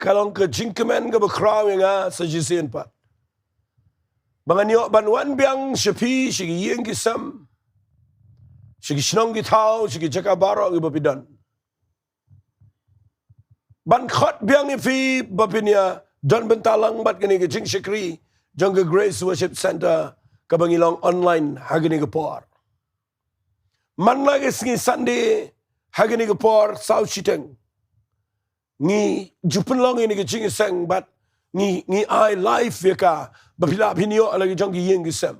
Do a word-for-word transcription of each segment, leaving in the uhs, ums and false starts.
ka long ka jingkmen kaba khraw ïa nga sa shisien pat. Ba ngan ïoh ban wan biang sha phi, sha ki ïing ki sem, sha ki shnong ki thaw, sha ki jaka baroh kiba phi don. Ban khot biang ïa phi ba phin ïa don bynta lang bad kane ka jingshakri jong ka Grace Worship Centre kaba ngi long online ha kane ka por. Man la ka sngi Sunday ha kane ka por saw shiteng. Ngi ju pynlong ïa kane ka jingïaseng bad ngi, ngi ai live ïa ka ba phi lah phin ïoh la ki jong ki ïing ki sem.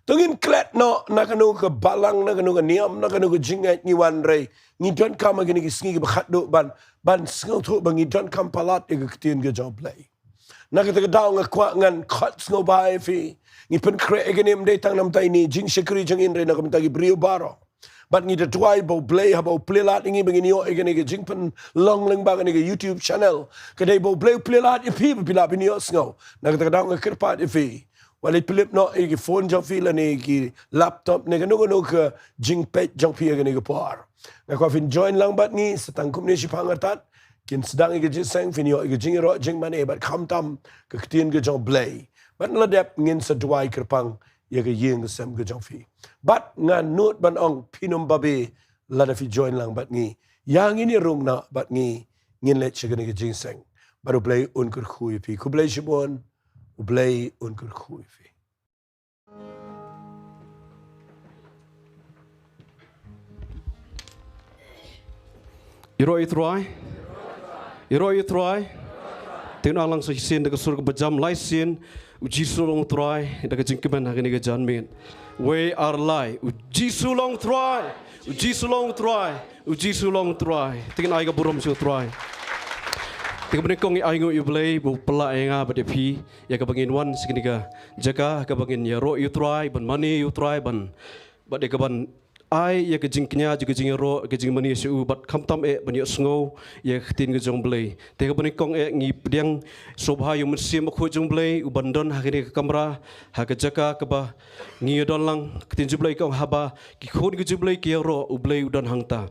To ngin klet noh na kano ka balang, na kano ka niam, na kano ka jingngeit ngi wan, hynrei ngi donkam ha kine ki sngi kiba khatduh ban, ban sngewthuh ba ngi donkam palat ïa ka ktien ka jong U Blei. Na kata ka daw nga kwah ngan khot sngewbha ïa phi. Ngi pynkhreh ïa kane ym dei tang namta ine i jingshakri jong ngi, hynrei na ka bynta ki briew baroh. Bad ngi da duwai ba U Blei haba u plie lad ïa ngi ba ngin ïoh ïa kane ka jingpynlong lyngba kane ka YouTube channel, ka dei ba U Blei u plie lad ïa phi ba phi lah phin ïohsngew. Na kata ka daw nga kyrpad ïa phi, wat leit pyllip noh ïa ki phone jong phi lane ki laptop ne kano kano ka jingpeit jong phi ha kane ka por. Nga kwah phin join lang bad ngi sa tang kumne shiphang artat. Kin sdang ïa ka jingïaseng, phin ïoh ïa ka jingïaroh jingmane bad khamtam ka ktien ka jong U Blei. Bad la dep ngin sa duwai kyrpang ïa ka ïing ka sem ka jong phi. Bad nga nud ban ong phin ym babe lada phi join lang bad ngi. Ïa ngin ïarung noh bad ngi, ngin leit sha kane ka jingïaseng. Bad U Blei un kyrkhu ïa phi. Khublei shibun, U Blei un kyrkhu ïa phi. Ïaroh ïa U Trai. Ïaroh ïa U Trai. Te ngin ïalang sa shisien da ka sur kaba jam lai sien. U Jisu long U Trai, da ka jingkmen ha kane ka janmiet. Wei ar lai. U Jisu long U Trai. U Jisu long U Trai. U Jisu long U Trai. Te ngin ai ka burom sha U Trai. Te kaba nyngkong ngi ainguh ïa U Blei ba u pynlah ïa nga bad ïa phi ïa kaba ngin wan sha kane ka jaka kaba ngin ïaroh ïa U Trai, ban mane ïa U Trai, ban bad ïa kaban ai ïa ka jingkñia, ïa ka jingïaroh, ïa ka jingmane sha u bad khamtam eh ban ïohsngew ïa ka ktien ka jong U Blei. Te kaba nyngkong eh ngi pdiang sngewbha ïa U Mynsiem Bakhuid jong U Blei uban don ha kane ka kamra, ha ka jaka kaba ngi ïa don lang. Ka ktien jong U Blei ka ong haba ki khun ka jong U Blei ki ïaroh, U Blei u don hangta.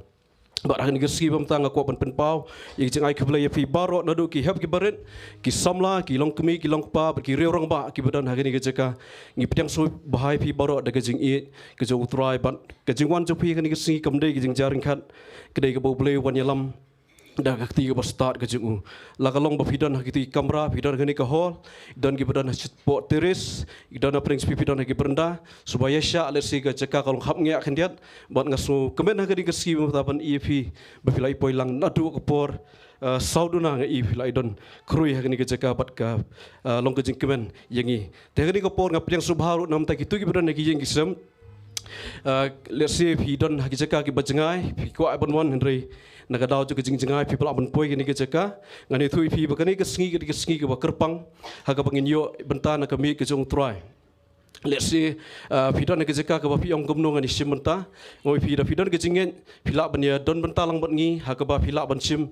Bad ha kane ka sngi ba mynta nga kwah ban pynpaw ïa ka jingai khublei ïa phi baroh naduh ki hep ki barit, ki samla, ki longkmie, ki longkpa bad ki riew rangbah kiba don ha kane ka jaka. Ngi pdiang sngewbha ïa phi baroh da ka jingïeit ka jong U Trai bad ka jingwan jong phi ha kane ka sngi kam dei ka jingjia ryngkat, ka dei kaba U Blei u wan ïalam da ka kti kaba stad ka jong u. La ka long ba phi don ha kito ki kamra, phi don ha kane ka hall, don kiba don ha shapoh terrace, ki don ha pdeng sha phi, phi don ha ki byranda. Sngewbha ïa shah, lehse ka jaka ka long hapngiah khyndiat. Bad nga sngewkmen ha kane ka sngi ba mynta ban ïa phi ba phi la ïa poi lang naduh ka por, eh, saw duna nga ïa phi la ïa don khrui ha kane ka jaka bad ka, eh, long ka jingkmen ïa ngi. Te ha kane ka por nga pdiang sngewbha ruh na ka bynta kito kiba don ha ki ïing ki sem. Ah, lehse phi don ha ki jaka kiba jngai, phi kwah ban wan hynrei na ka daw jong ka jingjngai phi pynlah ban poi kane ka jaka. Ngan ïathuh ïa phi ba kane ka sngi ka dei ka sngi kaba kyrpang ha kaba ngin ïoh bynta na ka miet ka jong U Trai. Lehse, ah, phi don ha ka jaka kaba phi ong kumno ngan ïashim bynta. Nga ong ïa phi, da phi don ka jingngeit phi lah ban ïa don bynta lang bad ngi ha kaba phi lah ban shim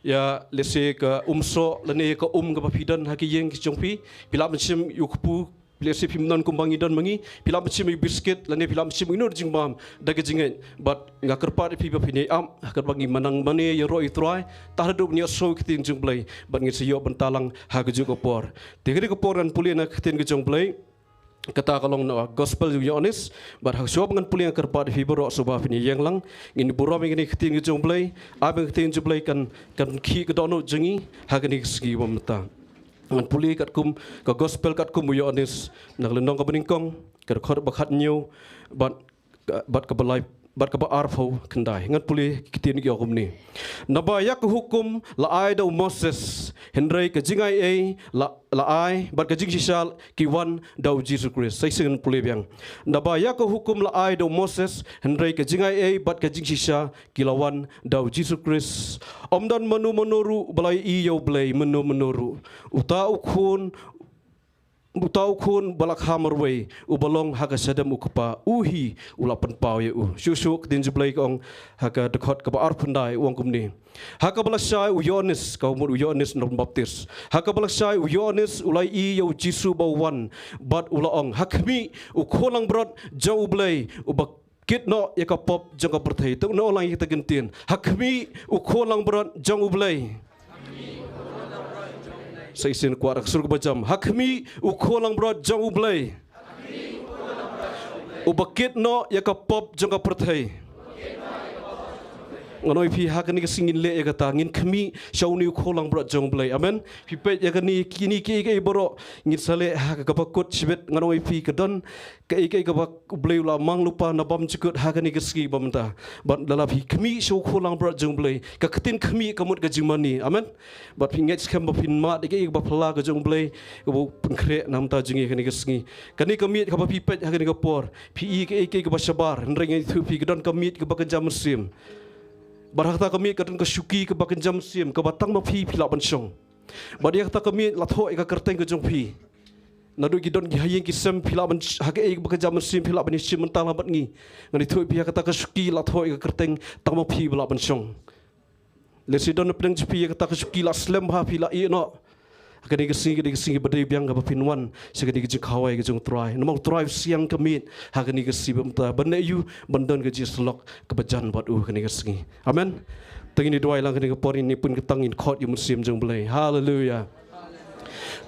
ïa, lehse ka um soh lane ka um kaba phi don ha ki ïing ki jong phi. Phi lah ban shim ïa u kpu, lehse phim don kumba ngi don ma ngi, phi lah ban shim ïa u biskit lane phi lah ban shim ïa u jingbam da ka jingngeit. Bad nga kyrpad ïa phi ba phin ïai ap ha kaba ngi mane ïaroh ïa U Trai tad haduh ban ïohsngew ïa ka ktien jong U Blei bad ngin sa ïoh bynta lang ha kajuh ka por. Te ha kane ka por ngan pule na ka ktien ka jong U Blei, kata ka long na ka gospel jong u Ïoannis. Bad ha shuwa ba ngan pule nga kyrpad ïa phi baroh sngewbha phin ïeng lang. Ngin burom ïa kane ka ktien ka jong U Blei. Ai ba ka ktien jong U Blei kan, kan khih ka dohnud jong ngi ha kane ka sngi ba mynta. Ngan pule katkum ka gospel katkum u Ïoannis, na ka lynnong kaba nyngkong, ka dkhot ba khathynñiew bad, bad kaba lai, bad kaba arphew khyndai. Ngan pule ki ktien ki ong kumne. Naba ïa ka hukum la ai da u Moses, hynrei ka jingaiei la, la ai, bad ka jingshisha ki wan da u Jisu Khrist. Sa shisien ngan pule biang. Naba ïa ka hukum la ai da u Moses, hynrei ka jingaiei bad ka jingshisha ki la wan da u Jisu Khrist. Ym don mano mano ruh ba la ïohi ïa U Blei, mano mano ruh. Uta u khun, uta u khun ba la kha marwei, uba long ha ka shadem u Kpa, u hi u la pynpaw ïa u. Shuh shuh ka ktien jong U Blei ka ong ha ka dkhot kaba arphew khyndai, u ong kumne. Ha kaba lashai u Ïoannis, ka mut u Ïoannis u nongbaptis. Ha kaba lashai u Ïoannis u la ïohi ïa u Jisu ba u wan, bad u la ong, ha khmih u khun langbrot jong U Blei, uba kit noh ïa ka pop jong ka pyrthei. To ngin ong lang ïa kita ki ktien. Ha khmih u khun langbrot jong U Blei. Sa shisien kwah da ka sur kaba jam. Ha khmih u khun langbrot jong U Blei, uba kit noh ïa ka pop jong ka pyrthei. Ngan ong ïa phi ha kane ka sngi ngin leh ïa kata, ngin khmih sha une u khun langbrot jong U Blei. Amen. Phi peit ïa kane, kine kiei kiei baroh ngin sa leh ha kaba kut shibit. Ngan ong ïa phi ka don kaei kaei kaba U Blei u la mang lypa na bymjukut ha kane ka sngi ba mynta. Bad lada phi khmih sha u khun langbrot jong U Blei, ka ktien khmih ka mut ka jingmane. Amen. Bad phi ngeit skhem ba phin mad ïa kaei kaba phylla ka jong U Blei kaba u pynkhreh na ka bynta jong ngi ha kane ka sngi. Kane ka miet kaba phi peit ha kane ka por, phi i kaei kaei kaba shabar, hynrei ngan ïathuh ïa phi ka don ka miet kaba kynja mynsiem. Bad ha kata ka miet ka don ka shuki kaba kynja mynsiem kaba tang ma phi phi lah ban shong. Bad ïa kata ka miet la thoh ïa ka kyrteng ka jong phi. Naduh ki don ki ha ïing ki sem phi lah ban sh-, ha kaei kaba kynja mynsiem phi lah ban ïashim bynta lang bad ngi. Ngan ïathuh ïa phi ha kata ka shuki la thoh ïa ka kyrteng tang ma phi ba lah ban shong. Lehse don na pdeng jong phi ïa kata ka shuki la slem bha, phi la ïeh noh. Ha kane ka sngi ka dei ka sngi ba dei biang kaba phin wan sha kane ka jingkhawai ka jong U Trai. Namar U Trai u siang ka miet ha kane ka sngi ba mynta ban leh ïa u, ban don ka jingsyllok kaba jan bad u ha kane ka sngi. Amen. Te ngin ïa duwai lang ha kane ka por, ngin ïa pynkyntang, ngin khot ïa u Mynsiem jong U Blei. Haleluya.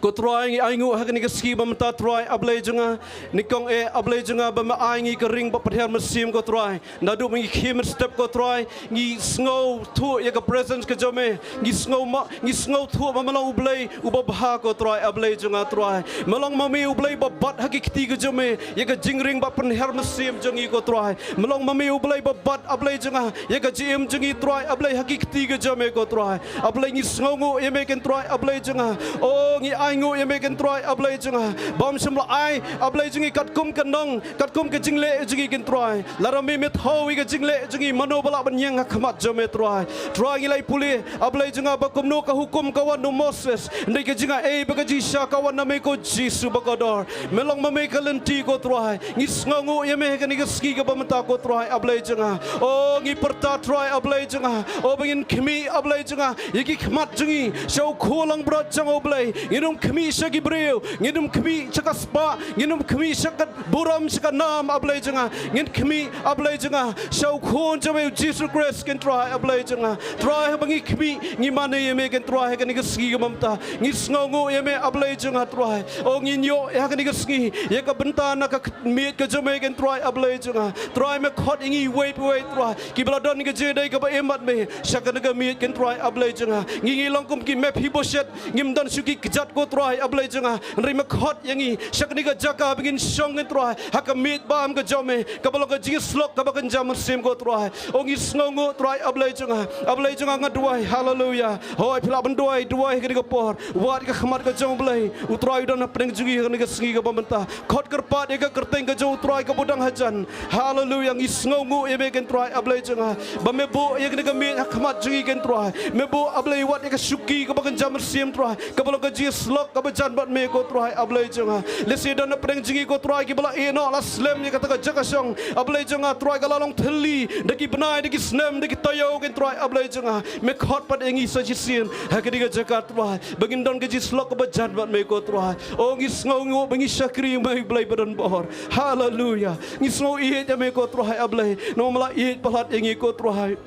Ko Trai, ngi ainguh ha kane ka sngi ba mynta, Trai A Blei jong nga. Nyngkong eh A Blei jong nga ba me ai ngi ka ring bapynhiar mynsiem, ko Trai. Naduh ba ngi khie mynstep, ko Trai, ngi sngewthuh ïa ka presence ka jong me. Ngi sngew ma, ngi sngewthuh ba me long U Blei uba bha, ko Trai A Blei jong nga, Trai. Me long ma me U Blei ba bat ha ki kti ka jong me ïa ka jingring bapynhiar mynsiem jong ngi, ko Trai. Me long ma me U Blei ba bat, A Blei jong nga, ïa ka jingim jong ngi, Trai A Blei, ha ki kti ka jong me, ko Trai. A Blei, ngi sngewnguh ïa me, ko Trai A Blei jong nga. O, ngi ainguh ïa me, ko Trai A Blei jong nga, ba me shym la ai, A Blei jong ngi, katkum ka nong, katkum ka jingleh jong ngi, ko Trai. Lada me me thaw ïa ka jingleh jong ngi, mano ba lah ban ïeng ha khmat jong me, Trai. Trai, ngi la ïa pule, A Blei jong nga, ba kumno ka hukum ka wan na u Moses, hynrei ka jingai bad ka jingshisha ka wan na me, ko Jisu bakordor. Me long ma me ka lynti, ko Trai. Ngi sngewnguh ïa me ha kane ka sngi kaba mynta, ko Trai A Blei jong nga. O, ngi pyrta, Trai A Blei jong nga, o, ba ngin khmih, A Blei jong nga, ïa ki khmat jong ngi sha u khun langbrot jong U Blei. Ngin ym khmih sha ki briew, ngin ym khmih sha ka spah, ngin ym khmih sha ka burom, sha ka nam, A Blei jong nga. Ngin khmih, A Blei jong nga, sha u Khun jong me, u Jisu Khrist, ko Trai A Blei jong nga. Trai, haba ngi khmih, ngi mane ïa me, ko Trai, ha kane ka sngi kaba mynta. Ngi sngewnguh ïa me, A Blei jong nga, Trai. O, ngin ïoh ha kane ka sngi ïa ka bynta na ka miet ka jong me, ko Trai A Blei jong nga. Trai, me khot ïa ngi iwei pa iwei, Trai, kiba la don ka jingïadei kaba im bad me sha kane ka miet, ko Trai A Blei jong nga. Ngi, ngi long kum ki Mephibosheth, ngim don shuh ki kjat, ko Trai A Blei jong nga. Hynrei me khot ïa ngi sha kane ka jaka ba ngin shong, ko Trai, ha ka miet bam ka jong me, kaba long ka jingsyllok kaba kynja mynsiem, ko Trai. O, ngi sngewnguh, Trai A Blei jong nga. A Blei jong nga, nga duwai. Haleluya. Hooid, phi lah ban duwai, duwai ha kane ka por. Wad ka khmat ka jong U Blei. U Trai u don hapdeng jong ngi ha kane ka sngi kaba mynta. Khot kyrpad ïa ka kyrteng ka jong U Trai kaba dang hajan. Haleluya. Ngi sngewnguh ïa me, ko Trai A Blei jong nga, ba me buh ïa kane ka miet ha khmat jong ngi, ko Trai. Me buh, A Blei, wat ïa ka shuki kaba kynja mynsiem, Trai, kaba long ka jingsyllok kaba jan bad me, ko Trai A Blei jong nga. Lehse don hapdeng jong ngi, ko Trai, kiba la ïeh noh, la slem ïa kata ka jaka shong, A Blei jong nga, Trai, ka la long thylli da ki bnai, da ki snem, da ki taïew, ko Trai A Blei jong nga. Me khot pat ïa ngi sa shisien ha kane ka jaka, Trai, ba ngin don ka jingsyllok kaba jan bad me, ko Trai. O, ngi sngewnguh ba ngi shakri ïa me, U Blei badonbor. Haleluya. Ngi sngew ïeit ïa me, ko Trai A Blei, namar me la ïeit palat ïa ngi, ko Trai.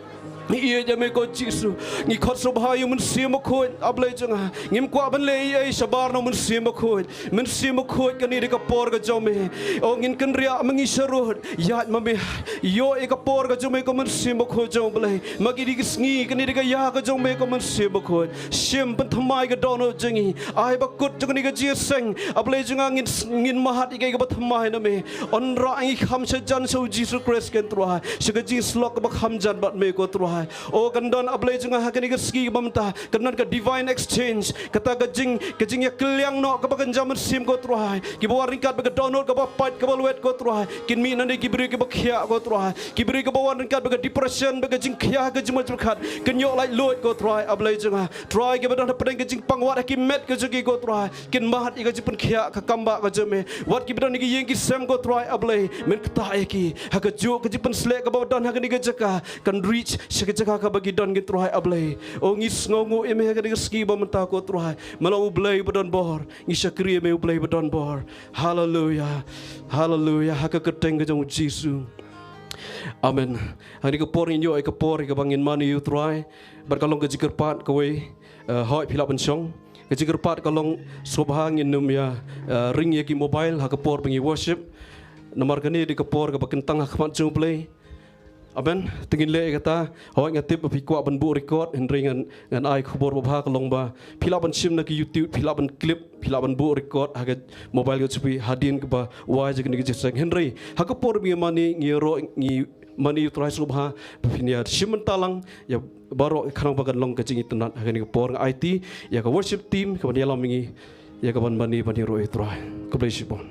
Ngi ïeit ïa me, ko Jisu. Ngi khot sngewbha ïa u Mynsiem Bakhuid, A Blei jong nga. Ngim kwah ban leh ei ei shabar na u Mynsiem Bakhuid. Mynsiem Bakhuid, kane dei ka por ka jong me. O, ngin kynriah ma ngi sharud. Ïaid ma me. Ïoh ïa ka por ka jong me, ko Mynsiem Bakhuid jong U Blei. Ma kine ki sngi, kane dei ka ïa ka jong me, ko Mynsiem Bakhuid. Shim, pynthymmai ka dohnud jong ngi. Ai ba kut jong kane ka jingïaseng, A Blei jong nga, ngin, ngin mad ïa kaei kaba thymmai na me. Wanrah ngi kham shajan sha u Jisu Khrist, ko Trai, sha ka jingsyllok kaba kham jan bad me, ko Trai. O, kan don, A Blei jong nga, ha kane ka sngi kaba mynta, kan don ka divine exchange, kata ka jing, ka jingïakylliang noh kaba kynja mynsiem, ko Trai. Kiba wan ryngkat bad ka dohnud kaba pait kaba lwet, ko Trai, kin mih nangne ki briew kiba khiah, ko Trai. Ki briew kiba wan ryngkat bad ka depression, bad ka jingkhia, ka jingmut jingpyrkhat, kin ïoh laitluid, ko Trai, A Blei jong nga. Trai, kiba don hapdeng ka jingpang, wat ha ki met ka jong ki, ko Trai, kin mad ïa ka jingpynkhiah ka kambah ka jong me. Wat kiba don ha ki ïing ki sem, ko Trai A Blei, men ktah ïa ki. Ha kajuh ka jingpynsleh kaba don ha kane ka jaka, kan reach sha ka jaka kaba ki don, ko Trai A Blei. O, ngi sngewnguh ïa me ha kane ka sngi ba mynta, ko Trai. Me long U Blei badonbor. Ngi shakri ïa me, U Blei badonbor. Haleluya. Haleluya. Ha ka kyrteng ka jong u Jisu. Amen. Ha kane ka por ngin ïoh ïa ka por kaba ngin mane ïa u Trai. Bad ka long ka jingkyrpad kawei. Eh, hoi phi lah ban shong. Ka jingkyrpad ka long sngewbha ngin nym ïa, eh, ring ïa ki mobile ha ka por ba ngi worship. Namar kane dei ka por kaba kyntang ha khmat jong U Blei. Amen. Te ngin leh ïa kata, hoi nga tip ba phi kwah ban buh record, hynrei ngan, ngan ai khubor babha ka long ba phi lah ban shim na ka YouTube, phi lah ban clip, phi lah ban buh record ha ka mobile ka jong phi hadien kaba wai jong kane ka jingïaseng. Hynrei ha ka por ba ngi mane, ngi ïaroh, ngi mane ïa U Trai sngewbha ba phin ïa shim bynta lang ïa baroh khnang ba kan long ka jingitynnad ha kane ka por. Nga aiti ïa ka worship team kaban ïalam ïa ngi ïa kaban mane ban ïaroh ïa U Trai. God bless you, bon.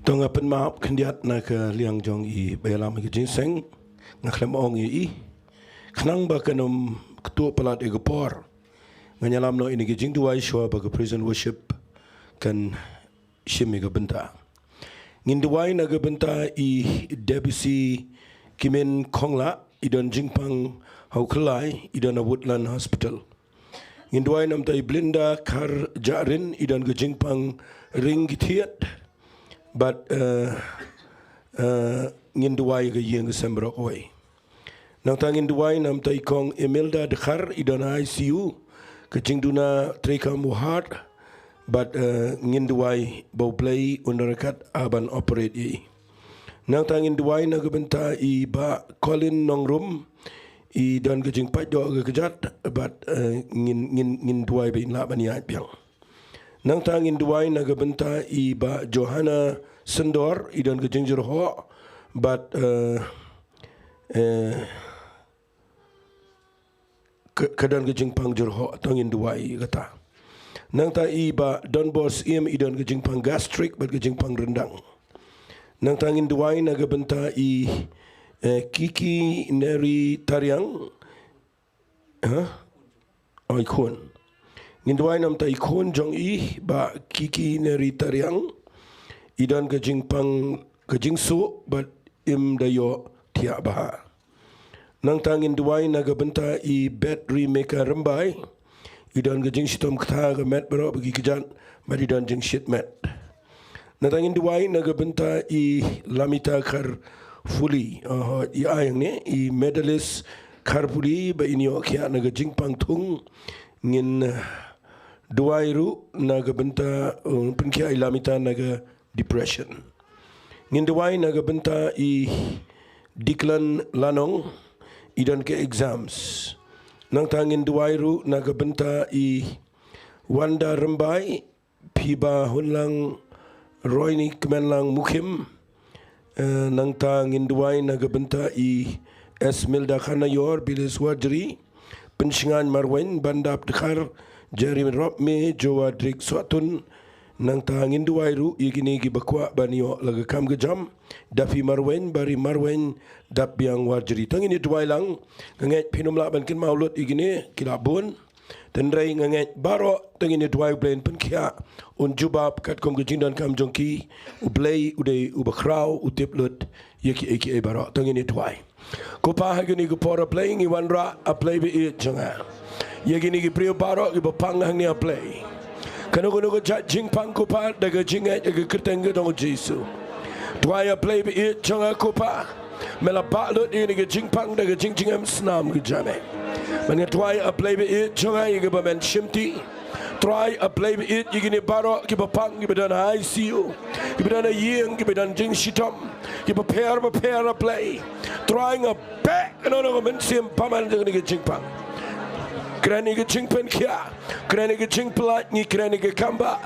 To nga pynmap khyndiat na ka liang jong i ba ïalam ïa ka jingïaseng, nga khlem ong ïa i. Khnang ba kan ym kyntu palat ïa ka por, ngan ïalam noh ïa kine ki jingduwai shuwa ba ka praise and worship kan shim ïa ka bynta. Ngin duwai na ka bynta i Debussy Kimin Khongla, i don jingpang ha u khyllai, i don ha Woodland Hospital. Ngin duwai namta i Blinda Kharjahrin, i don ka jingpang ring ki thied. Bad, eh, eh, ngin duwai ka ïing ka sem baroh kawei. Nangta ngin duwai namta i kong Imelda Dkhar, i don ha I C U, ka jingduna treikam u heart. Bad, eh, ngin duwai ba U Blei un ryngkat ha ban operate ïa i. Nangta ngin duwai na ka bynta i Bah Colin Nongrum, i don ka jingpait doh ka kjat, bad, eh, ngin, ngin, ngin duwai ba in lah ban ïaid biang. Nangta ngin duwai na ka bynta i Bah Johanna Sendor, i don ka jingjyrhoh, bad, eh, eh, ka, ka don ka jingpang jyrhoh, to ngin duwai kata. Nangta i Bah Donbor Syiem, i don ka jingpang gastric bad ka jingpang ryndang. Nangta ngin duwai na ka bynta i, eh, Kiki Neri Tariang. Hah? Oh, i khun. Ngin duwai namta i khun jong i Bah Kiki Neri Tariang. I don ka jingpang ka jingsuh bad im da ïoh thiah bha. Nangta ngin duwai na ka bynta i Bethri Meka Rymbai. I don ka jingshitom kata ka met baroh ba ki kjat, bad i don jingshit met. Nangta ngin duwai na ka bynta i Lamita Kharpuli. Oh, i ai hangne, i medalist Kharpuli ba in ïoh khiah na ka jingpang thung. Ngin, eh, duwai ruh na ka bynta, eh, pynkhiah i Lamita na ka depression. Ngin duwai na ka bynta i Declan Lanong, i don ka exams. Nangta ngin duwai ruh na ka bynta i Wanda Rymbai, Phiba Hunlang, Roini Kmenlang Mukhim. Eh, nangta ngin duwai na ka bynta i Esmilda Khanayor, Bilis Warjri, Pynshngaiñ Marwein, Bandap Dkhar, Jeremy Ropme, Jowa Drik Swatun. Nangta ngin duwai ruh ïa kine kiba kwah ban ïoh la ka kam ka jam. Dapi Marwein, Bari Marwein, Dap Biang Warjri. To ngin ïa duwai lang. Nga ngeit phin ym lah ban kynmaw lut ïa kine, ki la bun. Hynrei nga ngeit baroh, to ngin ïa duwai U Blei un pynkhiah, un jubab katkum ka jingdonkam jong ki. U Blei u dei uba khraw, u tip lut ïa kiei kiei baroh. To ngin ïa duwai. Ko Pa, ha kane ka por, A Blei, ngi wanrah, A Blei ba ïeit jong nga, ïa kine ki briew baroh kiba pang hangne, A Blei. Kano kano ka jait jingpang, ko Pa, da ka jingngeit ha ka kyrteng ka jong u Jisu. Duwai, A Blei ba ïeit jong nga, ko Pa, me la bah lut ïa kane ka jingpang da ka jingjngem snam ka jong me. Bad nga duwai, A Blei ba ïeit jong nga, ïa kaba men shimti. Trai, A Blei ba ïeit, ïa kine baroh kiba pang, kiba don ha I C U, kiba don ha ïing, kiba don jingshitom, kiba pher bapher, A Blei. Trai, nga beh kano kano ka mynsiem bymman jong kane ka jingpang. Kren ïa ka jingpynkhiah, kren ïa ka jingpyllait, ngi kren ïa ka kam ba.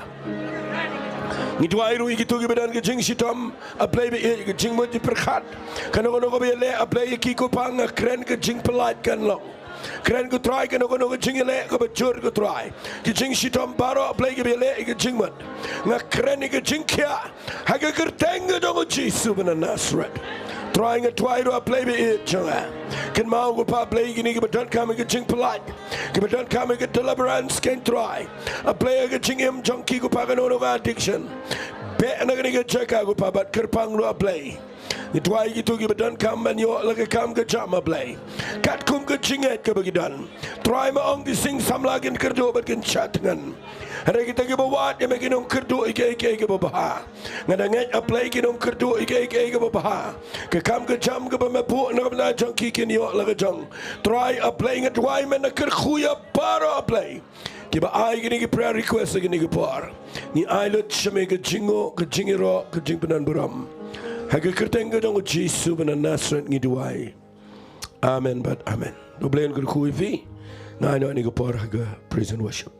Ngi duwai ruh ïa kito kiba don ka jingshitom, A Blei ba ïeit, ka jingmut jingpyrkhat. Kano kano kaba ïaleh, A Blei, ïa ki, ko Pa, nga kren ka jingpyllait kan long. Kren, ko Trai, kano kano ka jingïaleh kaba jur, ko Trai. Ki jingshitom baroh, A Blei, kiba ïaleh ïa ka jingmut. Nga kren ïa ka jingkhiah ha ka kyrteng ka jong u Jisu ba na Nasareth. Trai, nga duwai ruh, A Blei ba ïeit jong nga. Kynmaw, ko Pa, A Blei, kine kiba donkam ïa ka jingpyllait, kiba donkam ïa ka deliverance, ko Trai. A Blei, ha ka jingim jong ki, ko Pa, kano kano ka addiction. Peit na kane ka jaka ko Pa bad kyrpang ruh A Blei. Ngi duwai kito kiba donkam ban ïoh la ka kam ka jam A Blei. Katkum ka jingngeit kaba ki don. Trai, me ong ki sing samla kin kyrduh bad kin shah tngen. Hynrei kita kiba wad ïa me kin ym kyrduh ïa kiei kiei kiba bha. Nga da ngeit A Blei kin ym kyrduh ïa kiei kiei kiba bha. Ka kam ka jam kaba me buh na ka bynta jong ki kin ïoh la ka jong. Trai A Blei, nga duwai me na kyrkhu ïa baroh A Blei. Kiba ai kine ki prayer request ha kine ki por. Ngi ai lut sha me ka jingnguh, ka jingïaroh, ka jingpyndonkam. Ha ka kyrteng ka jong u Jisu ba na Nasareth ngi duwai. Amen bad amen. U Blei un kyrkhu ïa phi. Nga ai noh ïa kane ka por ha ka praise and worship.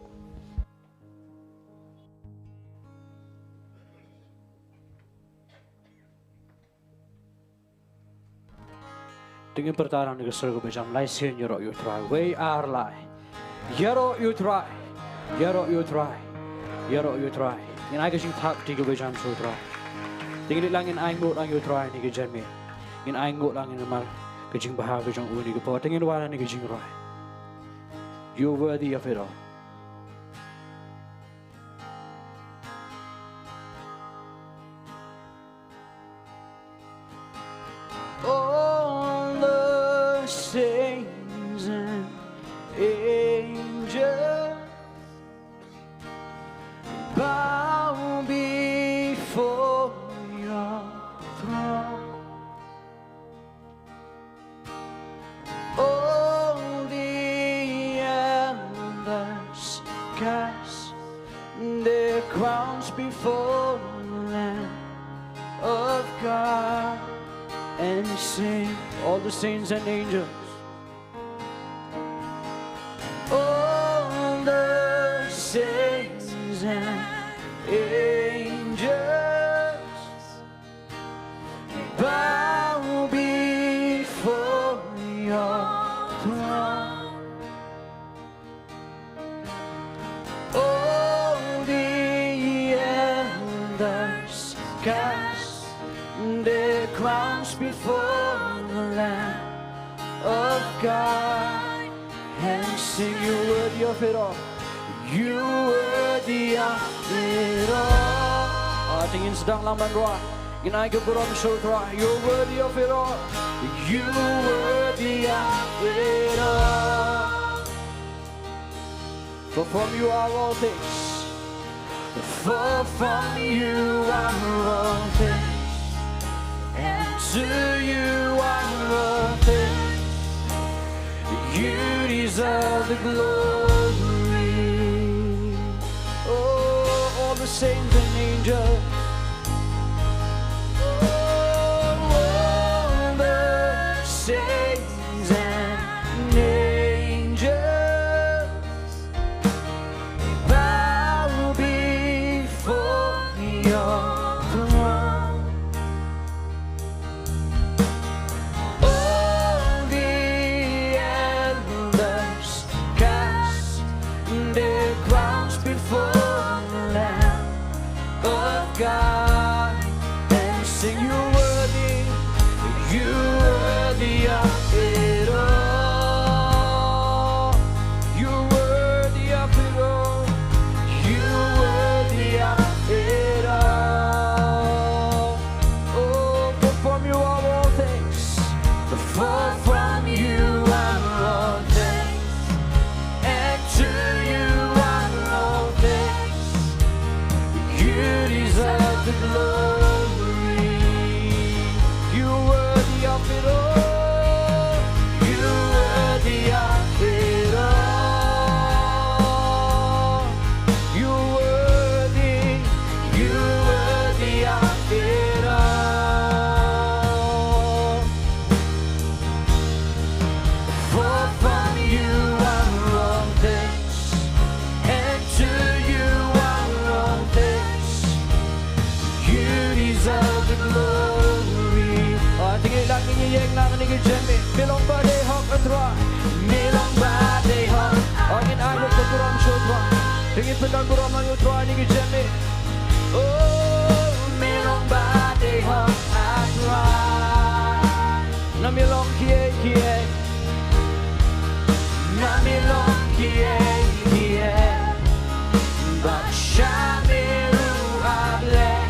Te ngin pyrta lang na ka sur kaba jam lai sien, ïaroh ïa u Trai. Wei, ar, lai. Ïaroh ïa u Trai. Ïaroh ïa u Trai. Ïaroh ïa u Trai. Ngin ai ka jingthap kti kaba jam sha u Trai. Te ngin leit lang ngin ai nguh lang ïa u Trai ha kane ka janmiet. Ngin ai nguh lang, ngin ïamar ka jingbha ka jong u ha kane ka por. Te ngin wan ha kane ka jingrwai. You're worthy of it all. All the saints and angels bow before your throne. All the elders cast their crowns before the Lamb of God and sing. All the saints and angels. All the saints and angels bow before your throne. All the elders cast their crowns before the Lamb of God and sing, you're worthy of it all. You're worthy of it all. Ah, te ngin sdang lang ban rwai. Ngin ai ka burom sha u Trai. You're worthy of it all. You're worthy of it all. For from you are all things. For from you are all things, and to you are all things. You deserve the glory. Oh, all the saints and angels. Oh, all the saints and angels bow before your throne. All the elders cast their crowns before the Lamb of God and sing, you're worthy, you're worthy of it all. You're worthy of it all. You're worthy of it all. Oh, for from you are all things. For from you are all things, and to you are all things. You deserve the glory. You're worthy of it all. You're worthy of it all. You're worthy. You're worthy of it all. For from you are all things, and to you are all things. You deserve the glory. Ah, te ngin leit lang ngin ïeng lang ha kane ka janmiet. Me long ba dei hok, A Trai. Me long ba dei hok. Ah, ngin ai lut ka burom sha u Trai. Te ngin pyndonkam burom ïa u Trai ha kane ka janmiet. Oh, me long ba dei hok, A Trai. Nga me long kiei kiei. Nga me long kiei kiei. Bad sha me ruh, A Blei,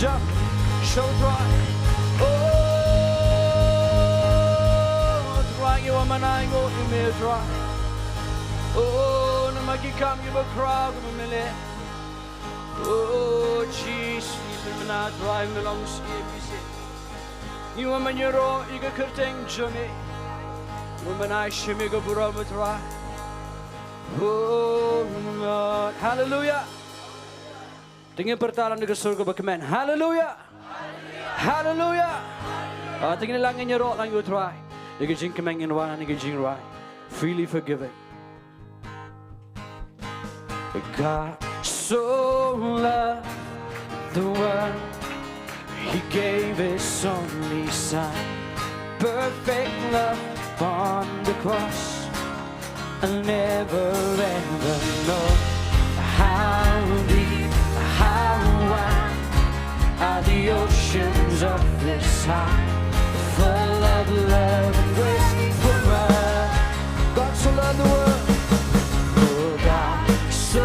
Sha u Trai. O Trai, ngi wan ban ai nguh ïa me, Trai. O, namar ki kam kiba khraw kiba me leh. O Jisu, ngi pynbna, Trai, me long shi bisi. Ngi wan ban ïaroh ïa ka kyrteng jong me. Ngi wan ban ai sha me ka burom, Trai. O Lord. Haleluya. Te ngin pyrta lang da ka sur kaba kmen. Haleluya. Haleluya. Ah, te ngin ïalang, ngin ïaroh lang ïa u Trai. Ïa ka jingkmen, ngin wan ha ka jingrwai Freely Forgiven. God so loved the world, he gave his only son. Perfect love upon the cross. I'll never ever know how deep, how wide are the oceans of this heart, full of love and grace for us. God so loved the world, oh, God so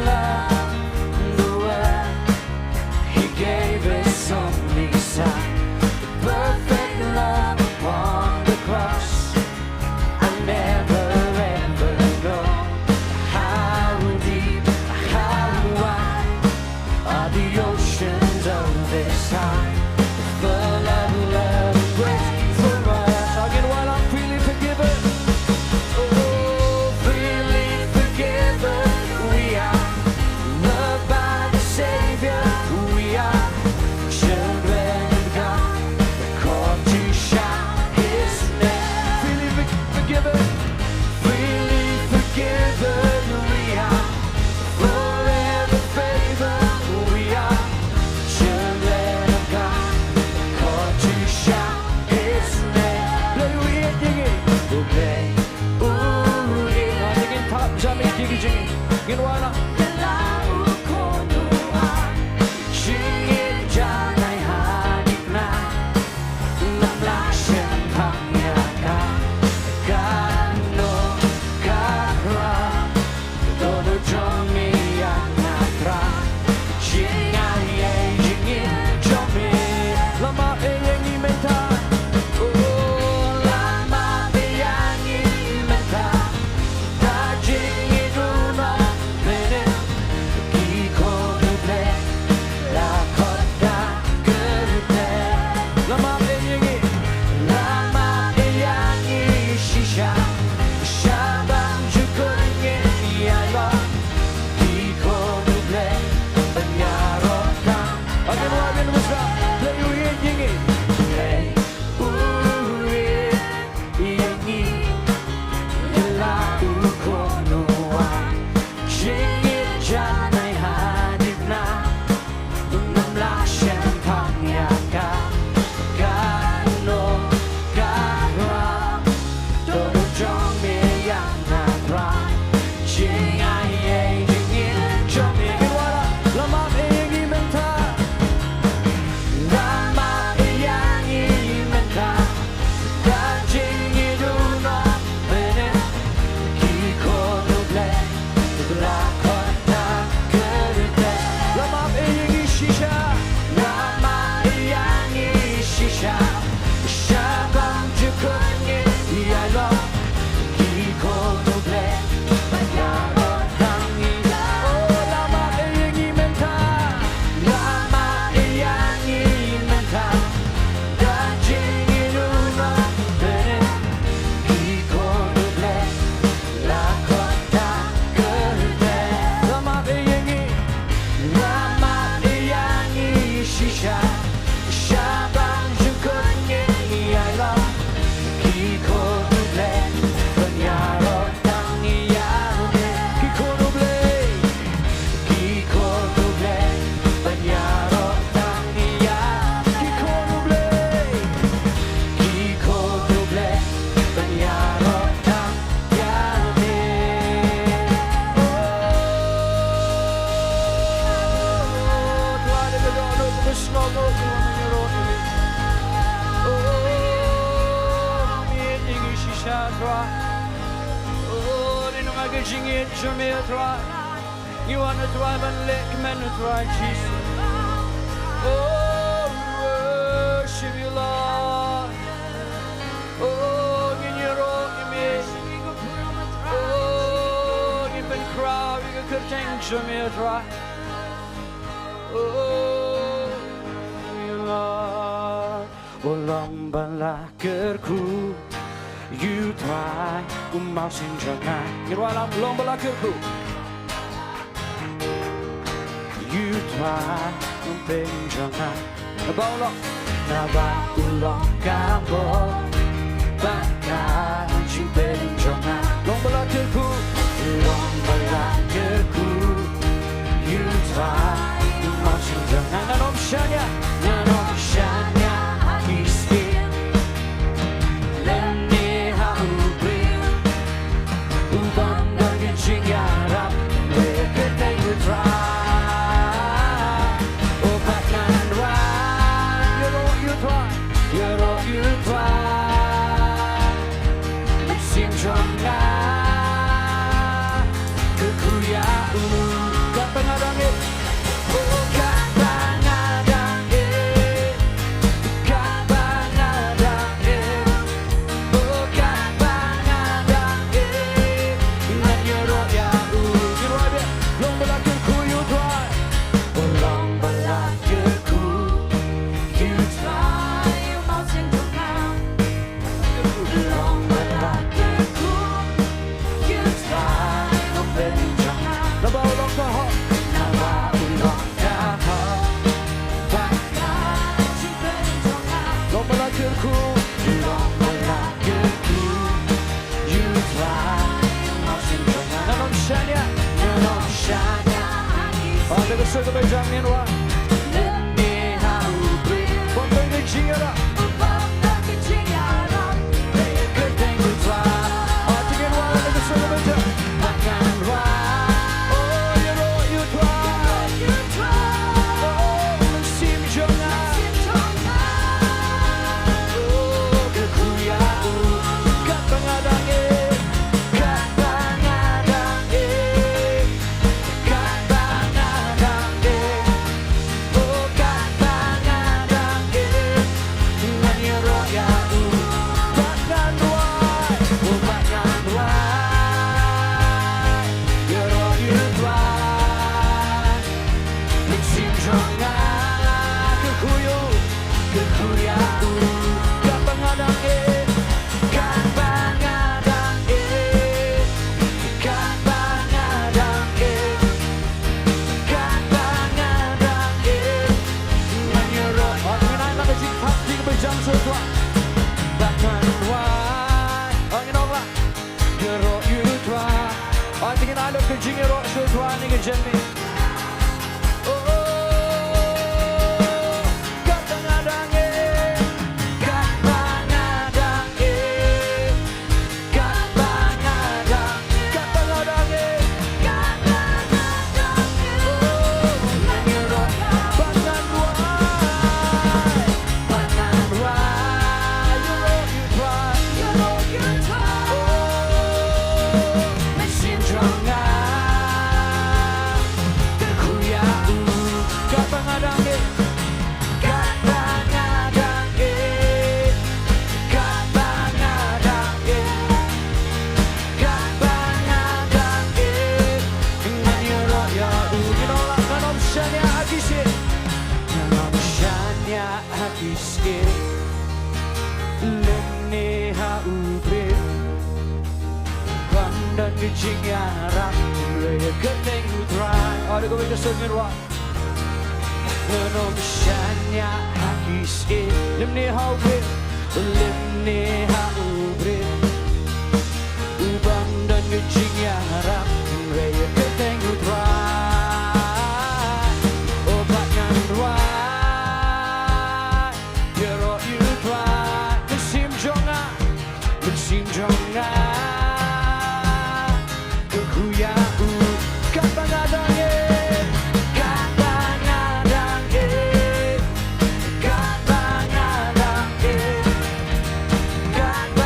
loved the world, he gave his only son. Perfect love upon the cross. I never ever know how deep, how wide are the oceans of this time, full of love and grace for us. Again, while I'm freely forgiven. Oh, freely forgiven we are, loved by the Savior we are, children of God, called to shout his name. Freely forgiven, freely forgiven we are, forever favored we are, children of God, called to shout his name. Blei u ïeit ïa ngi. U Blei u ïeit. Ngin thap jam ïa ki jingim. Ngin wan lang. Ïa la u khun u ar, jingim janai ha dipna. Lam lah shen pang ïa ka, ka no ka ra. Don u jong me ïa nga Trai, jingaiei jingim jong me. Lam map ïa ngi mynta. Oh, lam map ïa ngi mynta. Da jingïeit u Nongpynim, ki khun u Blei la khot da kyrteng. Lam map ïa ngi. Lam map ïa ngi shisha. Shaphang jukut ngin ïailong. Ki khun u Blei ban ïaroh tang. Again, again, Blei u ïeit ïa ngi. Blei u ïeit ïa ngi. Ïa la u khun u ar, jingim janai ha dipna. Lam lah shen pang ïa ka, ka no ka ra. Don u jong me ïa nga Trai, jingaiei jingim jong me. Lam map ïa ngi mynta. Lam map ïa ngi mynta. Da jingïeit u Nongpynim, ki khun u Blei la khot da kyrteng. Lam map ïa ngi shisha. Lam map ïa ngi shisha. Shaphang jukut ngin ïailong. Ki khun u Blei ban ïaroh tang ïa. Oh, lam map ïa ngi mynta. Lam map ïa ngi mynta. Da jingïeit u Nongpynim, ki khun u Blei la khot da kyrteng. Lam map ïa ngi. Lam map ïa ngi shisha. Shaphang jukut ngin ïailong. Ki khun u Blei ban ïaroh tang ïa me. Ki khun u Blei. Ki khun u Blei ban ïaroh tang ïa. Ki khun u Blei. Ki khun u Blei ban ïaroh tang ïa me. Oh, Trai, da ka dohnud ka shnong, oh, ki wan ban ïaroh ïa me. Oh, me ïeit ïa ngi shisha, Trai. Oh, dei namar ka jingïeit jong me, Trai. Ngi wan, Trai, ban leh kmen, Trai Jisu. Oh, we worship you, Lord. Oh, ngin ïaroh ïa me. Oh, ngin pynkhraw ïa ka kyrteng jong me, Trai. Oh, you Lord. U long ba la kyrkhu ïa u Trai, u Mawsynjynjar. Ngin wallam, u long ba la kyrkhu ïa u Trai, u Mawsynjynjar. Naba u long, naba u long ka bor bad ka jingpynjynjar. Long ba la kyrkhu, long ba la kyrkhu ïa u Trai, u Mawsynjynjar. Ngan ym shaniah, ngan ym shaniah ha ki skhem. Lymne ha u briew uban don ka jingïarap, ïa ka kyrteng u Trai. Oh, bad ngan rai, ïaroh ïa u Trai, ïaroh ïa u Trai. Mynsiem jong nga kyrkhu ïa u. Katba nga dang ïeit, oh, katba nga dang ïeit, katba nga dang ïeit, oh, katba nga dang ïeit, ngan ïaroh ïa u. Ïaroh ïa u. Long ba la kyrkhu ïa u Trai. Oh, long ba la kyrkhu ïa u Trai, u Mawsynjynjar. Long ba la kyrkhu ïa u Trai, u Mawsynjynjar. Naba u long ka hok, naba u long ka hok bad ka jingpynjynjar. Long ba la kyrkhu, long ba la kyrkhu ïa u Trai, u Mawsynjynjar. Ngan ym shaniah, ngan ym shaniah. Ah, da ka sur kaba jam ngin wad. Lymne ha u briew uban don ka jingïarap, uban don ka jingïarap, ïa ka kyrteng u Trai. Ah, to ngin wad da ka sur kaba jam. Bad ngan rai, oh, ïaroh ïa u Trai. Oh, mynsiem jong nga. Oh, kyrkhu ïa u. Katba nga dang ïeit, katba nga dang ïeit, katba nga dang ïeit, oh, katba nga dang ïeit, ngan ïaroh ïa u. Bad ngan rai, oh, bad ngan rai, ïaroh ïa u Trai. Mynsiem jong nga kyrkhu ïa u, kyrkhu ïa u. Katba nga dang ïeit, katba nga dang ïeit, katba nga dang ïeit, katba nga dang ïeit, ngan ïaroh. Ngin ai la ka jingthap, jingpynjah sha u Trai. Bad ngan rai. Ngin ong la. Ïaroh ïa u Trai. Ai, to ngin ai la ka jingïaroh sha u Trai ha kane ka janmiet. Oh, oh, katba nga dang ïeit, katba nga dang ïeit, katba nga dang, katba nga dang ïeit, katba nga dang ïeit. Oh, ngan ïaroh, bad ngan rai. Bad ngan rai, ïaroh ïa u Trai. Ïaroh ïa u Trai. Oh, mynsiem jong nga kyrkhu ïa u. Katba nga dang ïeit, katba nga dang ïeit, katba nga dang ïeit, katba nga dang ïeit, ngan ïaroh ïa u. Ngin ong la, ngan ym shaniah ha ki skhem. Ngan ym shaniah ha ki skhem, lymne ha u briew uban don ka jingïarap, ïa ka kyrteng u Trai. Oh, da kawei ka sur ngin wad. Ngan ym shaniah ha ki skhem, lymne ha u briew, lymne ha u briew uban don ka jingïarap, hynrei ïa ka kyrteng u Trai. Oh, bad ngan rai, ïaroh ïa u Trai. Mynsiem jong nga, mynsiem jong nga kyrkhu ïa u. Katba nga dang ïeit, katba nga dang ïeit, katba nga dang ïeit, katba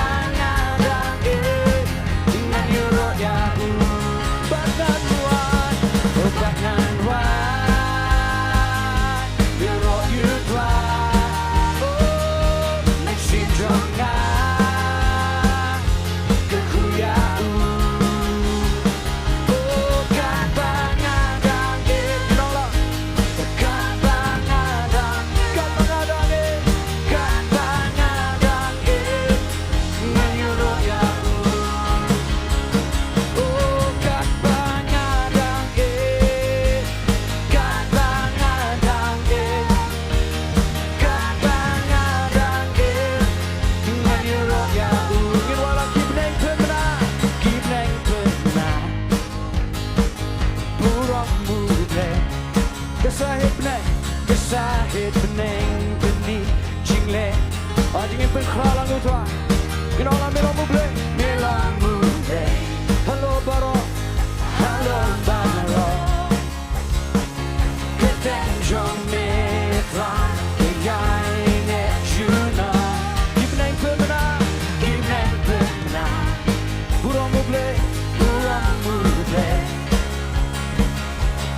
Burom U Blei, burom U Blei.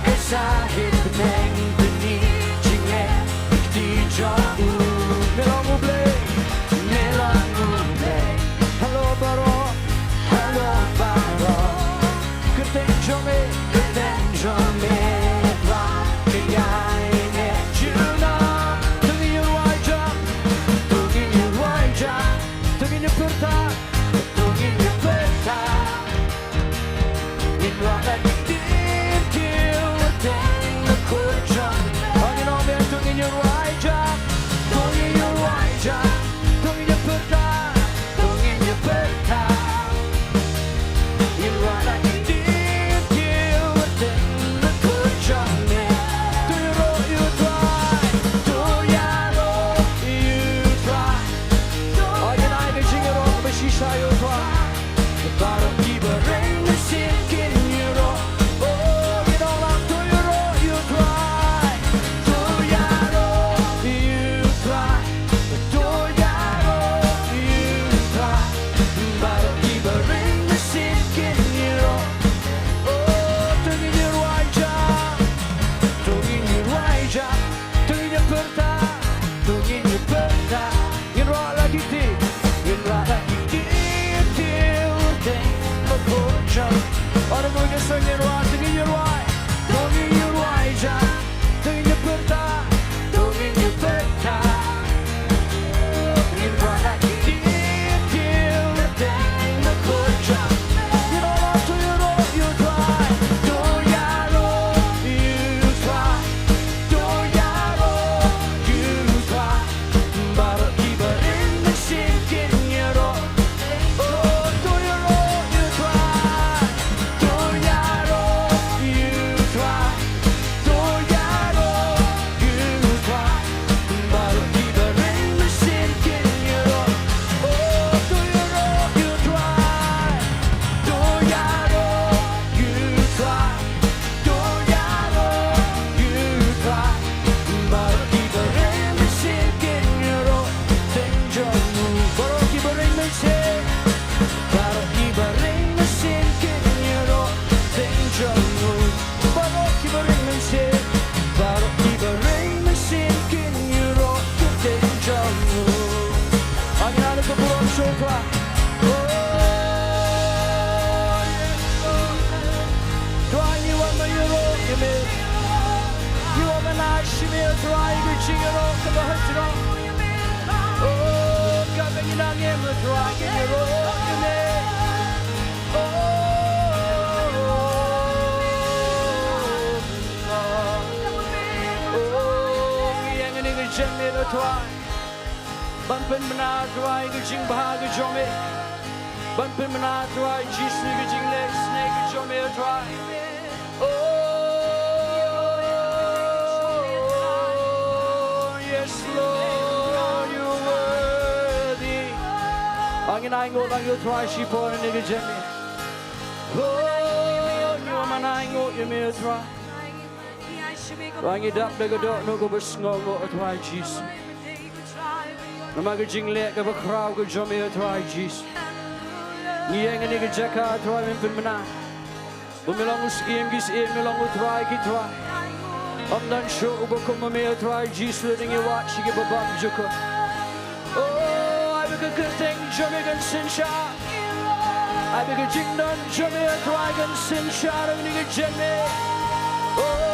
Ka sahit bneng bni jingeh kti jong u. Me long U Blei, me long U Blei. Hello baroh, hello baroh. Kyrteng jong me, kyrteng jong me. Ba ka ïai neh junom. To ngin ïa rwai jam, to ngin ïa rwai jam. To ngin ïa pyrta, to ngin ïa pyrta. Ngin rwai la ki ktien kyrteng na khun jong me. Ngin ong biang, to ngin ïa rwai jam, to ngin ïa rwai jam, to ngin ïa pyrta, to ngin ïa pyrta. Ngin rwai la ki ktien kyrteng na khun jong me. To ïaroh ïa U Trai, to ïaroh ïa U Trai. Ngin ai ka jingïaroh ba shisha ïa U Trai. Baroh kiba ring mynsiem kin ïaroh. Oh, ngin ong lang, to ïaroh ïa U Trai. To ïaroh ïa U Trai. To ïaroh ïa U Trai. Baroh kiba ring mynsiem kin ïaroh. Oh, to ngin ïa rwai jam, to ngin ïa rwai jam, to ngin ïa pyrta, to ngin ïa pyrta. Ngin rwai la ki ktien, ngin rwai la ki ktien kyrteng na khun jong me. Ora mo ngin sa ngin rwai, to ngin ïa rwai, to ngin ïa rwai jam, to ngin ïa pyrta, to ngin ïa pyrta. Ngin rwai la ki ktien kyrteng na khun jong me. Ngin ong lang, to ïaroh ïa U Trai, to ïaroh ïa U Trai. To ïaroh ïa U Trai. Baroh kiba ring mynsiem kin ïaroh. Oh, to ïaroh ïa U Trai. To ïaroh ïa U Trai. To ïaroh ïa U Trai. Baroh kiba ring mynsiem kin ïaroh. Oh, to ïaroh ïa U Trai. To ïaroh ïa U Trai. To ïaroh ïa U Trai. Baroh kiba ring mynsiem kin ïaroh kyrteng jong u. Baroh kiba ring mynsiem. Baroh kiba ring mynsiem kin ïaroh kyrteng jong u. Baroh kiba ring mynsiem. Baroh kiba ring mynsiem kin ïaroh kyrteng jong u. Ngin ai ka burom sha U Trai. Oh, yes, Lord. Trai, ngi wan ban ïaroh ïa me. Ngi wan ban ai sha me, Trai, ka jingïaroh kaba hajrong. Oh, kaba ngi nang im, Trai, ngi ïaroh ïa me. Oh, oh, ngi ïeng ha kane ka jingmut, Trai. Ban pynbna, Trai, ka jingbha ka jong me. Ban pynbna, Trai Jisu, ka jingleh sniew ka jong me, Trai. Oh, yes, Lord, you're worthy. Ngin ainguh lang ïa U Trai shipor ha kane ka jingmut. Oh, ngi wan ban ainguh ïa me, Trai. Trai, ngi dap da ka dohnud kaba sngewnguh, Trai Jisu. Namar ka jingleh kaba khraw ka jong me, Trai Jisu. Ngi ïeng ha kane ka jaka, Trai, ban pynbna ba me long u Syiem ki syiem, me long u Trai ki trai. Ym don shuh uba kum ma me, Trai Jisu, lada ngi wad sha kiba bymjukut. Oh, ai ba ka kyrteng jong me kan synshar. Ai ba ka jingdon jong me, Trai, kan synshar ha kane ka jingmut. Oh,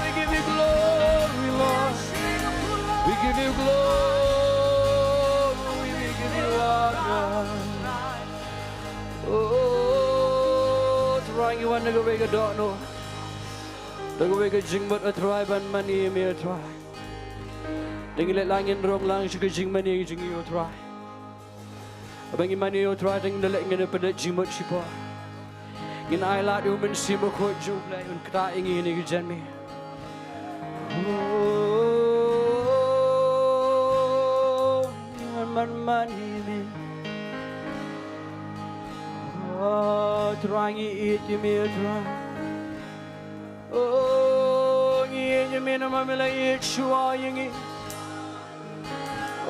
we give you glory, Lord. We give you glory, we give you honor. Oh, Trai, ngi wan da kawei ka dohnud, da kawei ka jingmut, oh Trai, ban mane ïa me, oh Trai. Da ngi leit lang, ngin rung lang sha ka jingmane jong ngi, oh Trai. Haba ngi mane, oh Trai, te ngin da leit, ngin da pynleit jingmut shipor. Ngin ailad ïa u Mynsiem Bakhuid jong U Blei un ktah ïa ngi ha kane ka jingmut. Oh, man, man, man, ïa me. Oh, Trai, ngi ïeit ïa me, oh Trai. Oh, ngi ïeit ïa me namar me la ïeit shuwa ïa ngi.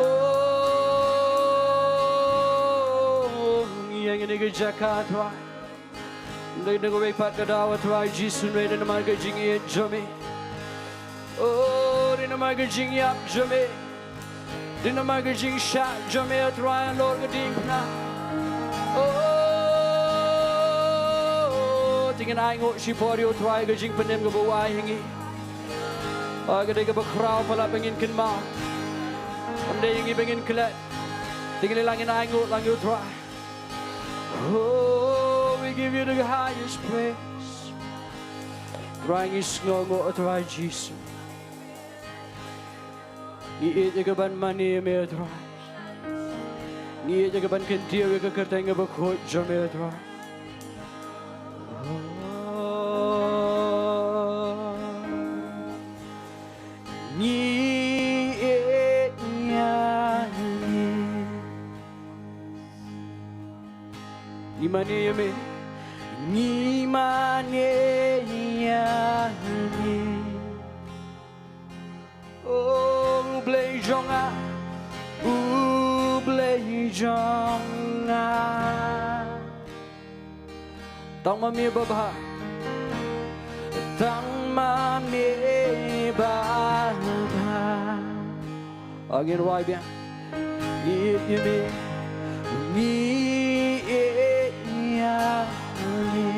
Oh, Kane ka jaka, Trai. Dei na kawei pat ka daw, Trai Jisu, dei namar ka jingïeit jong me. Oh, dei namar ka jingïap jong me. Dei namar ka jingshah jong me, Trai, halor ka diengphna. Oh, te ngin ainguh shipor ïa u Trai ka jingpynim kaba u ai ha ngi. Oh, ka dei kaba khraw palat ba ngin kynmaw. Ym dei ïa ngi ba ngin klet. Te ngin ïa la ngin ainguh lang ïa u Trai. Oh, we give you the highest praise. Trai, ngi sngewnguh, Trai Jisu. Ngi ïeit ïa ka ban mane ïa me, Trai. Ngi ïeit ïa ka ban kyntiew ïa ka kyrteng kaba khuid jong me, Trai. Oh, ngi ïeit ïa me. Ngi mane ïa me. Ngi mane ïa me. Oh, U Blei jong nga, U Blei jong nga. Tang ma me babha. Tang ma me babha. Oh, ngin wai biang. Ngi ïeit ïa me. Ngi ïeit ïa me.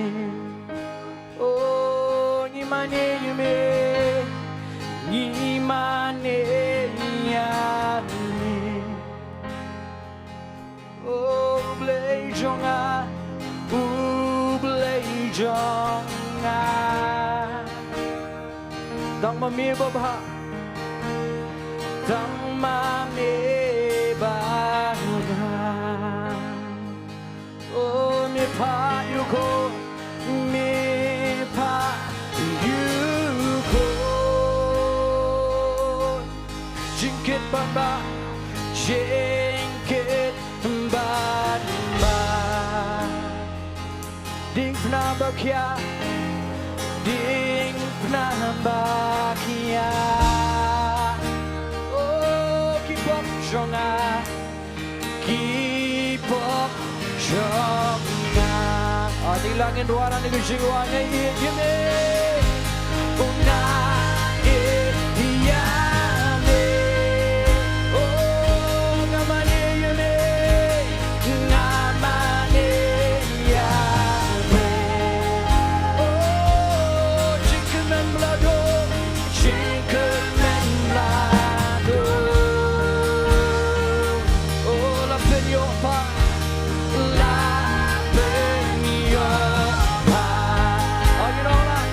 Oh, ngi mane ïa me. Ngi mane ïa me. Oh, U Blei jong nga, U Blei jong nga. Tang ma me babha. Tang ma me babha. Oh, me phah ïa u khun, me phah ïa u khun. Jingkit ban bah, jingkit ban bah. Diengphna ba khia, diengphna ba khia. Oh, ki pop jong nga, ki pop jong nga. Ah, te la ngin rwai na ka jingwan, ngi ïeit ïa me. Oh, nga ïeit ïa me. Oh, nga mane ïa me. Nga mane ïa me. Oh, jingkyrmen ba la duh, jingkyrmen ba la duh. Oh, la pynïoh pat, la pynïoh pat. Oh, you know, like,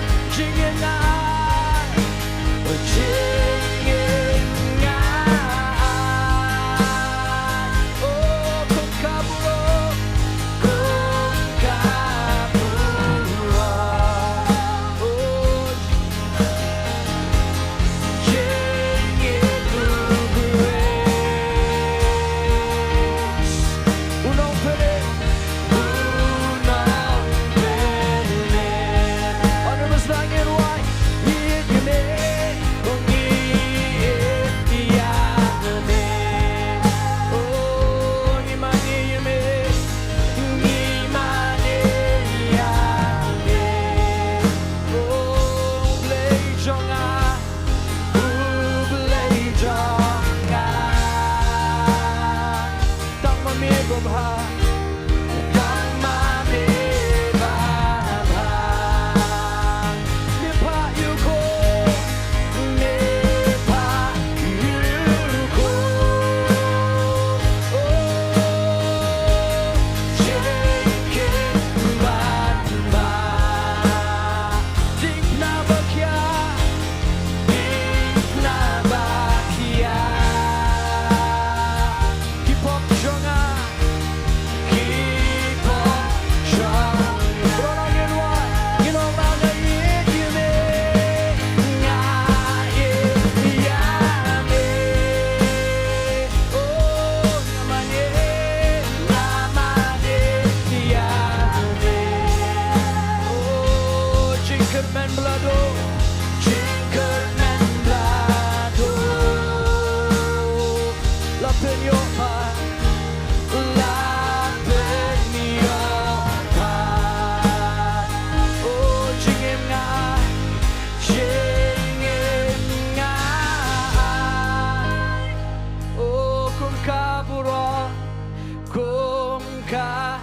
Ka,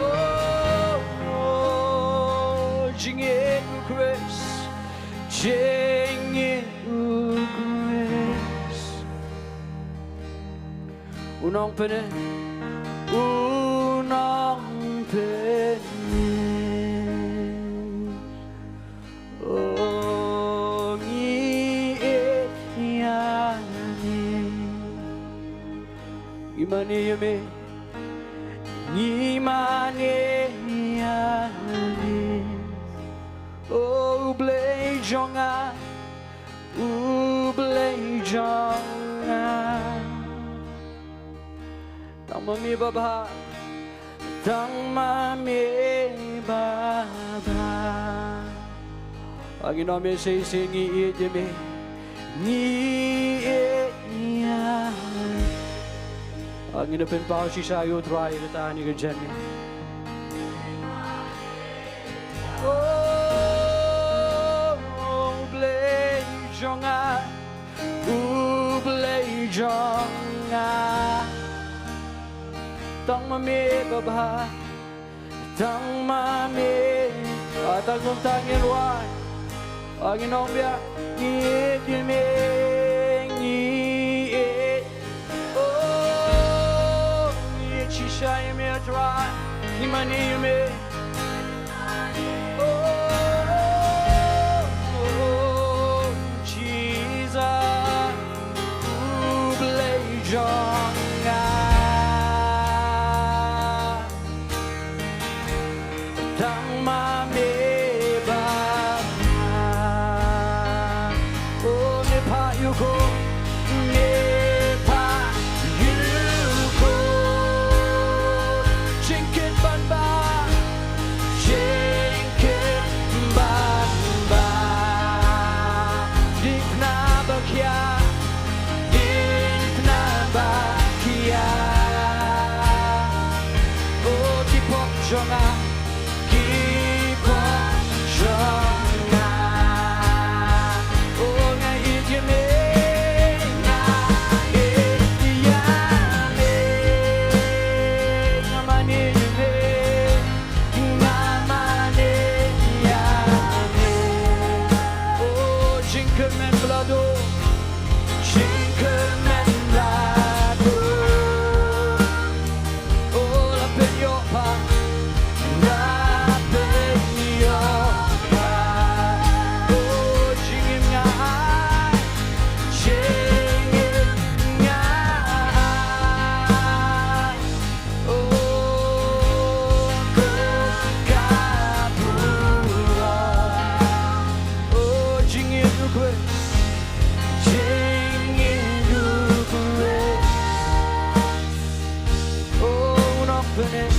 oh, oh, jingïeit u Khrist, jingïeit u Khrist. U nongpynim, u nongpynim. Oh, ngi ïeit ïa me. Ngi mane ïa me. Ngi mane ïa me. Oh, U Blei jong nga. U Blei jong nga. Tang ma me babha. Tang ma me babha. Ngin ong me shisha, ngi ïeit ïa me. Ngi ïeit ïa me. Ngin ïa pynpaw shisha ïa U Trai ïa kata ha kane ka janmiet. Oh, U Blei jong nga. U Blei jong nga. Tang ma me babha. Tang ma me. Ah, tang kumta ngin rwai. Ah, ngin ong biang. Ngi ïeit ïa me. Ngi ïeit. Oh, ngi ïeit shisha ïa me, Trai. Ngi mane ïa me. Oh, oh, oh, Jesus, U Blei jong nga. Tang ma me babha. Oh, me phah ïa u khun, me phah ïa u khun. Jingkit ban bam, jingkit ban bam. Diengphna ba khia, diengphna ba khia. Oh, ki pop jong nga. Ki pop jong nga. Oh, nga ïeit ïa me, nga ïeit ïa me. Nga mane ïa me, nga mane ïa me. Oh, jingkyrmen ba la duh, jingkyrmen ba la duh. Oh, la pynïoh pat, la pynïoh pat. Oh, jingim nga ai, jingim nga ai. Oh, ko ka burom. Oh, jingim u Khrist. Jingim u Khrist. Oh, u nongpynim,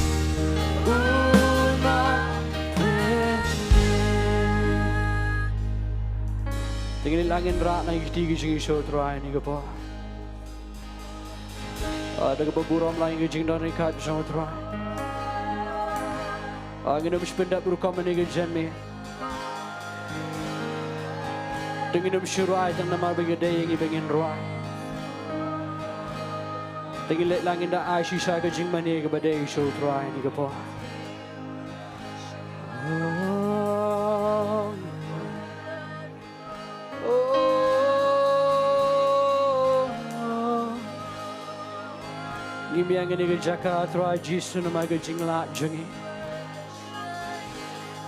u nongpynim. Te ngin leit lang ngin rah na ki kti ki jingïasoh Trai ha kane ka por. Ah, da kaba burom lang ïa ka jingdon ryngkat jong u Trai. Ah, ngin ym shu pyndep rukom ha kane ka janmiet. Te ngin ym shu rwai tang namar ba ka dei ïa ngi ba ngin rwai. Te ngin leit lang ngin da ai shisha ka jingmane kaba dei sha u Trai ha kane ka por. Oh. Oh. Ngim ïeng ha kane ka jaka Trai Jisu namar ka jinglait jong ngi.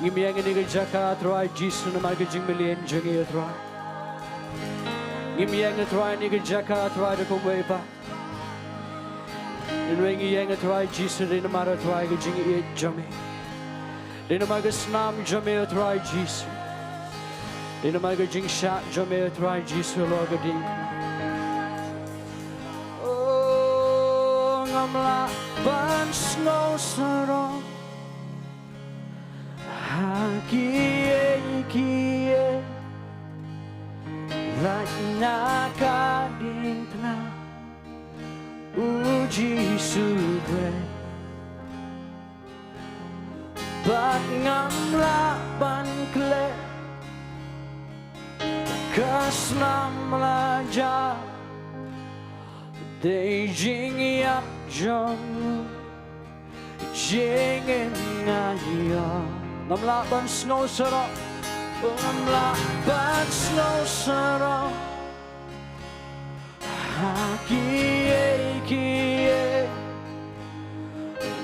Ngim ïeng ha kane ka jaka Trai Jisu namar ka jingmlien jong ngi, Trai. Ngim ïeng, Trai, ha kane ka jaka Trai da kumwei pat. Hynrei ngi ïeng, Trai Jisu, dei namar, Trai, ka jingïeit jong me. Dei namar ka snam jong me, Trai Jisu. Dei namar ka jingshah jong me, Trai Jisu, halor ka diengphna. Oh, ngam lah ban sngewsarong ha kiei kiei, lait na ka diengphna, U Jisu Khrist. Bad ngam lah ban klet, ka snam la jia, dei jingïap jong u. Jingim nga ïoh. Ngam lah ban sngew surok. Ngam lah ban sngew surok. Ha kiei kiei.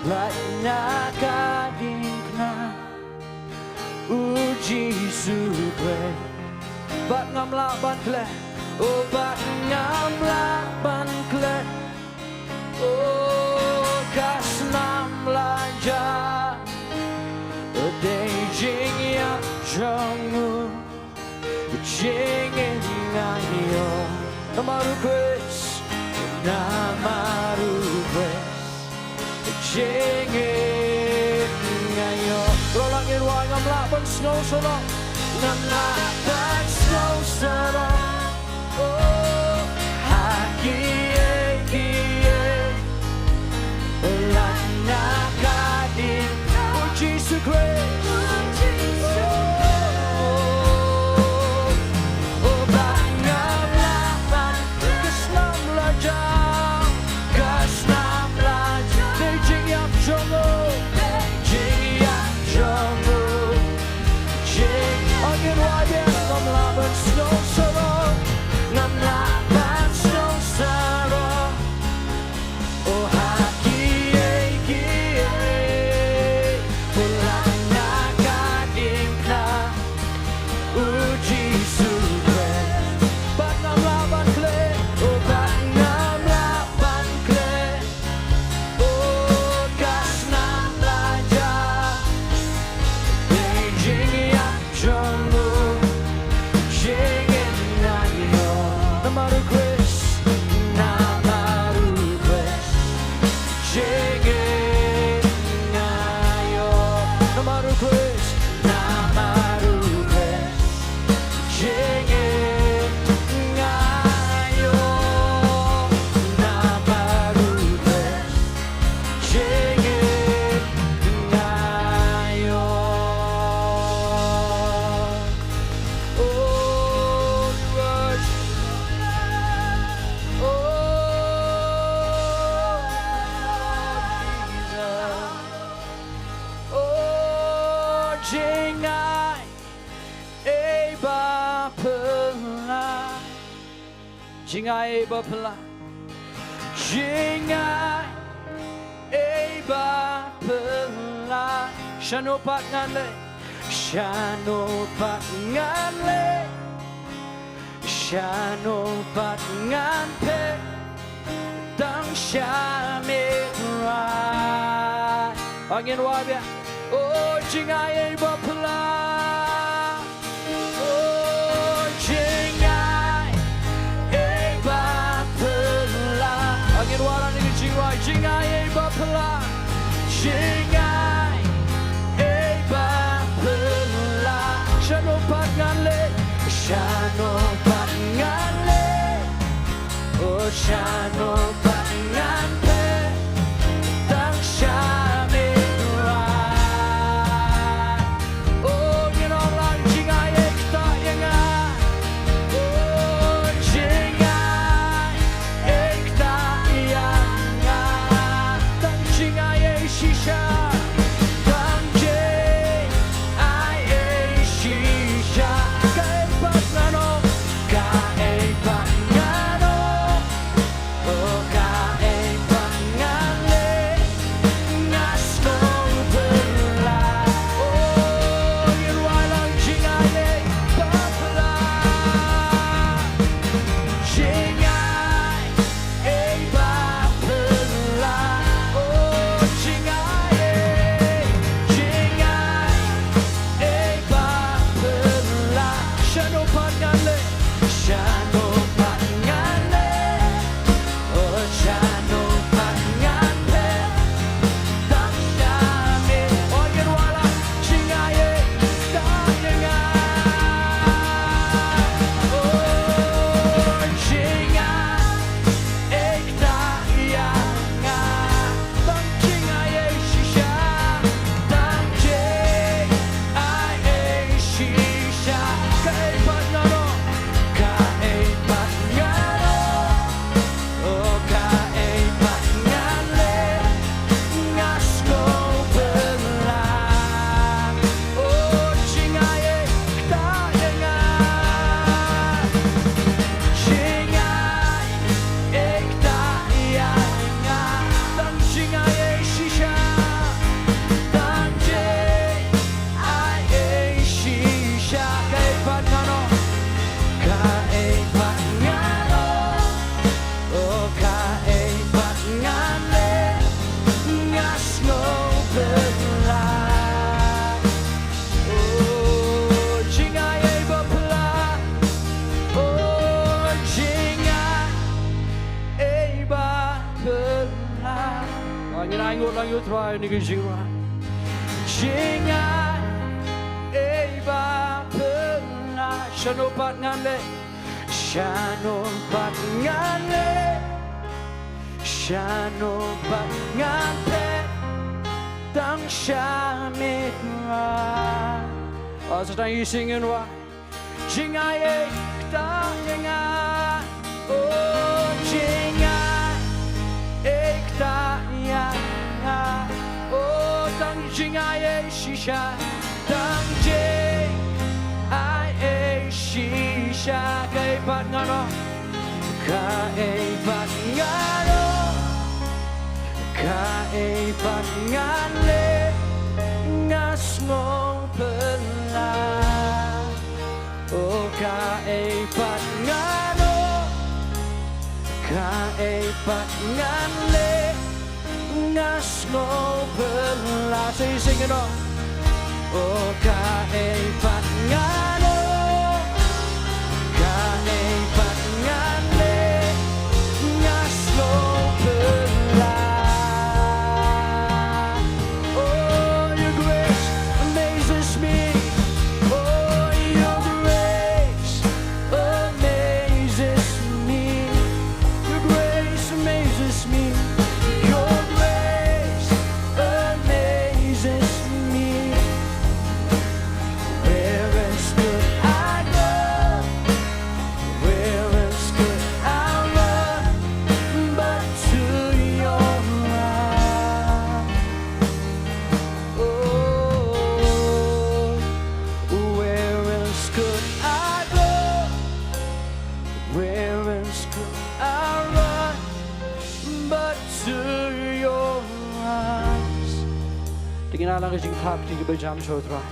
Lait na ka diengphna. U Jisu Khrist. Bad ngam lah ban khleh. O bad ngam lah ban khleh. O ka snam la jah. Dei jingïap jong u. Jingim nga ïoh. Namar u Khrist. Namar u Khrist. Jingim nga ïoh. Rong lang ngin wai ngam lah ban sngew surok. Ngam lah ban sngew surok. Oh, ha kiei kiei. Lait na ka diengphna. Oh, Jisu Khrist. Oh, oh, oh, ba ngam lah ban. Ka snam la jah. Ka snam la jah. Dei jingïap jong u. Jingïap jong u. Jing. Ngin wai biang. Ngam lah ban sngew surok. Ngam lah ban sngew surok. Oh, ha kiei kiei. Oh, lait na ka diengphna. U Jisu Khrist. Bad ngam lah ban khleh. Oh, bad ngam lah ban khleh. Oh, ka snam la jah. Dei jingïap jong u. Jingim nga ïoh. Namar u Khrist. Namar u Khrist. Jingim nga ïoh. Namar u Khrist. Namar u Khrist. Jingim nga ïoh. Namar u Khrist. Jingim nga ïoh. Oh, we worship. Oh, Jesus. Oh, jingai ei ba phylla. Jingai ei ba phylla. Jingai ei ba phylla. Shano pat ngan leh. Shano pat ngan leh. Shano pat ngan phet. Tang sha me Trai. Ngin wai biang. Oh, jingai ei ba phylla. Oh, jingai ei ba phylla. Ngin wai lang ïa ka jingwai. Jingai ei ba phylla. Jingai ei ba phylla. Shano pat ngan leh. Shano pat ngan leh. Oh, shano pat ngan phet. Tang sha me Trai. Oh, ngin ong lang jingai ei ktah ïa nga. Oh, jingai ei ktah ïa nga. Tang jingai ei shisha. Tang jingai ei shisha. Kaei pat ngan ong. Kaei pat ngan ong. Oh, kaei pat ngan leh, nga sngewphylla. Oh, ngin wai lang jingai ei ba phylla. Jingai ei ba phylla. Oh, jingai Sngewphylla. Oh, jingai ei ba phylla. Oh, jingai ei ba phylla. Ngin ai nguh lang ïa u Trai ha kane ka jingrwai. Jingai ei ba phylla. Shano pat ngan leh. Shano pat ngan leh. Shano pat ngan phet. Tang sha me Trai. Oh, sa tang ïa u sngewbha. Jingai ei ktah ïa nga. Oh, jingai ei ktah ïa nga. Oh, tang jingai ei shisha. Tang jingai ei shisha. Kaei pat ngan ong. Kaei pat ngan ong. Kaei pat ngan leh. Nga sngewphylla. Oh, kaei pat ngan ong. Kaei pat ngan leh. Nga sngewphylla. Say, sing it on. Oh, kaei pat ngan ong. Kaei pat ngan leh. Nga sngewphylla. Oh, your grace amazes me. Oh, your grace amazes me. Your grace amazes me. Your grace amazes me. Where else could I go? Where else could I run but to your arms? Oh, where else could I go? Where else could I run but to your arms? Te ngin ai lang ka jingthap, te kiba jam sha u Trai.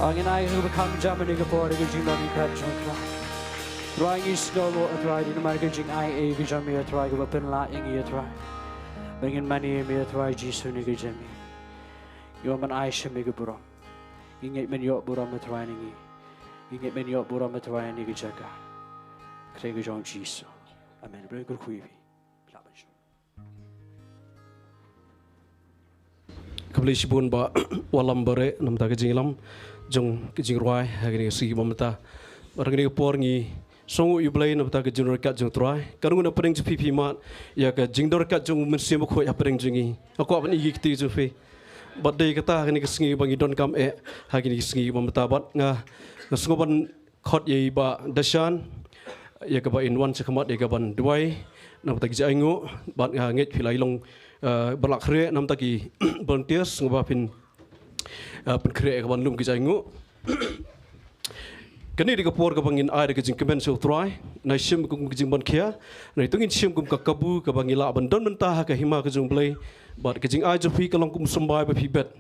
Ngin ai ka jingkham jam ha kane ka por, ka jingdon ryngkat jong u Trai. Trai, ngi sngewnguh, Trai, dei namar ka jingai ei ka jong me, Trai, kaba pynlah ïa ngi, Trai, ba ngin mane ïa me, Trai Jisu, ha kane ka jingim. Ngi wan ban ai sha me ka burom. Ngi ngeit men ïoh burom, Trai, na ngi. Ngi ngeit men ïoh burom, Trai, ha kane ka jaka. Kyrteng ka jong u Jisu. Amen. Bret kyrkhu ïa phi. Khublei shibun Bah Wallam Bare, namar ka jingïalam jong ka jingrwai ha kane ka sngi ba mynta. Bad ha kane ka por ngi sngewnguh ïa U Blei namar ka jingryngkat jong U Trai. Ka rung na pdeng jong phi, phi mad ïa ka jingryngkat jong U Mynsiem Bakhuid ha pdeng jong ngi. Nga kwah ban ïa ki kti jong phi. Bad dei kata ha kane ka sngi ba ngi donkam eh ha kane ka sngi ba mynta, bad nga, nga sngew ban khot ïa i Bah Dashan, ïa kaba in wan sha khmat ïa kaban duwai namar ki jingainguh, bad nga ngeit phi la long, eh, ba la khreh namar ki volunteers, nga ba phin, eh, pynkhreh ïa kaban lum ki jingainguh. Kane dei ka por kaba ngin ai da ka jingkmen sha U Trai, ngin shim kum ka jingbankhia, ngin, to ngin shim kum ka kabu kaba ngi lah ban don mynta ha ka hima ka jong U Blei, bad ka jingai jong phi ka long kum symbai ba phi bet,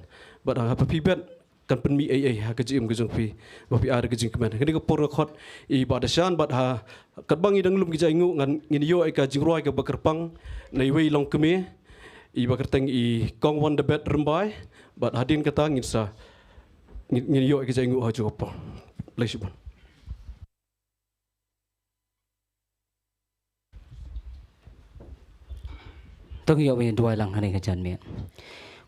bad haba phi bet kan pynmih ei ei ha ka jingim ka jong phi, ba phi ai da ka jingkmen. Kane ka por nga khot i Bah Dashan, bad ha katba ngi dang lum ki jingainguh, ngan, ngin ïoh ïa ka jingrwai kaba kyrpang na iwei i longkmie, iba kyrteng i Kong Wandabeth Rymbai, bad hadien kata ngin sa, ngin, ngin ïoh ïa ka jingainguh ha kajuh ka por. Khublei shibun. To ngin ïoh ban duwai lang ha kane ka janmiet.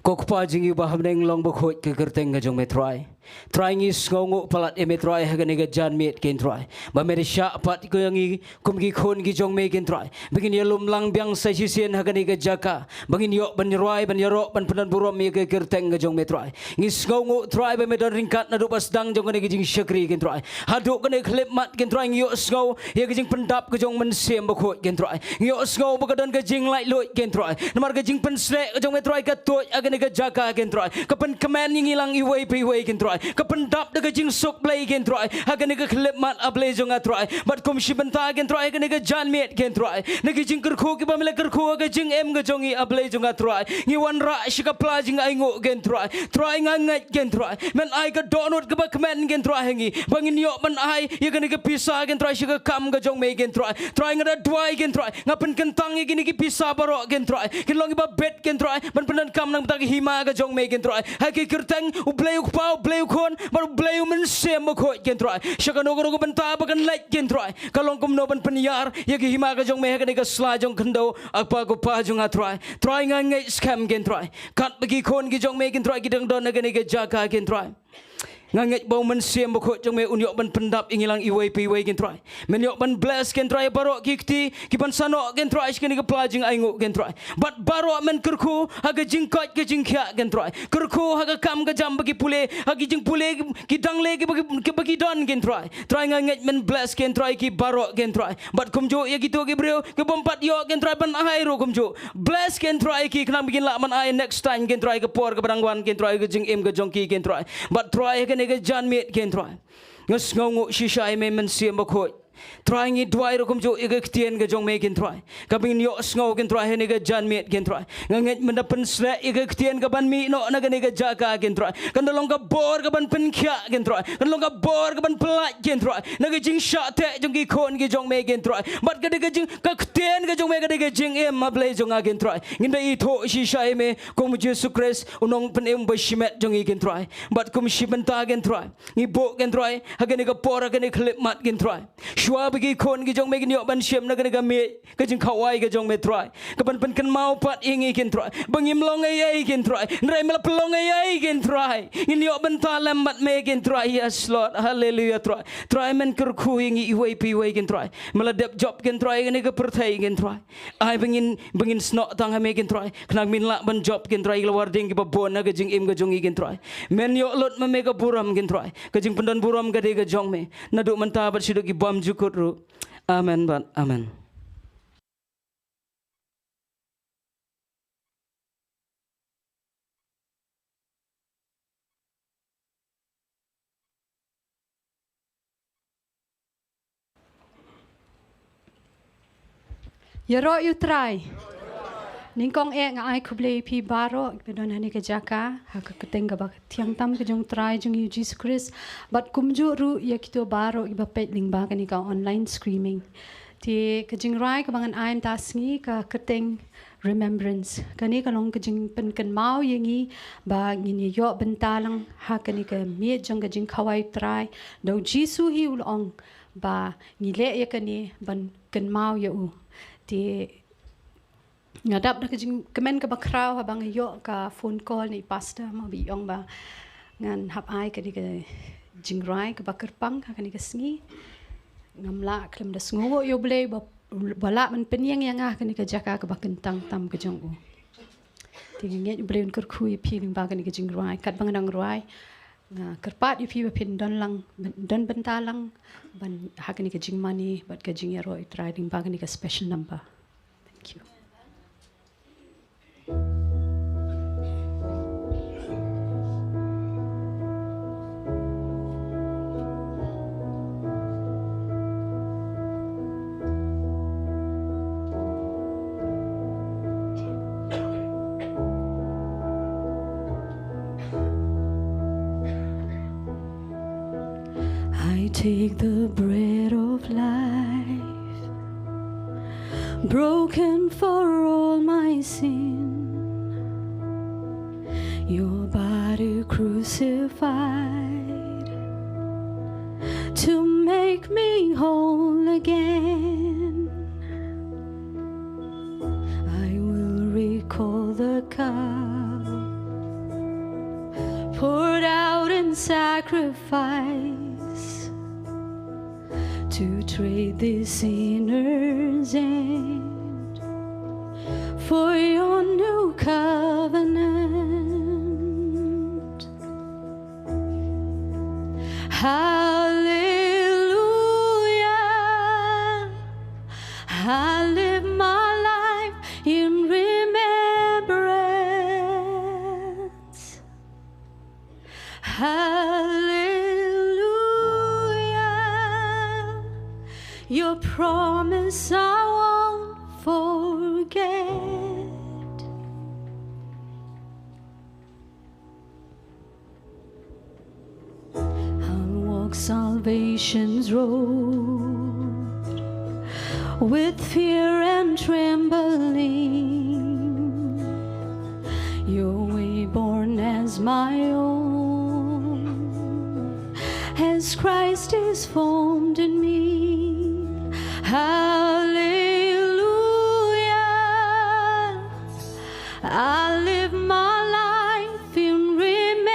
Ko Kpa jong ngi uba ha bneng, long bakhuid ka kyrteng ka jong me Trai. Trai, ngi sngewnguh palat ïa me Trai ha kane ka janmiet kein Trai, ba me da shah pat ïa ngi kum ki khun ki jong me kein Trai, ba ngin ïalum lang biang sa shisien ha kane ka jaka, ba ngin ïoh ban rwai, ban ïaroh, ban pyndonburom ïa ka kyrteng ka jong me Trai. Ngi sngewnguh Trai ba me don ryngkat naduh ba sdang jong kane ka jingshakri kein Trai, haduh kane ka khyllipmat kein Trai. Ngi ïohsngew ïa ka jingpyndap ka jong U Mynsiem Bakhuid kein Trai. Ngi ïohsngew ba ka don ka jinglaitluid kein Trai, namar ka jingpynshlur ka jong me Trai ka tuid ha na ka jaka, Kynrad. Ka pynkmen ïa ngi lang iwei pa iwei, Kynrad. Ka pyndap da ka jingsuk Blei, Kynrad, ha kane ka khyllipmat, A Blei jong nga Trai. Bad kum shi bynta, Kynrad, ha kane ka janmiet, Kynrad, na ki jingkyrkhu kiba me la kyrkhu ha ka jingim ka jong ngi, A Blei jong nga Trai, ngi wanrah sha ka pla jingainguh, Kynrad. Trai, nga ngeit, Kynrad, men ai ka dohnud kaba kmen, Kynrad, ha ngi ba ngin ïoh ban ai ïa kane ka pisa, Kynrad, sha ka kam ka jong me, Kynrad. Trai, nga da duwai, Kynrad, nga pynkyntang ïa kine ki pisa baroh, Kynrad, kin long kiba bit, Kynrad, ban pyndonkam na ka bynta ka hima ka jong me, Kynrad, ha ki kyrteng U Blei U Kpa, U Blei U Khun bad U Blei U Mynsiem Bakhuid, Kynrad. Sha kano kano ka bynta ba kan leit, Kynrad, ka long kumno ban pynïar ïa ka hima ka jong me ha kane ka sla jong khyndew, A Kpa, ko Pa jong nga Trai. Trai, nga ngeit skhem, Kynrad, katba ki khun ki jong me, Kynrad, ki dang don ha kane ka jaka, Kynrad, nga ngeit ba U Mynsiem Bakhuid jong me un ïoh ban pyndap ïa ngi lang iwei pa iwei, Kynrad. Men ïoh ban bless, Kynrad, baroh ki kti kiban sa noh, Kynrad, sha kane ka pla jingainguh, Kynrad. Bad baroh men kyrkhu ha ka jingkoit ka jingkhiah, Kynrad. Kyrkhu ha ka kam ka jam ba ki pule, ha ki jingpule ki dang leh kiba ki, kiba ki don, Kynrad. Trai, nga ngeit men bless, Kynrad, ki baroh, Kynrad. Bad kumjuh ïa kito ki briew ki bym pat ïoh, Kynrad, ban ai ruh kumjuh. Bless, Kynrad, ki khnang ba kin lah ban ai next time, Kynrad, ka por kaba dang wan, Kynrad, ka jingim ka jong ki, Kynrad. Bad Trai, ha kane ka janmiet, Kynrad, nga sngewnguh shisha ïa me, Mynsiem Bakhuid. Trai, ngi duwai ruh kumjuh ïa ka ktien ka jong me, Kynrad, kaba ngin ïoh sngew, Kynrad, ha kane ka janmiet, Kynrad. Nga ngeit men da pynsleh ïa ka ktien kaban mih noh na kane ka jaka, Kynrad, kan da long ka bor kaban pynkhiah, Kynrad, kan long ka bor kaban pyllait, Kynrad, na ka jingshah teh jong ki khun ki jong me, Kynrad. Bad ka dei ka jing, ka ktien ka jong me ka dei ka jingim, A Blei jong nga, Kynrad. Ngin da ithuh shisha ïa me kum U Jisu Khrist, U Nongpynim ba shimet jong ngi, Kynrad. Bad kum shi bynta, Kynrad, ngi buh, Kynrad, ha kane ka por, ha kane ka khyllipmat, Kynrad, shuwa ba ki khun ki jong me kin ïoh ban shim na kane ka miej ka jingkhawai ka jong me, Trai, kaban pynkynmaw pat ïa ngi, Kynrad, ba ngim long ei ei, Kynrad, hynrei me la pynlong ei ei, Kynrad. Ngin ïoh bynta lem bad me, Kynrad. Yes, Lord. Hallelujah, Trai. Trai, men kyrkhu ïa ngi iwei pa iwei, Kynrad. Me la dep jop, Kynrad, ïa kane ka pyrthei, Kynrad. Ai ba ngin, ba ngin snoh tang ha me, Kynrad, khnang men lah ban jop, Kynrad, ïa la war ding kiba bun na ka jingim ka jong ngi, Kynrad. Men ïoh lut ma me ka burom, Kynrad. Ka jingpyndon burom ka dei ka jong me, naduh mynta bad shaduh ki bymjukut ruh. Amen bad amen. Ïaroh ïa U Trai. Nyngkong eh nga ai khublei ïa phi baroh kiba don ha kane ka jaka, ha ka kyrteng kaba thiang tam ka jong U Trai jong ngi U Jisu Khrist. Bad kumjuh ruh ïa kito baroh kiba peit lyngba kane ka online streaming. Te ka jingrwai kaba ngan ai mynta ka sngi ka kyrteng Remembrance. Kane ka long ka jingpynkynmaw ïa ngi ba ngin ïoh bynta lang ha kane ka miej jong ka jingkhawai U Trai. Da U Jisu hi u la ong ba ngi leh ïa kane ban kynmaw ïa u. Te nga dap da ka jingkmen kaba khraw haba nga ïoh ka phone call na i pastor, ma ba i ong ba ngan hap ai kane ka jingrwai kaba kyrpang ha kane ka sngi. Ngam lah khlem da sngewnguh ïa U Blei ba, ba lah ban pynïeng ïa nga ha kane ka jaka kaba kyntang tam ka jong u. Te nga ngeit U Blei un kyrkhu ïa phi lyngba kane ka jingrwai. Katba nga dang rwai, nga kyrpad ïa phi ba phin don lang, don bynta lang ban ha kane ka jingmane bad ka jingïaroh ïa U Trai lyngba kane ka special number. Thank you. I take the bread of life, broken for all my sin, your body crucified to make me whole again. I will recall the cup poured out in sacrifice to trade this sinner's end for your new covenant. Hallelujah, I live my life in remembrance. Hallelujah. Your promise I won't forget. I'll walk salvation's road with fear and trembling. Your way born as my own, as Christ is formed in me. Hallelujah. I live my life in remembrance.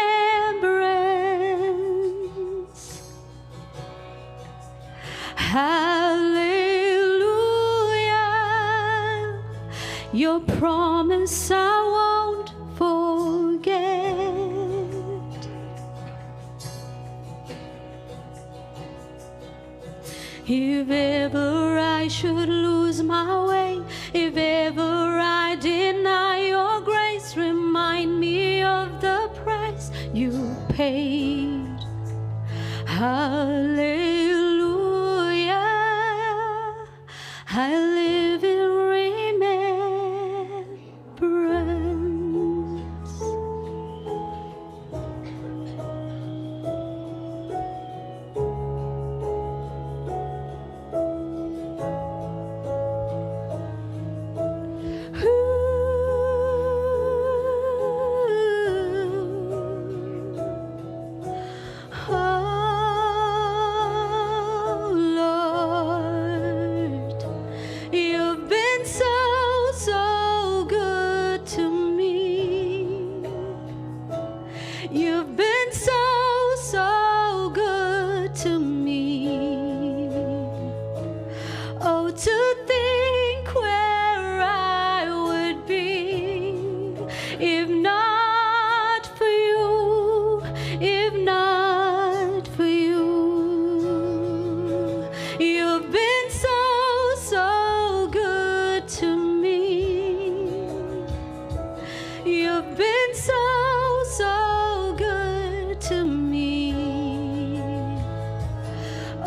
Hallelujah. Your promise I won't forget. If ever I should lose my way, if ever I deny your grace, remind me of the price you paid. Hallelujah. I live in remembrance. Oh Lord, you've been so, so good to me. You've been so, so good to me. Oh, to think where I would be if not for you, if not for you. You've been so, so good to me. You've been so, so good to me.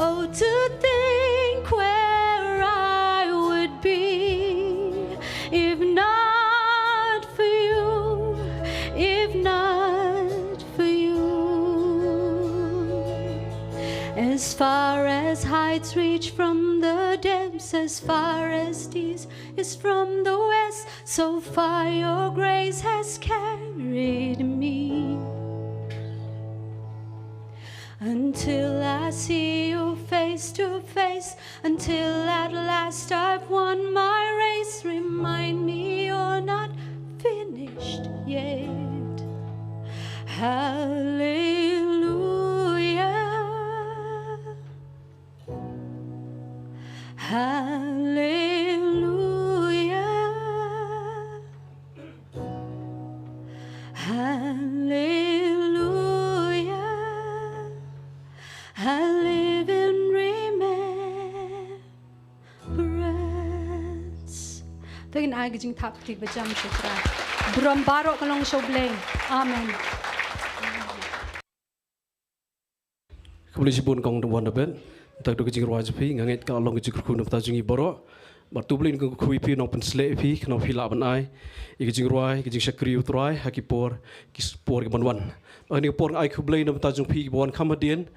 Oh, to think where I would be if not for you, if not for you. As far as heights reach from the depths, as far as east is from the west, so far your grace has carried me. Until I see you face to face, until at last I've won my race, remind me you're not finished yet. Hallelujah. Hallelujah. Hallelujah. I live in remembrance. To ngin ai ka jingthap kti ba jam sha U Trai. Burom baroh ka long sha U Blei. Amen. Khublei shibun kong Wandaben. Tang da ka jingrwai jong phi, nga ngeit ka long ka jingkyrkhu na ka bynta jong ngi baroh. Bad to U Blei un kyrkhu ïa phi, un pynsleh ïa phi, khnang ba phi lah ban ai ïa ka jingrwai, ka jingshakri U Trai ha ki por, ki por ki ban wan. Bad ha kane ka por nga ai khublei na ka bynta jong phi kiba wan kham hadien.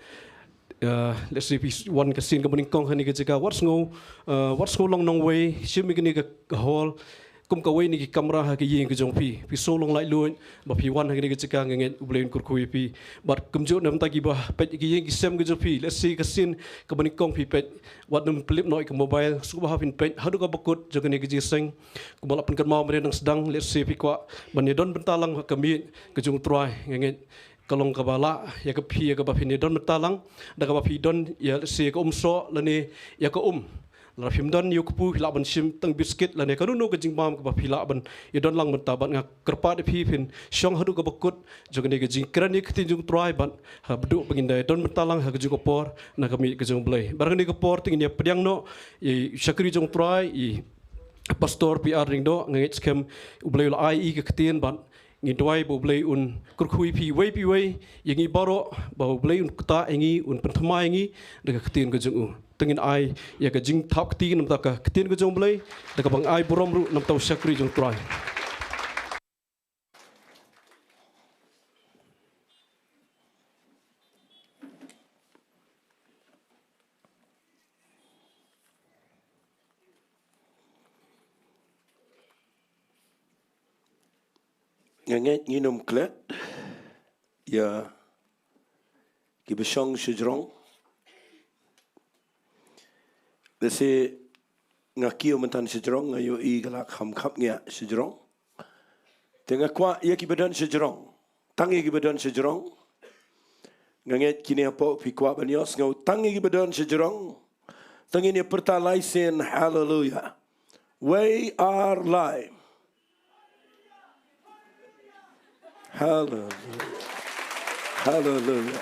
Uh, let's say phi wan ka sien kaba nyngkong ha kane ka jaka, wat sngew, uh, wat sngew long nongwei, shim ïa kane ka hall kum kawei na ki kamra ha ka ïing ka jong phi. Phi sngew long laitluid ba phi wan ha kane ka jaka, nga ngeit U Blei un kyrkhu ïa phi. Bad kumjuh na ka bynta kiba peit ha ki ïing ki sem ka jong phi, let's say ka sien kaba nyngkong phi peit, wat nym pynlip noh ïa ka mobile, sngewbha phin peit haduh kaba kut jong kane ka jingïaseng. Kumba la pynkynmaw mynne nang sdang, let's say phi kwah ban ïadon bynta lang ha ka miej ka jong U Trai, nga ngeit ka long kaba lah ïa ka phi, ïa kaba phin ïadon bynta lang da kaba phi don ïa, let's say, ka umsoh lane ïa ka um. Lada phim don ïa u kpu, phi lah ban shim tang biskit lane kano kano ka jingbam kaba phi lah ban ïadon lang bynta. Bad nga kyrpad ïa phi phin shong haduh kaba kut jong kane ka jingkren ïa ka ktien jong U Trai bad haduh ba ngin da ïadon bynta lang ha ka jong ka por na ka miej ka jong U Blei. Bad ha kane ka por te ngin ïa pdiang noh ïa i shakri jong U Trai, i Pastor P R Lyngdoh. Nga ngeit skhem U Blei u la ai ïa i ka ktien bad Ngi duwai ba U Blei un kyrkhu ïa phi iwei pa iwei, ïa ngi baroh, ba U Blei un ktah ïa ngi, un pynthymmai ïa ngi da ka ktien ka jong u. Te ngin ai ïa ka jingthap kti namar ka ktien ka jong U Blei, da kaba ngan ai burom ruh namar u shakri jong U Trai. Nga ngeit ngin ym klet ïa kiba shong shajrong. Lehse nga kiew mynta shajrong, nga ïohi ka la kham khapngiah shajrong. Te nga kwah ïa kiba don shajrong, tang ïa kiba don shajrong. Nga ngeit kine hapoh phi kwah ban ïohsngew, tang ïa kiba don shajrong. Te ngin ïa pyrta lai sien, haleluya. Wei ar lai. Haleluya. Haleluya.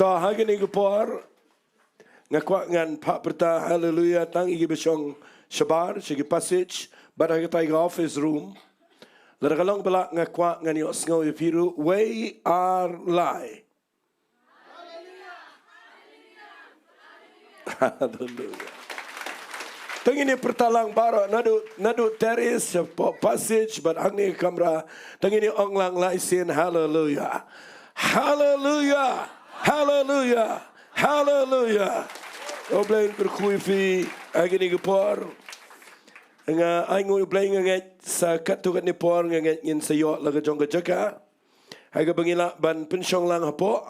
To, ha kane ka por nga kwah ngan phah pyrta haleluya tang ïa kiba shong shabar sha ki passage bad ha katai ka office room. Lada ka long ba lah nga kwah ngan ïohsngew ïa phi ruh, wei ar lai. Haleluya. Te ngin ïa pyrta lang baroh, naduh, naduh terrace, shapoh passage bad hangne kamra. Te ngin ïa ong lang lai sien, haleluya. Haleluya. Haleluya. Haleluya. U Blei un kyrkhu ïa phi ha kane ka por. Nga ai nguh ïa U Blei, nga ngeit sa katto katne por nga ngeit ngin sa ïoh la ka jong ka jaka ha kaba ngi lah ban pynshong lang hapoh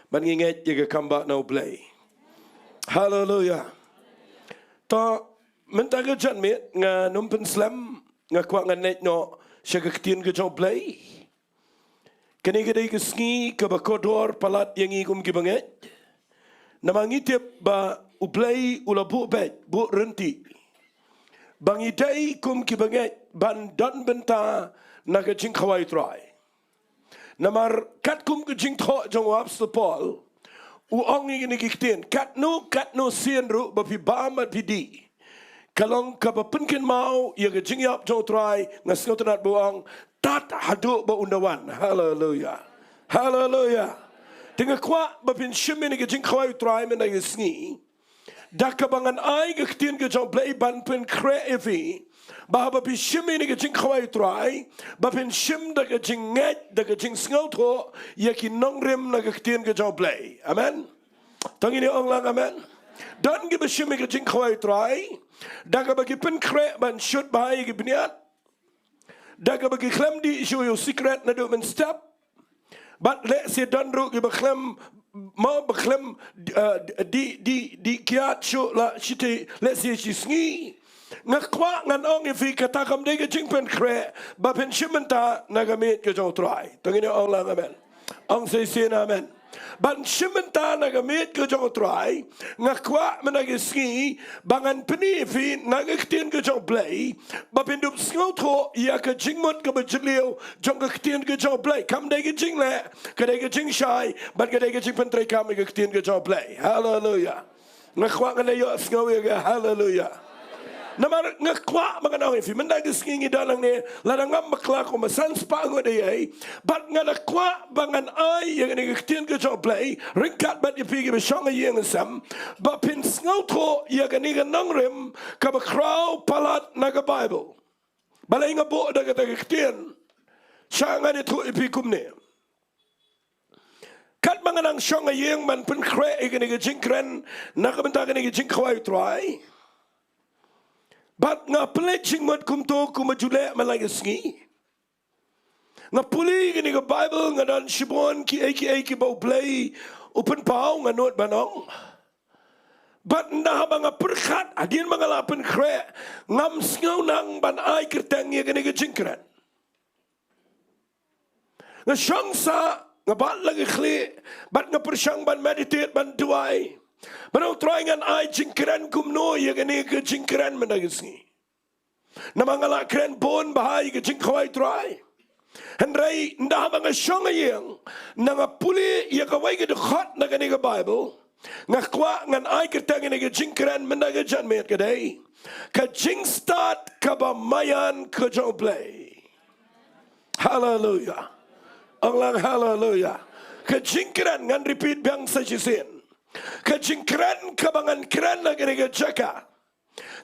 ban ngi ngeit ïa ka kam ba na U Blei. Haleluya. To, mynta ka janmiet ngan ym pynslem, nga kwah ngan leit noh sha ka ktien ka jong U Blei. Kane ka dei ka sngi kaba kordor palat ïa ngi kum kiba ngeit. Namar ngi tip ba U Blei u la buh beit, buh rynti ba ngi dei kum kiba ngeit ban don bynta na ka jingkhawai U Trai. Namar katkum ka jingthoh jong u Apostol Paul, u ong ïa kine ki ktien, katno katno sien ruh ba phi bam bad phi dih, ka long kaba pynkynmaw ïa ka jingïap jong U Trai. Nga sngewtynnat ba u ong, tad haduh ba un da wan. Haleluya. Haleluya. Te nga kwah ba phin shim ïa kane ka jingkhawai U Trai mynta ka sngi da kaba ngan ai ka ktien ka jong U Blei ban pynkhreh ïa phi, ba haba phi shim ïa kane ka jingkhawai U Trai, ba phin shim da ka jingngeit, da ka jingsngewthuh ïa ki nongrim na ka ktien ka jong U Blei. Amen. To ngin ïa ong lang amen. Don kiba shim ïa ka jingkhawai U Trai da kaba ki pynkhreh ban shut bha ïa ki bniat, da kaba ki khlem dih shuh ïa u sikret naduh mynstep. Bad lehse don ruh kiba khlem, mo, ba khlem, eh, dih, dih, dih kiad shuh la shiteng, lehse shisngi. Nga kwah ngan ong ïa phi, kata kam dei ka jingpynkhreh ba phin shim bynta na ka miet ka jong U Trai. To ngin ïa ong lang amen. Ong shisien amen. Ban shim bynta na ka miet ka jong U Trai, nga kwah mynta ka sngi ba ngan pyni ïa phi na ka ktien ka jong U Blei ba phin dup sngewthuh ïa ka jingmut kaba jylliew jong ka ktien ka jong U Blei. Kam dei ka jingleh, ka dei ka jingshai bad ka dei ka jingpyntreikam ïa ka ktien ka jong U Blei. Haleluya. Nga kwah ngan ïohsngew ïa ka haleluya. Namar nga kwah ba ngan ong ïa phi mynta ka sngi ngi don hangne, lada ngam bakla kumba san spah ngut eiei, bad nga da kwah ba ngan ai ïa kane ka ktien ka jong U Blei ryngkat bad ïa phi kiba shong ha ïing ha sem, ba phin sngewthuh ïa kane ka nongrim kaba khraw palat na ka Baibl. Balei nga buh da kata ka ktien? Sha ngan ïathuh ïa phi kumne. Katba nga nang shong ha ïing ban pynkhreh ïa kane ka jingkren na ka bynta kane ka jingkhawai U Trai, bad nga pynleit jingmut kumto kumba ju leh man la ka sngi. Nga pule ïa kane ka Baibl, nga don shibun kiei kiei kiba U Blei u pynpaw, nga nud ban ong. Bad ynda haba nga pyrkhat hadien ba nga la pynkhreh, ngam sngew nang ban ai kyrteng ïa kane ka jingkren. Nga shong sah, nga bat la ka khlieh bad nga pyrshang ban meditate, ban duwai, ban ong, Trai, ngan ai jingkren kumno ïa kane ka jingkren mynta ka sngi? Namar nga la kren bun bha ïa ka jingkhawai U Trai. Hynrei ynda haba nga shong ha ïing, ynda nga pule ïa kawei ka dkhot na kane ka Baibl, nga kwah ngan ai kyrteng ïa kane ka jingkren mynta ka janmiet, ka dei ka jingstad kaba maïan ka jong U Blei. Haleluya. Ong lang haleluya. Ka jingkren, ngan repeat biang sa shisien. Ka jingkren kaba ngan kren ha kane ka jaka,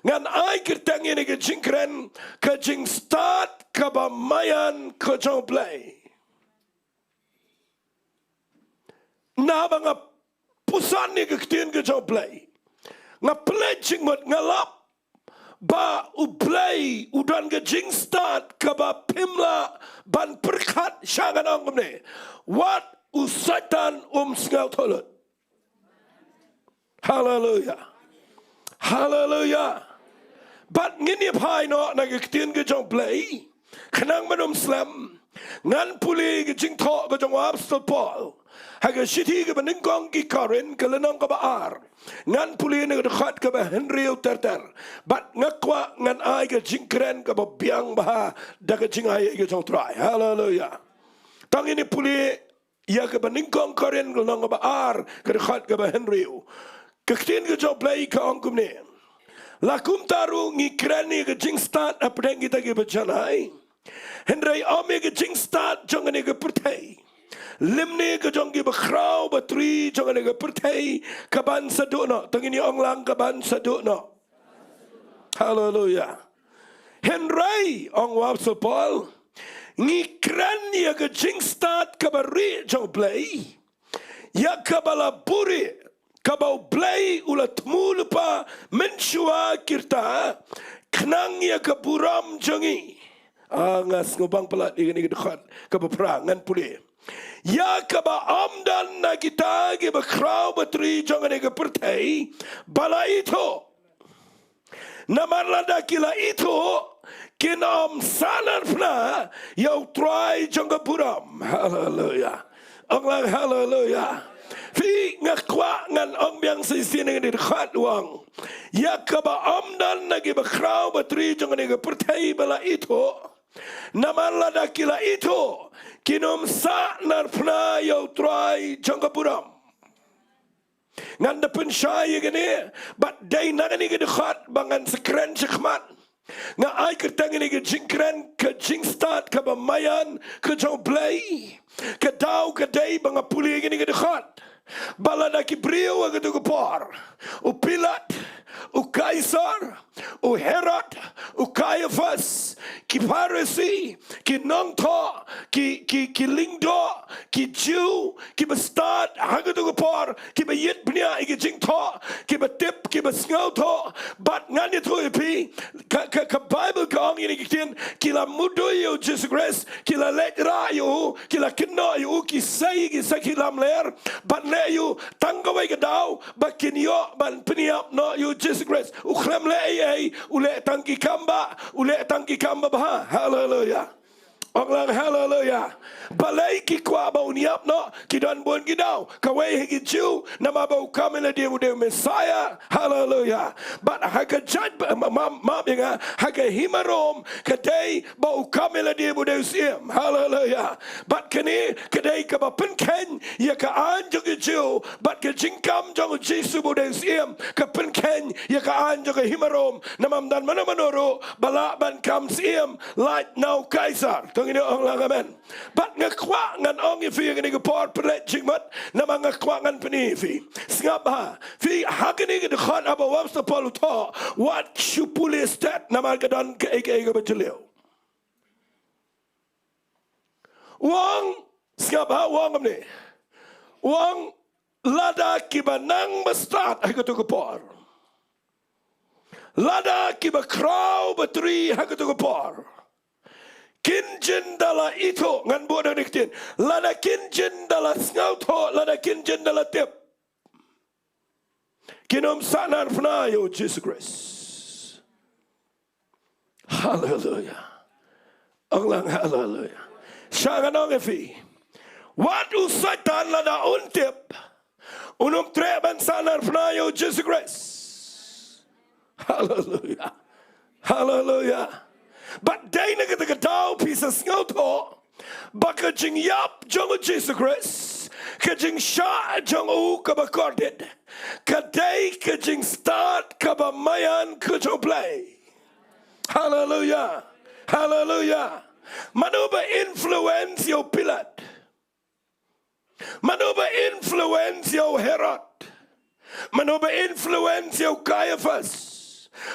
ngan ai kyrteng ïa kane ka jingkren, ka jingstad kaba maïan ka jong U Blei. Naba nga puson ïa ka ktien ka jong U Blei, nga pynleit jingmut, nga lap ba U Blei u don ka jingstad kaba phim lah ban pyrkhat. Sha ngan ong kumne, wat u Soitan um sngewthuh lut. Haleluya. Haleluya. Bad ngin ïa phai noh na ka ktien ka jong U Blei, khnang ban ym slem, ngan pule ka jingthoh ka jong u Apostol Paul ha ka shithi kaba nyngkong ki Korinth, ka lynnong kaba ar. Ngan pule na ka dkhot kaba hynriew ter ter. Bad nga kwah ngan ai ka jingkren kaba biang bha da ka jingai ka jong U Trai. Haleluya. To ngin ïa pule ïa kaba nyngkong Korinth, ka lynnong kaba ar, ka dkhot kaba hynriew. Ka ktien ka jong U Blei ka ong kumne: La kumta ruh ngi kren ïa ka jingstad hapdeng kita kiba janai, hynrei ym ïa ka jingstad jong kane ka pyrthei, lymne ka jong ki bakhraw batri jong kane ka pyrthei, kaban sa duh noh. To ngin ïa ong lang, kaban sa duh noh. Haleluya. Hynrei, ong u Apostol Paul, ngi kren ïa ka jingstad kaba rieh jong U Blei, ïa kaba la buhrieh, kaba U Blei u la thmu lypa mynshuwa ki rta, khnang ïa ka burom jong ngi. Ah, nga sngewbang palat ïa kane ka dkhot kaba phra, ngan pule. Ïa kaba ym don na kita ki bakhraw batri jong kane ka pyrthei ba la ithuh. Namar lada ki la ithuh, kin ym sahnarphna ïa U Trai jong ka burom. Haleluya. Ong lang haleluya. Phi, nga kwah ngan ong biang sa shisien ïa kane ka dkhot, u ong, ïa kaba ym don na ki bakhraw batri jong kane ka pyrthei ba la ithuh. Namar lada ki la ithuh, kin ym sahnarphna ïa U Trai jong ka burom. Ngan da pynshai ïa kane, bad dei na kane ka dkhot ba ngan sa kren shakhmat. Nga ai kyrteng ïa kane ka jingkren, ka jingstad kaba maïan ka jong U Blei. Ka daw ka dei ba nga pule ïa kane ka dkhot ba lada ki briew ha kato ka por, u Pilat, u Kaisar, u Herod, u Kaiaphas, ki Pharisi, ki nongthoh, ki, ki, ki lyngdoh, ki Jiw, ki bastad ha kato ka por, ki ba ïit bniah ïa ki jingthoh, ki ba tip, ki ba sngewthuh. Bad ngan ïathuh ïa phi, ka, ka, ka Baibl ka ong ïa kine ki ktien, ki la mudui ïa u Jisu Khrist, ki la leit rah ïa u, ki la kynnoh ïa u, ki sei, ki sakhi lamler, bad leh ïa u, tang kawei ka daw ba kin ïoh ban pynïap noh ïa u Jisu Khrist. U khlem leh ei ei, u leh tang ki kam ba, u leh tang ki kam ba bha. Haleluya. Ong lang haleluya. Balei ki kwah ba un ïap noh? Ki don bun ki daw. Kawei ha ki Jiw, namar ba u kam ïa lade ba u dei u Messiah. Haleluya. Bad ha ka jait ba, ma, ma, map ïa nga, ha ka hima Rom, ka dei ba u kam ïa lade ba u dei u Syiem. Haleluya. Bad kane ka dei kaba pynkheiñ ïa ka aiñ jong ki Jiw, bad ka jingkam jong u Jisu ba u dei u Syiem ka pynkheiñ ïa ka aiñ jong ka hima Rom. Namar ym don mano mano ruh ba lah ban kam syiem lait na u Kaisar. To ngin ong lang amen. Bad nga kwah ngan ong ïa phi ïa kane ka por, pynleit jingmut, namar nga kwah ngan pyni ïa phi. Sngap bha, phi, ha kane ka dkhot haba u Apostol Paul u thoh, wat shu pule stet, namar ka don kaei kaei kaba jylliew. U ong, sngap bha, u ong kumne. U ong, lada ki ba nang bastad ha kato ka por, lada ki bakhraw batri ha kato ka por, kin jin da la ithuh, ngan buh da kane ka ktien, lada kin jin da la sngewthuh, lada kin jin da la tip, kin ym sahnarphna ïa u Jisu Khrist. Haleluya. Ong lang haleluya. Sha ngan ong ïa phi, wat u Soitan lada un tip, un ym treh ban sahnarphna ïa u Jisu Khrist. Haleluya. Haleluya. Bad dei na kata ka daw phi sa sngewthuh ba ka jingïap jong u Jisu Khrist, ka jingshah jong u kaba kordit, ka dei ka jingstad kaba maïan ka jong U Blei. Haleluya. Haleluya. Mano ba influence ïa u Pilat? Mano ba influence ïa u Herod? Mano ba influence ïa u Kaiaphas?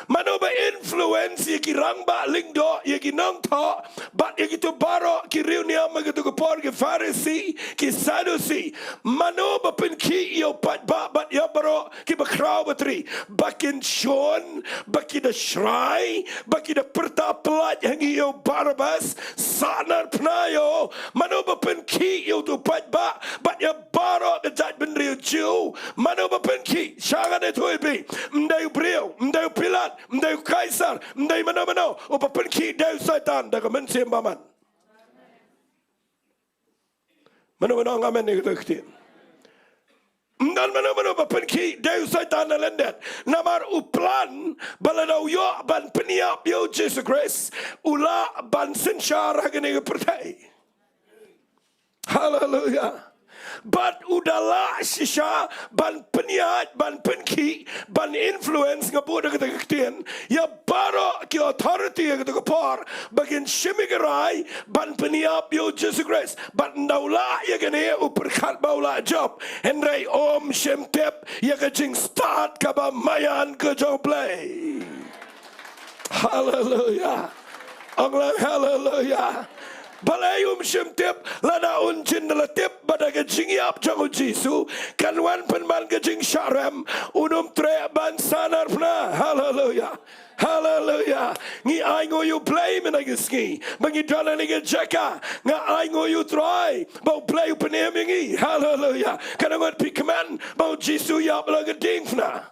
Mano ba influence ïa ki rangbah lyngdoh, ïa ki nongthoh, bad ïa kito baroh ki riewniam ha kato ka por, ki Pharisi, ki Saddusi? Mano ba pynkhih ïa u paidbah bad ïa baroh kiba khraw batri, ba kin shun, ba ki da shrai, ba ki da pyrta pyllait ha ngi ïa u Barabbas? Sahnarphna ïa u. Mano ba pynkhih ïa uto u paidbah bad ïa baroh ka jaitbynriew Jiw? Mano ba pynkhih? Sha nga ne thui bi, ym dei u briew, ym dei u Pilat, ym dei u Kaisar, ym dei mano mano. U ba pynkhih dei u Soitan da ka mynsiem bymman. Mano mano ong amen ïa kato ka ktien. Ym don mano mano ba pynkhih, dei u Soitan na lyndet. Namar u plan ba lada u ïoh ban pynïap ïa u Jisu Khrist, u lah ban synshar ha kane ka pyrthei. Haleluya. Bad u da lah shisha ban pynïaid, ban pynkhih, ban influence, nga buh da kata ka ktien, ïa baroh ki authority ha kato ka por ba kin shim ïa ka rai ban pynïap ïa u Jisu Khrist. Bad ynda u lah ïa kane, u pyrkhat ba u lah jop. Hynrei um shym tip ïa ka jingstad kaba maïan ka jong U Blei. Haleluya. Ong lang haleluya. Balei um shym tip? Lada un jin da la tip ba da ka jingïap jong u Jisu kan wan pynban ka jingshah rem, un ym treh ban sahnarphna. Haleluya. Haleluya. Ngi ainguh ïa U Blei mynta ka sngi ba ngi don ha kane ka jaka. Nga ainguh ïa U Trai ba U Blei u pynim ïa ngi. Haleluya. Katno ngut phi kmen ba u Jisu u ïap la ka diengphna?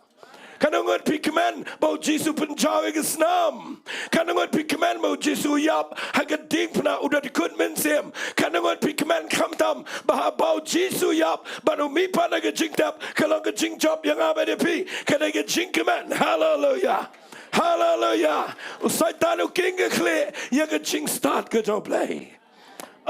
Katno ngut phi kmen ba u Jisu u pynjaw ïa ka snam? Katno ngut phi kmen ba u Jisu u ïap ha ka diengphna, u da dkut mynsiem? Katno ngut phi kmen khamtam ba haba u Jisu u ïap bad u mihpat na ka jingtep, ka long ka jingjop ïa nga bad ïa phi? Ka dei ka jingkmen. Haleluya. Haleluya. U Soitan u kieng ka khlieh ïa ka jingstad ka jong U Blei.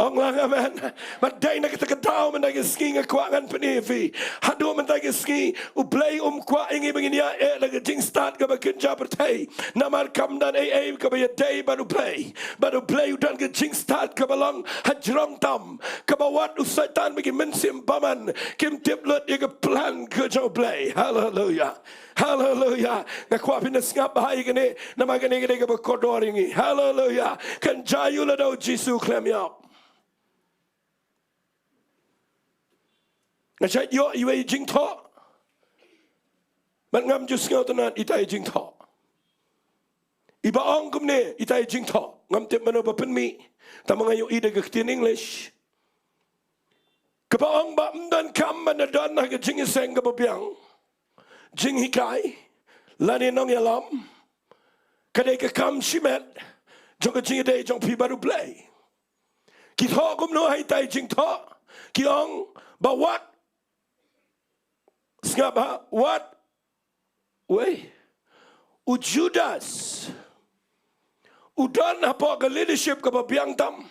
Ong lang amen. Bad dei na kata ka daw mynta ka sngi nga kwah ngan pyni ïa phi. Haduh mynta ka sngi U Blei um kwah ïa ngi ba ngin ïaid eh da ka jingstad kaba kynja pyrthei. Namar kam don ei ei kaba ïadei bad U Blei. Bad U Blei u don ka jingstad kaba long hajrong tam, kaba wat u Soitan bad ki mynsiem bymman kim tip lut ïa ka plan ka jong U Blei. Haleluya. Haleluya. Nga kwah phin da sngap bha ïa kane, namar kane ka dei kaba kordor ïa ngi. Haleluya. Kan jia aïu lada u Jisu u khlem ïap? Nga shait ïoh iwei i jingthoh, bad ngam ju sngewtynnat ita i jingthoh. Iba ong kumne ita i jingthoh, ngam tip mano ba pynmih, tangba nga ïohi da ka ktien English. Kaba ong ba ym donkam ban da don ha ka jingïaseng kaba biang jinghikai lane nongïalam. Ka dei ka kam shimet jong ka jingïadei jong phi bad U Blei. Ki thoh kumno ha ita i jingthoh? Ki ong ba wat, sngap bha, wat, wei, u Judas u don hapoh ka leadership kaba biang tam,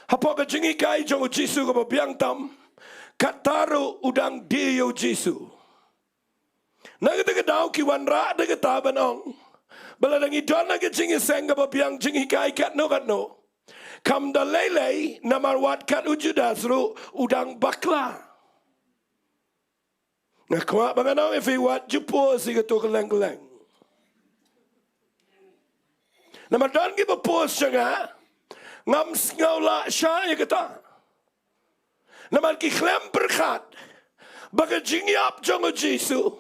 hapoh ka jinghikai jong u Jisu kaba biang tam. Katta ruh u dang die ïa u Jisu. Na kata ka daw ki wanrah da kata ban ong ba lada ngi don ha ka jingïaseng kaba biang, jinghikai katno katno, kam da lei lei, namar wat kat u Judas ruh u dang bakla. Nga kwah ba ngan ong ïa phi, wat ju post ïa kato kylleng kylleng. Namar don kiba post sha nga, ngam sngew lah shah ïa kata. Namar ki khlem pyrkhat ba ka jingïap jong u Jisu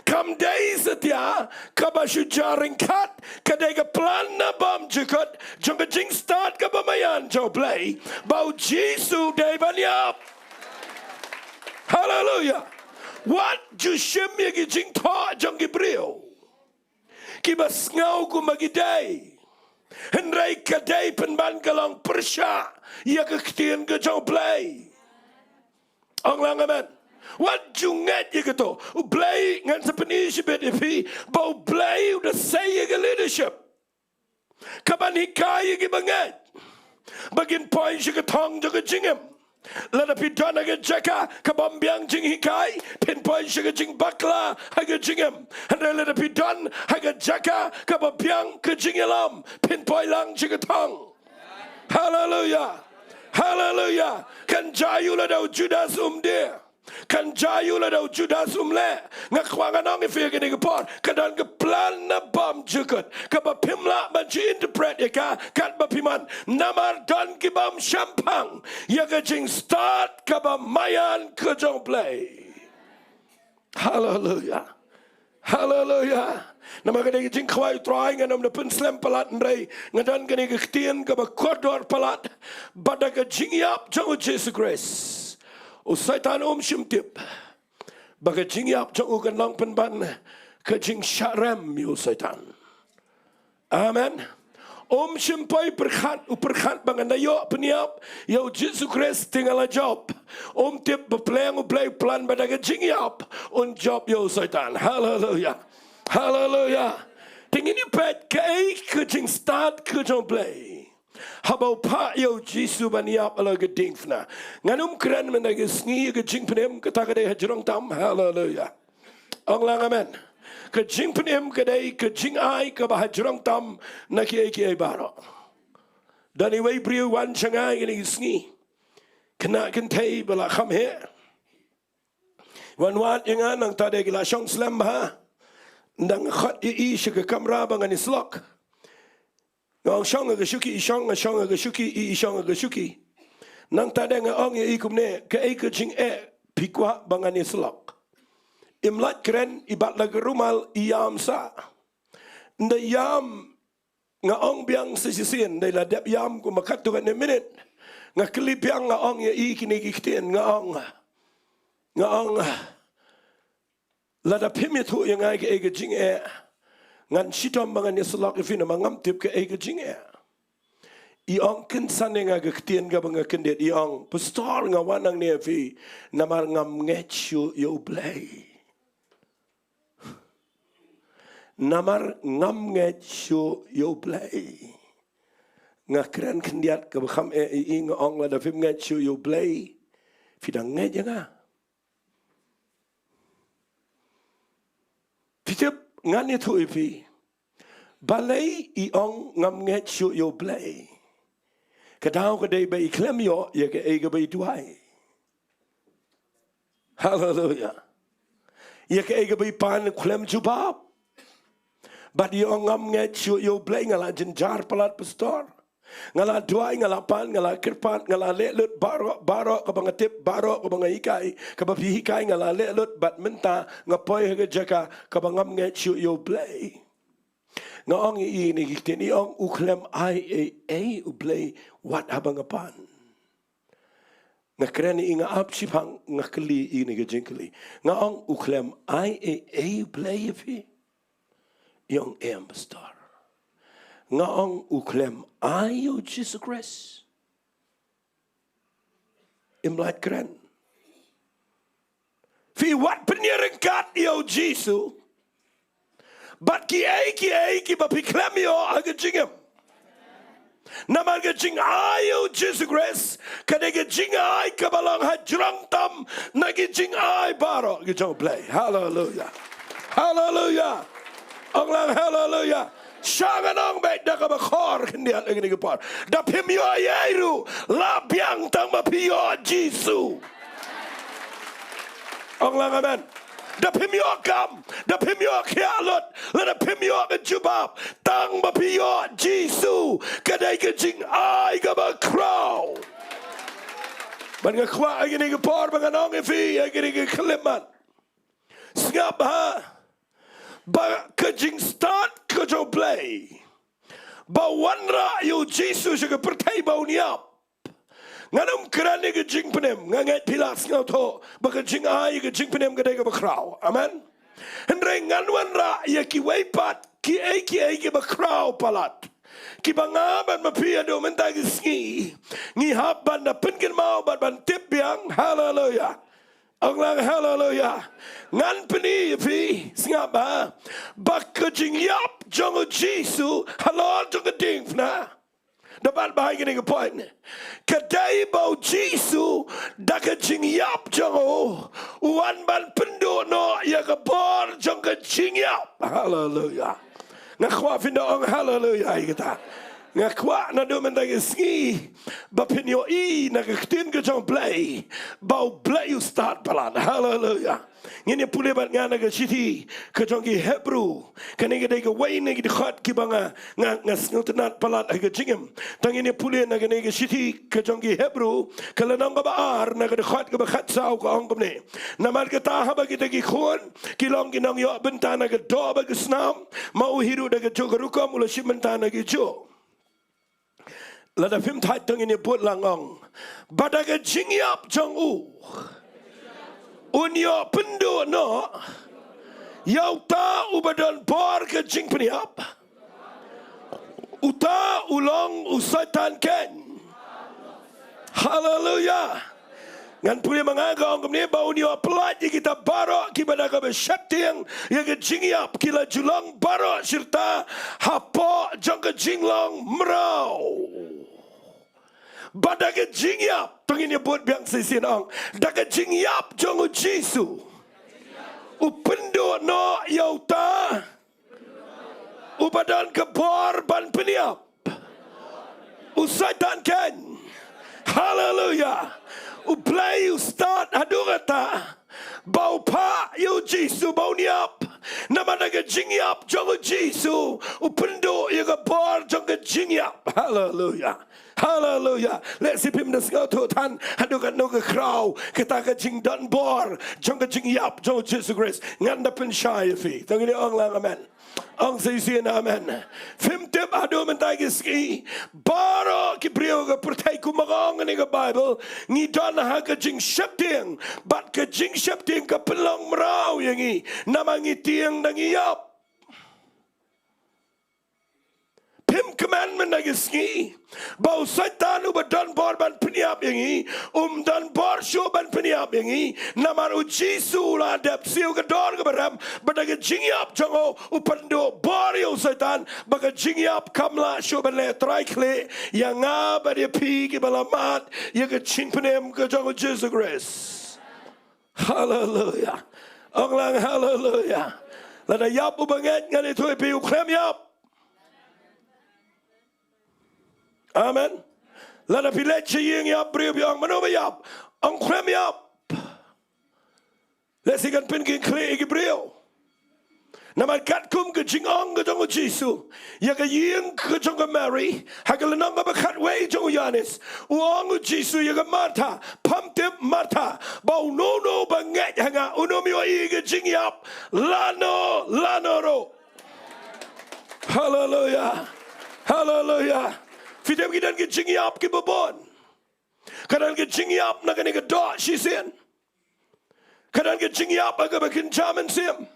kam dei satia kaba shu jia ryngkat, ka dei ka plan na bymjukut jong ka jingstad kaba maïan jong U Blei, ba u Jisu u dei ban ïap. Haleluya. Wat ju shim ïa ki jingthoh jong ki briew kiba sngew kumba ki dei. Hynrei ka dei pynban ka long pyrshah ïa ka ktien ka jong U Blei. Ong lang amen. Wat ju ngeit ïa kato. U Blei, ngan sa pyni shibit ïa phi ba U Blei u da sei ïa ka leadership kaban hikai ïa kiba ngeit ba kin poi sha ka thong jong ka jingim. Lada phi don ha ka jaka kaba ym biang jinghikai, phin poi sha ka jingbakla ha ka jingim. Hynrei lada phi don ha ka jaka kaba biang ka jingïalam, phin poi lang sha ka thong. Haleluya. Haleluya. Kan jia ïa u lada u Judas um die. Kan jia ïa u lada u Judas um leh. Nga kwah ngan ong ïa phi ha kane ka por, ka don ka plan na bymjukut kaba phim lah ban ju interpret ïa ka katba phi mon. Namar don ki bym shemphang ïa ka jingstad kaba maïan ka jong U Blei. Haleluya. Haleluya. Namar ka dei ka jingkhawai U Trai, ngan ym da pynslem palat, hynrei nga don kane ka ktien kaba kordor palat. Bad da ka jingïap jong U Jisu Khrist, u Soitan um shym tip ba ka jingïap jong u kan long pynban ka jingshah rem ïa u Soitan. Amen. Um shym poi pyrkhat, u pyrkhat ba ngan da ïoh pynïap ïa U Jisu Khrist te nga la jop. Um tip ba pleng U Blei u plan ba da ka jingïap un jop ïa u Soitan. Haleluya. Haleluya. Te ngin ïa peit kaei ka jingstad ka jong U Blei haba u phah ïa U Jisu ban ïap halor ka diengphna. Ngan ym kren mynta ka sngi ïa ka jingpynim, kata ka dei hajrong tam. Haleluya. Ong lang amen. Ka jingpynim ka dei ka jingai kaba hajrong tam na kiei kiei baroh. Don iwei i briew wan sha nga ïa kane ka sngi. Khynnah kynthei ba la kham heh. Wan wad ïa nga, nangta de ki la shong slem bha. Nga dang khot ïa i sha ka kamra ba ngan ïasyllok. Nga ong shong ha ka shuki, i shong, nga shong ha ka shuki, i, i shong ha ka shuki. Nangta de nga ong ïa i kumne, kaei ka jingeh phi kwah ba ngan ïasyllok? Im lah kren, i bat la ka rumal, i ïam sah. Nga ïam, nga ong biang sa shisien, nga la dep ïam kumba katto katne minit. Nga kylli biang, nga ong ïa i kine ki ktien, nga ong, nga ong, lada phim ïathuh ïa nga kaei ka jingeh, ngan shitom ba ngan ïasyllok ïa phi namar ngam tip kaei ka jingeh. I ong kynsan ïa nga ka ktien kaba nga kyndit, i ong, Pastor, nga wan hangne ïa phi namar ngam ngeit shuh ïa U Blei. Namar ngam ngeit shuh ïa U Blei. Nga kren khyndiat kaba kham eh ïa i, nga ong, lada phim ngeit shuh ïa U Blei, phi dang ngeit ïa nga? Phi tip, ngan ïathuh ïa phi. Balei i ong ngam ngeit shuh ïa U Blei? Ka daw ka dei ba i khlem ïoh ïa kaei kaba i duwai. Haleluya. Ïa kaei kaba i pan u khlem jubab. Bad i ong ngam ngeit shuh ïa U Blei, nga la jynjar palat, Pastor. Nga la duwai, nga la pan, nga la kyrpad, nga la leh lut baroh, baroh kaba nga tip, baroh kaba nga hikai, kaba phi hikai, nga la leh lut, bad mynta nga poi ha ka jaka kaba ngam ngeit shuh ïa U Blei. Nga ong ïa i kine ki ktien, i ong, u khlem ai ei ei U Blei wat haba nga pan. Nga kren ïa i, nga ap shiphang, nga kylli ïa i kine ki jingkylli. Nga ong, u khlem ai ei ei U Blei ïa phi? I ong, em, Pastor. Nga ong, u khlem ai ïa U Jisu Khrist? Im lah kren. Phi wat pynïaryngkat ïa U Jisu bad kiei kiei kiba phi khlem ïoh ha ka jingim. Namar ka jingai ïa U Jisu Khrist ka dei ka jingai kaba long hajrong tam na ki jingai baroh ki jong U Blei. Haleluya. Haleluya. Ong lang haleluya. Shah ngan ong beit da kaba khor khyndiat ha kane ka por. Da phim ïoh ei ei ruh, lah biang tang ba phi ïoh Jisu. Ong lang amen. Da phim ïoh kam, da phim ïoh khiah lut, lada phim ïoh ka jubab, tang ba phi ïoh Jisu, ka dei ka jingai kaba khraw. Bad nga kwah ha kane ka por ba ngan ong ïa phi ha kane ka khyllipmat. Sngap bha ba ka jingstad ka jong U Blei ba wanrah ïa U Jisu sha ka pyrthei ba un ïap. Ngan ym kren ïa ka jingpynim, nga ngeit phi la sngewthuh ba ka jingai ïa ka jingpynim ka dei kaba khraw. Amen. Hynrei ngan wanrah ïa kiwei pat kiei kiei kiba khraw palat, kiba nga bad ma phi haduh mynta ka sngi ngi hap ban da pynkynmaw bad ban tip biang. Haleluya. Ong lang haleluya. Ngan pyni ïa phi, sngap bha, ba ka jingïap jong U Jisu halor jong ka diengphna, da bat bha ïa kane ka point, ka dei ba U Jisu da ka jingïap jong u, u wan ban pynduh noh ïa ka bor jong ka jingïap. Haleluya. Nga kwah phin da ong haleluya ïa kata. Nga kwah naduh mynta ka sngi ba phin ïohi na ka ktien ka jong U Blei ba U Blei u stad palat. Haleluya. Ngin ïa pule bad nga na ka shithi ka jong ki Hebru. Kane ka dei kawei na ki dkhot kiba nga, nga, nga sngewtynnat palat ha ka jingim. Tang ngin ïa pule na kane ka shithi ka jong ki Hebru, ka lynnong kaba ar, na ka dkhot kaba khatsaw, ka ong kumne: Namar kata haba kita ki khun ki long ki nongïoh bynta na ka doh bad ka snam, ma u hi ruh da kajuh ka rukom u la shim bynta na kajuh. Lada phim thait to ngin ïa bud lang, ong: Ba da ka jingïap jong u un ïoh pynduh noh ïa uta uba don bor ka jingpynïap, uta u long u Soitan keiñ. Haleluya. Ngan pule ma nga, ka ong kumne: Ba un ïoh pyllait ïa kita baroh kiba da kaba sheptieng ïa ka jingïap, ki la ju long baroh shirta hapoh jong ka jinglong mraw. Ba da ka jingïap, to ngin ïa bud biang shisien, ong: Da ka jingïap jong U Jisu u pynduh noh ïa uta uba don ka bor ban pynïap, u Soitan keiñ. Haleluya. U Blei u stad haduh katta ba u phah ïa U Jisu ba un ïap. Namar da ka jingïap jong U Jisu u pynduh ïa ka bor jong ka jingïap. Haleluya. Haleluya. Lehse phim da sngewthuh than haduh katno ka khraw kata ka jingdon bor jong ka jingïap jong U Jisu Khrist. Ngan da pynshai ïa phi. To ngin ong lang amen. Ong shisien amen. Phim tip haduh mynta ki sngi, baroh ki briew ka pyrthei, kumba ong kane ka Baibl, ngi don ha ka jingsheptieng, bad ka jingsheptieng ka pynlong mraw ïa ngi, namar ngi tieng da ngi ïap. Phim kmen mynta ki sngi ba u Soitan uba don bor ban pynïap ïa ngi um don bor shuh ban pynïap ïa ngi, namar U Jisu u la dep siew ka dor kaba rem, ba da ka jingïap jong u u pynduh bor ïa u Soitan, ba ka jingïap kam lah shuh ban leh trai khlieh ïa nga bad ïa phi kiba la mad ïa ka jingpynim ka jong U Jisu Khrist. Haleluya. Ong lang haleluya. Lada ïap u bangeit, ngan ïathuh ïa phi, u khlem ïap. Amen. Lada phi leit sha ïing ïap briew, phi ong: Mano ba ïap? Ong: Khlem ïap. Lehse kan pynkhih ïa ki briew. Namar katkum ka jingong ka jong U Jisu ïa ka ïing ka jong ka Mari, ha ka lynnong kaba khatwei jong u Ïoannis, u ong U Jisu ïa ka Martha: Pham tip Martha, ba uno uno ba ngeit ha nga un ym ïohi ïa ka jingïap lano lano ruh. Haleluya. Haleluya. Phi tip, ki don ki jingïap kiba bun. Ka don ka jingïap na kane ka doh shisien. Ka don ka jingïap ha kaba kynja mynsiem.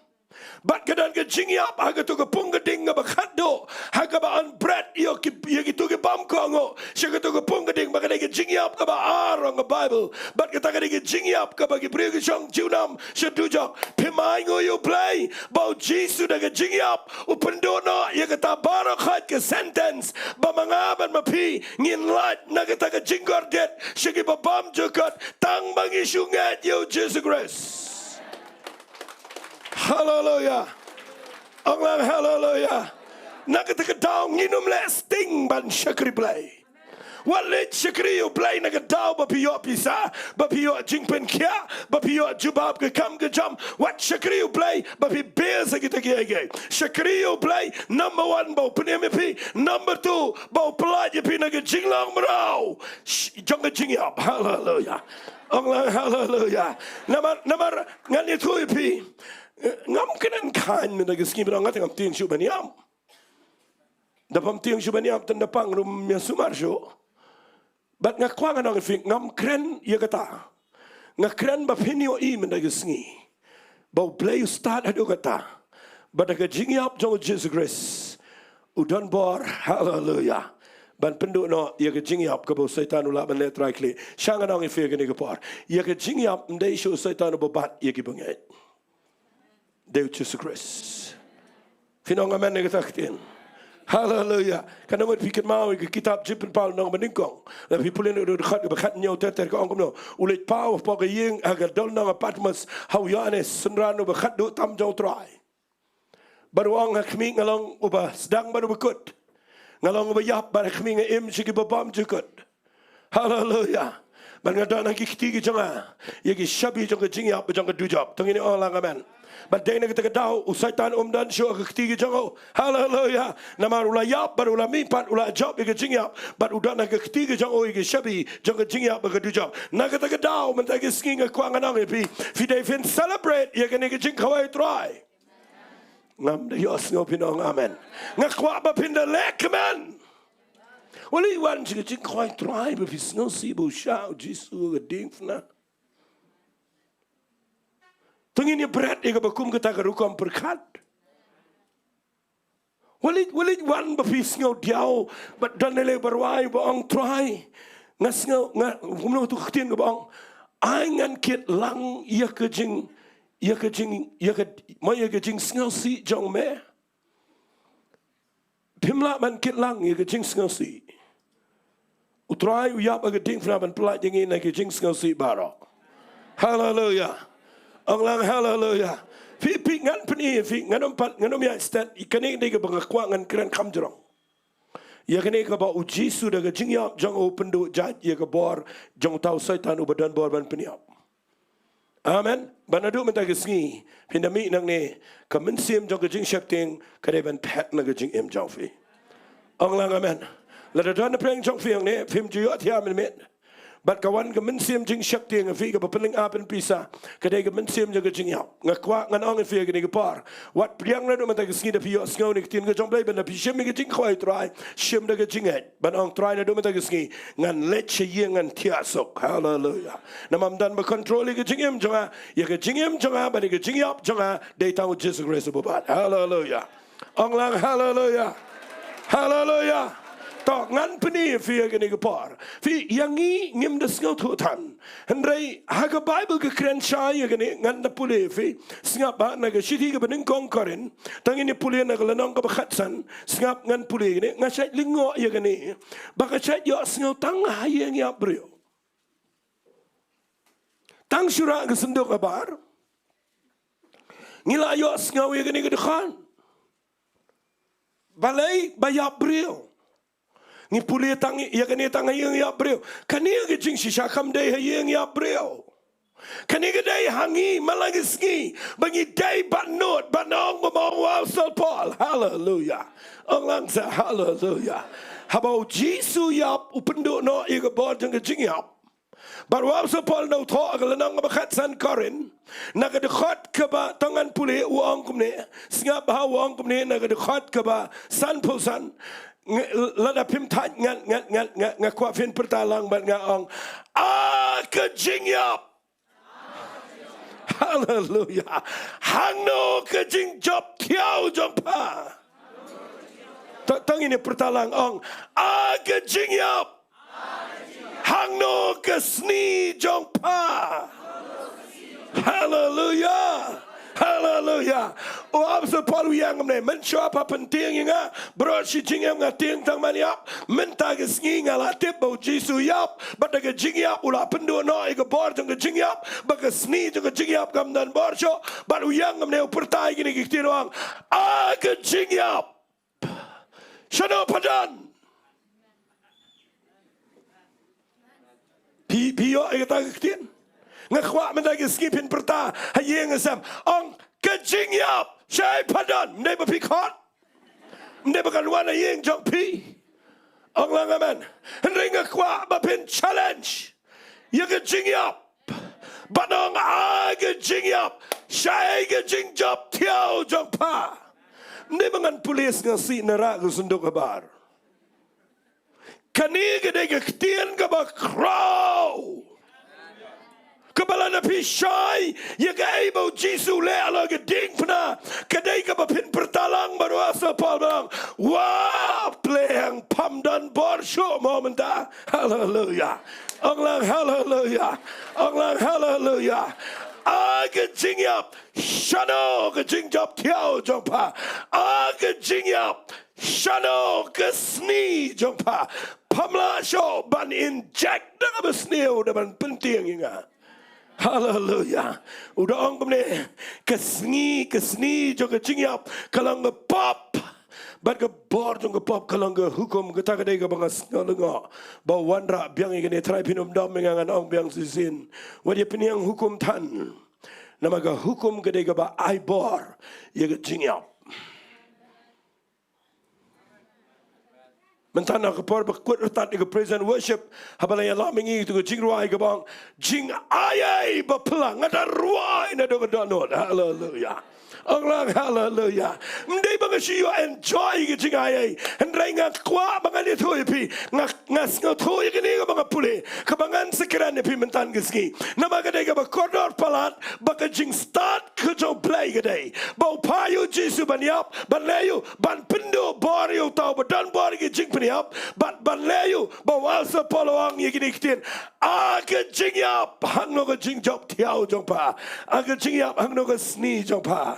Bad ka don ka jingïap ha kato ka pung ka ding kaba khatduh, ha kaba yn bret ïa ki, ïa kito ki bym kohnguh sha kato ka pung ka ding, ba ka dei ka jingïap kaba ar, ong ka Baibl. Bad kata ka dei ka jingïap kaba ki briew ki shong junom sha dujok. Phim ainguh ïa U Blei ba U Jisu da ka jingïap u pynduh noh ïa kata baroh khoit ka sentence ba ma nga bad ma phi ngin lait na kata ka jingkordit sha kiba bymjukut, tang ba ngi shu ngeit ïa U Jisu Khrist. Haleluya. Ong lang haleluya. Na kata ka daw ngin ym leh sting ban shakri Blei. Wat leit shakri ïa U Blei na ka daw ba phi ïoh pisa, ba phi ïoh jingpynkhiah, ba phi ïoh jubab ka kam ka jam. Wat shakri ïa U Blei ba phi beh sa kita kiei kiei. Shakri ïa U Blei, number one, ba u pynim ïa phi. Number two, ba u pyllait ïa phi na ka jinglong mraw sh-, jong ka jingïap. Haleluya. Ong lang haleluya. Namar, namar ngan ïathuh ïa phi, ngam kren khlaiñ mynta ka sngi, ba nga te ngam tieng shuh ban ïap. Da bym tieng shuh ban ïap, tang da pang ruh ym ïa sumar shuh. Bad nga kwah ngan ong ïa phi, ngam kren ïa kata. Nga kren ba phin ïohi mynta ka sngi ba U Blei u stad haduh katta ba da ka jingïap jong U Jisu Khrist u don bor, haleluya, ban pynduh noh ïa ka jingïap kaba u Soitan u lah ban leh trai khlieh. Sha ngan ong ïa phi kane ka por, ïa ka jingïap ym dei shuh u Soitan uba bat ïa ki bangeit. Dei U Jisu Khrist. Phin ong amen ïa kata ka ktien? Haleluya. Katno ngut phi kynmaw ïa ka kitab Jingpynpaw Nongpynïaid Nyngkong? Lada phi pule na ka dkhot kaba khathynñiew ter ter, ka ong kumno: U leit paw hapoh ka ïing ha ka dohnud Patmos ha u Ïoannis, synran uba khatduh tam jong U Trai. Bad u ong: Ha khmih nga long uba sdang bad uba kut. Nga long ba ïap, bad ha khmih nga im sha ki babam jukut. Haleluya. Bad nga don ha ki kti ki jong nga ïa ki shabi jong ka jingïap bad jong ka dujok. To ngin ong lang amen. Bad dei na kata ka daw u Soitan um don shuh ha ka kti ki jong u. Haleluya. Namar u la ïap bad u la mihpat, u la jop ïa ka jingïap, bad u don ha ka kti ki jong u ïa ki shabi jong ka jingïap bad ka dujok. Na kata ka daw mynta ki sngi nga kwah ngan ong ïa phi, phi dei phin celebrate ïa kane ka jingkhawai Trai. Ngam da ïohsngew phin ong amen. Nga kwah ba phin da leh kmen. Wat leit wan sha ka jingkhawai Trai ba phi sngewsih ba u shah u Jisu ha ka diengphna. To ngin ïa bret ïa kaba kum kata ka rukom pyrkhat. Wat leit, wat leit wan ba phi sngew diaw, bad don lei lei ba rwai ba ong Trai, nga sngew, nga, kumno tu ka ktien kaba ong, ai ngan kit lang ïa ka jing, ïa ka jing, ïa ka, ma ïa ka jingsngewsih jong me. Phim lah ban kit lang ïa ka jingsngewsih. U Trai u ïap ha ka diengphna ban pyllait ïa ngi na ki jingsngewsih baroh. Haleluya. Ong lang haleluya. Phi, phi, ngan pyni, phi, ngan ym pat, ngan ym ïaid stet, kane ka dei kaba nga kwah ngan kren kham jrong. Ïa kane kaba u Jisu da ka jingïap jong u pynduh jait ïa ka bor jong uta u Soitan uba don bor ban pynïap. Amen. Bad naduh mynta ka sngi phin da mih nangne, ka mynsiem jong ka jingsheptieng ka dei ban phet na ka jingim jong phi. Ong lang amen. Lada don na pdeng jong phi hangne phim ju ïohthiah mynmiet, bad ka wan ka mynsiem jingsheptieng ha phi kaba pynlyngngoh pynpisa, ka dei ka mynsiem jong ka jingïap. Nga kwah ngan ong ïa phi ha kane ka por, wat pdiang naduh mynta ka sngi da phi ïohsngew ïa ka ktien ka jong U Blei, bad da phi shim ïa ka jingkhawai Trai, shim da ka jingngeit ban ong Trai naduh mynta ka sngi ngan leit sha ïing ngan thiah suk. Haleluya. Namar ym don ba control ïa ka jingim jong nga, ïa ka jingim jong nga bad ïa ka jingïap jong nga dei tang u Jisu Khrist uba bat. Haleluya. Ong lang haleluya. Haleluya. To ngan pyni ïa phi ha kane ka por. Phi, ïa ngi ngim da sngewthuh than. Hynrei ha ka Baibl ka kren shai ïa kane, ngan da pule ïa phi. Sngap bha na ka shithi kaba nyngkong Korinth, to ngin ïa pule na ka lynnong kaba khatsan. Sngap, ngan pule ïa kane, nga shait lyngngoh ïa kane ba ka shait ïohsngew tang ha ïing ïap briew. Tang shu rah ka synduk habar ngi la ïohsngew ïa kane ka dkhot. Balei? Ba ïap briew. Ngi pule tang ïa kane tang ha ïing ïap briew. Kane ka jingshisha kam dei ha ïing ïap briew. Kane ka dei ha ngi man la ka sngi ba ngi dei ban nud, ban ong kumba ong u Apostol Paul. Haleluya. Ong lang sa haleluya. Haba u Jisu ïap, u pynduh noh ïa ka bor jong ka jingïap. Bad u Apostol Paul na u thoh ha ka lynnong kaba khatsan Korinth, na ka dkhot kaba, to ngan pule, u ong kumne. Sngap bha, u ong kumne na ka dkhot kaba sanphew san. Nge-, lada phim thait ngan, ngan, ngan, ngan, nga kwah phin pyrta lang bad nga ong, a ka jingïap. Haleluya. Hangno ka jingjop thiaw jong pha? To, to ngin ïa pyrta lang, ong, a ka jingïap. Hangno ka sni jong pha? Haleluya. Haleluya. U Apostol Paul u ïeng kumne, mynshuwa pha pyntieng ïa nga, baroh shi jingim nga tieng tang ban ïap. Mynta ka sngi nga la tip ba u Jisu u ïap, bad da ka jingïap u la pynduh noh ïa ka bor jong ka jingïap, bad ka sni jong ka jingïap kam don bor shuh. Bad u ïeng kumne, u pyrta ïa kine ki ktien, u ong, a ka jingïap, shano pha don? Phi, phi ïoh ïa kata ka ktien? Nga kwah mynta ka sngi phin pyrta ha ïing ha sem, ong, ka jingïap, shaei pha don? Ym dei ba phi khot? Ym dei ba kan wan ha ïing jong phi? Ong lang amen. Hynrei nga kwah ba phin challenge ïa ka jingïap. Ban ong, a ka jingïap, shaei ka jingjop thiaw jong pha? Ym dei ba ngan pule sngewsih na rah ka synduk habar. Kane ka dei ka ktien kaba khraw, kaba lada phi shai ïa kaei ba u Jisu u leh halor ka diengphna, ka dei kaba phin pyrta lang bad u Apostol Paul ba ong, wa pleng, pham don bor shuh mo mynta. Haleluya. Ong lang haleluya. Ong lang haleluya. A ka jingïap, shano ka jingjop thiaw jong pha? A ka jingïap, shano ka sni jong pha? Pham lah shuh ban inject da kaba sniew da ban pyntieng ïa nga. Haleluya. U da ong kumne, ka sngi, ka sni jong ka jingïap ka long ka pop. Bad ka bor jong ka pop ka long ka hukum, kata ka dei kaba nga sngew lyngngoh ba u wanrah biang ïa kane. Trai, phin ym dom ïa nga, ngan ong biang shisien. Wat ïa pynïeng hukum than. Namar ka hukum ka dei kaba ai bor ïa ka jingïap. Mynta na ka por ba kut rtat ïa ka praise and worship, haba la ïalam ïa ngi tu ka jingrwai kaba ong, jingaiei ba phylla, nga da rwai naduh ka dohnud. Haleluya. Ong lang haleluya. Ym dei ba nga shu ïoh enjoy ka jingaiei, hynrei nga kwah ba ngan ïathuh ïa phi, nga, nga sngewthuh ïa kane kaba nga pule, kaba ngan sa kren ïa phi mynta ka sngi. Namar ka dei kaba kordor palat ba ka jingstad ka jong U Blei ka dei ba u phah ïa u Jisu ban ïap, ban leh ïa u, ban pynduh bor ïa uta uba don bor ïa ka jingpynïap, bad ban leh ïa u, ba u Apostol Paul u ong ïa kine ki ktien, a ka jingïap, hangno ka jingjop thiaw jong pha? A ka jingïap, hangno ka sni jong pha?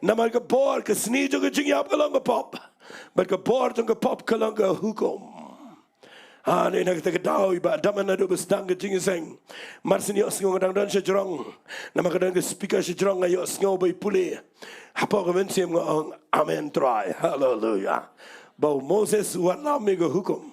Namar ka bor, ka sni jong ka jingïap ka long ka pop. Bad ka bor jong ka pop ka long ka hukum. Ha, ne na kata ka daw, i Bah Adam, naduh ba sdang ka jingïaseng, mar sien ïohsngew nga dang don sha jrong. Namar ka don ka speaker sha jrong, nga ïohsngew ba i pule. Hapoh ka mynsiem nga ong, amen Trai. Haleluya. Ba u Moses u wanlam ïa ka hukum,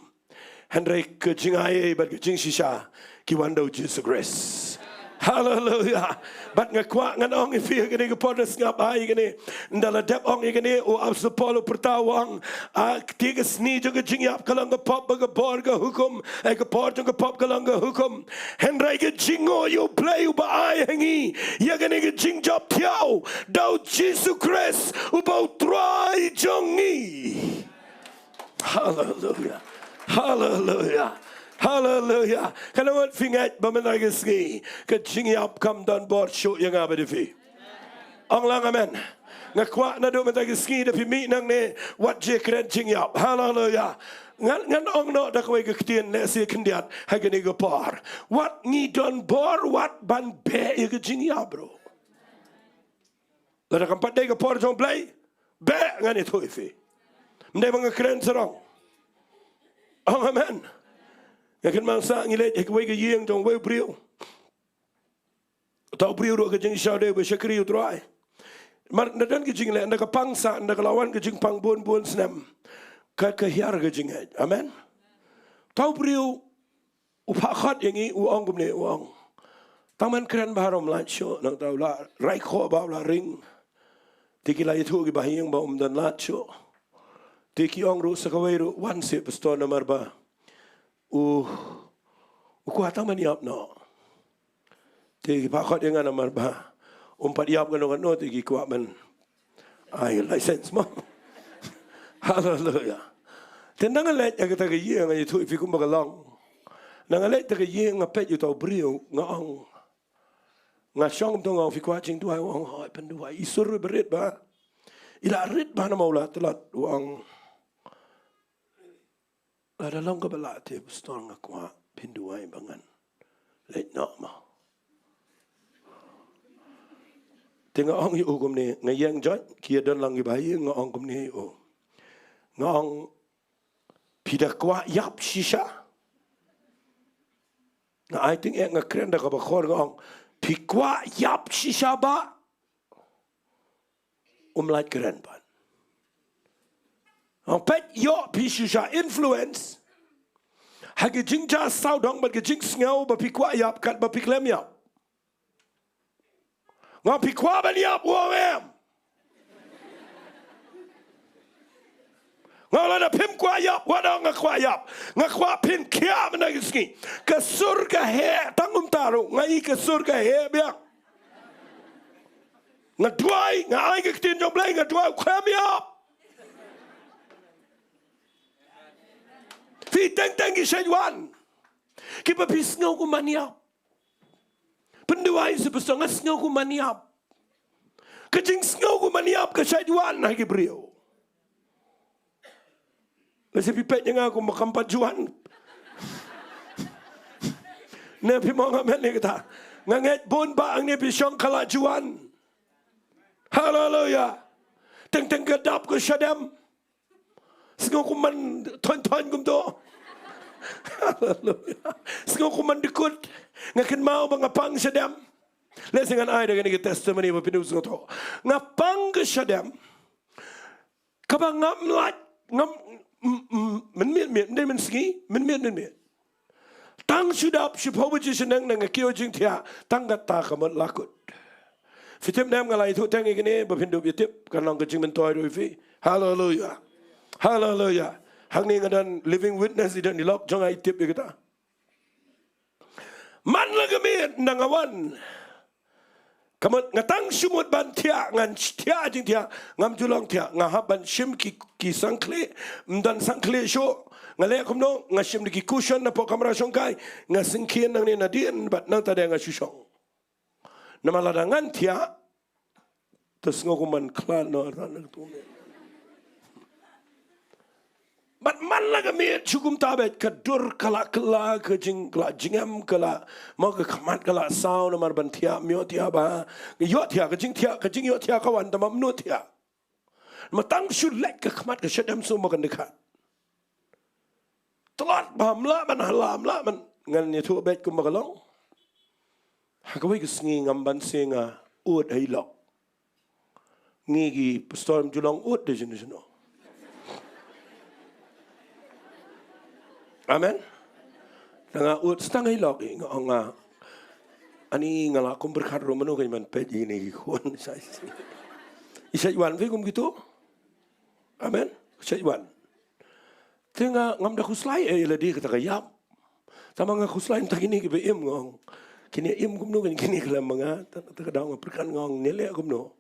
hynrei ka jingaiei bad ka jingshisha ki wan da u Jisu Khrist. Haleluya. Bad nga kwah ngan ong ïa phi ha kane ka por, da sngap bha ïa kane. Ynda la dep ong ïa kane, u Apostol Paul u pyrta u ong, a, te ka sni jong ka jingïap ka long ka pop, bad ka bor ka hukum, eh, ka bor jong ka pop ka long ka hukum. Hynrei ka jingnguh ïa U Blei uba ai ha ngi ïa kane ka jingjop thiaw da u Jisu Khrist uba u Trai jong ngi. Haleluya. Haleluya. Haleluya. Ka long wat phi ngeit ba mynta ka sngi ka jingïap kam don bor shuh ïa nga bad ïa phi? Ong lang amen. Nga kwah naduh mynta ka sngi da phi mih nangne, wat jia kren jingïap. Haleluya. Ngan, ngan ong noh da kawei ka ktien lehse khyndiat ha kane ka por. Wat ngi don bor wat ban beh ïa ka jingïap ruh. Lada kam pat dei ka por jong U Blei, beh, ngan ïathuh ïa phi. Ym dei ba nga kren sarong. Ong amen. Nga kynmaw sa ngi leit ha kawei ka ïing jong uwei u briew. Uta u briew ruh ka jingshisha u dei uba shakri U Trai. Mar ynda don ka jingleh, ynda ka pang sah, ynda ka la wan ka jingpang bun bun snem, ka, ka hiar ka jingngeit. Amen. Uta u briew u phah khot ïa ngi, u ong kumne, u ong, tang ban kren bha ruh ym lait shuh, nangta u la rai khoh bha, u la ring. Te ki la ïathuh ki bahaïing ba um don lad shuh. Te ki ong ruh sa kawei ruh, wan seh pastor, namar ba u, u kwah tang ban ïap noh. Te ki phah khot ïa nga namar ba um pat ïap kano kano, te ki kwah ban ai license mo. Haleluya. Te ynda nga leit ha kata ka ïing, nga ïathuh ïa phi kumba ka long. Ynda nga leit ha kata ka ïing, nga peit ïa uta u briew, nga ong, nga shong kumto, nga ong, phi kwah jingduwai? U ong, hooid, pynduwai. I sur ruh ba rit bha. I la rit bha namar u la tlot. U ong, lada long kaba lah te pastor, nga kwah phin duwai ba ngan leit noh mo. Te nga ong ïa u kumne, nga ïeng joit, ki ïa don lang ki bahaïing, nga ong kumne ïa u. Nga ong, phi da kwah ïap shisha? Nga ai tyngeh, nga kren da kaba khor, nga ong, phi kwah ïap shisha bah? Um lait kren pat. Ong, peit, ïoh phi shisha influence ha ki jingjia sawdong bad ki jingsngew ba phi kwah ïap katba phi khlem ïap. Nga ong, phi kwah ban ïap? U ong, em. Nga ong, lada phim kwah ïap, wat ong nga kwah ïap. Nga kwah phin khiah mynta ka sngi. Ka sur ka heh tang kumta ruh, nga i ka sur ka heh biang. Nga duwai, nga ai ka ktien jong U Blei, nga duwai, u khlem ïap. Phi, teng teng ki shait wan kiba phi sngew kum ban ïap. Pynduwai seh pastor, nga sngew kum ban ïap. Ka jingsngew kum ban ïap ka shait wan ha ki briew. Lehse phi peit ïa nga kumba kam pat ju wan. Ne phim ong amen ïa kata? Nga ngeit bun bah hangne phi shong ka la ju wan. Haleluya. Teng teng ka dap ka shadem. Sngew kum ban thoin thoin kumto. Haleluya. Sngew kum ban dkut. Nga kynmaw ba nga pang shadem. Lehse ngan ai da kane ka testimony ba phin ïohsngew to. Nga pang ka shadem. Ba ngam lait, ngam, mm, mm, mynmiet miet, ym dei mynsngi, mynmiet mynmiet. Tang shu dap shiphew baje shaneng na nga kiew jingthiah, tang katta ka mut la kut. Phi tip ne em, nga la ïathuh teng ïa kine, ba phin dup ïa tip, kan long ka jingmyntoi ruh ïa phi. Haleluya. Haleluya. Hangne nga don living witness, i don i lok jong nga, i tip ïa kata. Man la ka miet na nga wan. Ka mut nga tang shu mut ban thiah, ngan thiah jingthiah, ngam ju long thiah, nga hap ban shim ki, ki sangkhlieh, ym don sangkhlieh shuh, nga leh kumno, nga shim da ki cushion napoh kamra shongkai, nga sngewkhia nangne nadien, bad nangta de nga shu shong. Namar lada ngan thiah, te sngew kum ban khlad noh, rat na ka tu. Bad man la ka miet shu kumta beit, ka dur ka la kylla, ka jing, ka la jingem, ka la, mo, ka khmat ka la saw, namar ban thiah, ym ïoh thiah ba, ïoh thiah, ka jingthiah, ka jingïoh thiah ka wan, tangba ym nud thiah. Ma tang shu leit ka khmat ka shadem sumar kan dei khat. Tlot ba ym lah ban hala, ym lah ban, ngan ïathuh beit kumba ka long. Ha kawei ka sngi ngam banse, nga ud ha i lok. Ngi ki pastor ym ju long ud de shano shano. Amen. Tang nga ud sdang ha i lok, nga ong nga, ani nga la kum pyrkhat ruh mano kan ïa man peit ïa kine ki khun. Sa i sa i wan phi kum kito. Amen. Sa i wan. Te nga ngam da khuslai eh ïa lade kata ka ïap. Tangba nga khuslai tang kine kiba im, nga ong, kine im kumno kan kine khlem ma nga. Te, te ka daw nga pyrkhat, nga ong ne leh kumno.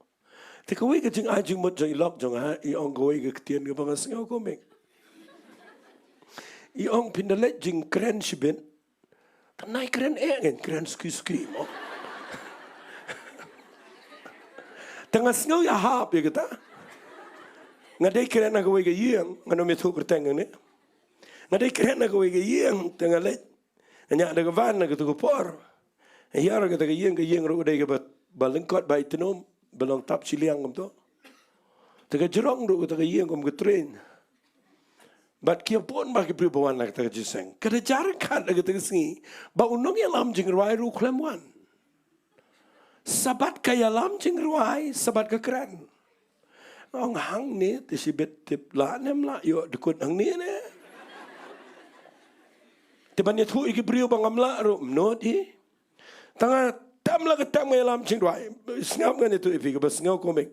Te kawei ka jingai jingmut jong i lok jong nga, i ong kawei ka ktien kaba nga sngew kumne. I ong, phin da leit jingkren shibit. Te nai kren eh, ngan kren suki suki mo. Te nga sngew ïahap ïa kata. Nga dei kren ha kawei ka ïing, ngan ym ïathuh kyrteng hangne. Nga dei kren ha kawei ka ïing, te nga leit. Nga ñiah da ka van ha katu ka por. Nga hiar ha kata ka ïing, ka ïing ruh ka dei kaba, ba lyngkot ba i tnum, ba long tap shiliang kumto. Te ka jrong ruh kata ka ïing kum ka train. Bad ki bun bha ki briew ba wan na kata ka jingïaseng. Ka da jar ryngkat ha kata ka sngi ba u nongïalam jingrwai ruh u khlem wan. Sa bad ka ïalam jingrwai, sa bad ka kren. Nga ong hangne te shibit tip lah ne ym lah, ïoh dkut hangne ne. Te ban ïathuh ïa ki briew ba ngam lah ruh ym nud hi. Tang nga tem la ka tem nga ïalam jingrwai. Sngap, ngan ïathuh ïa phi kaba sngew kumne.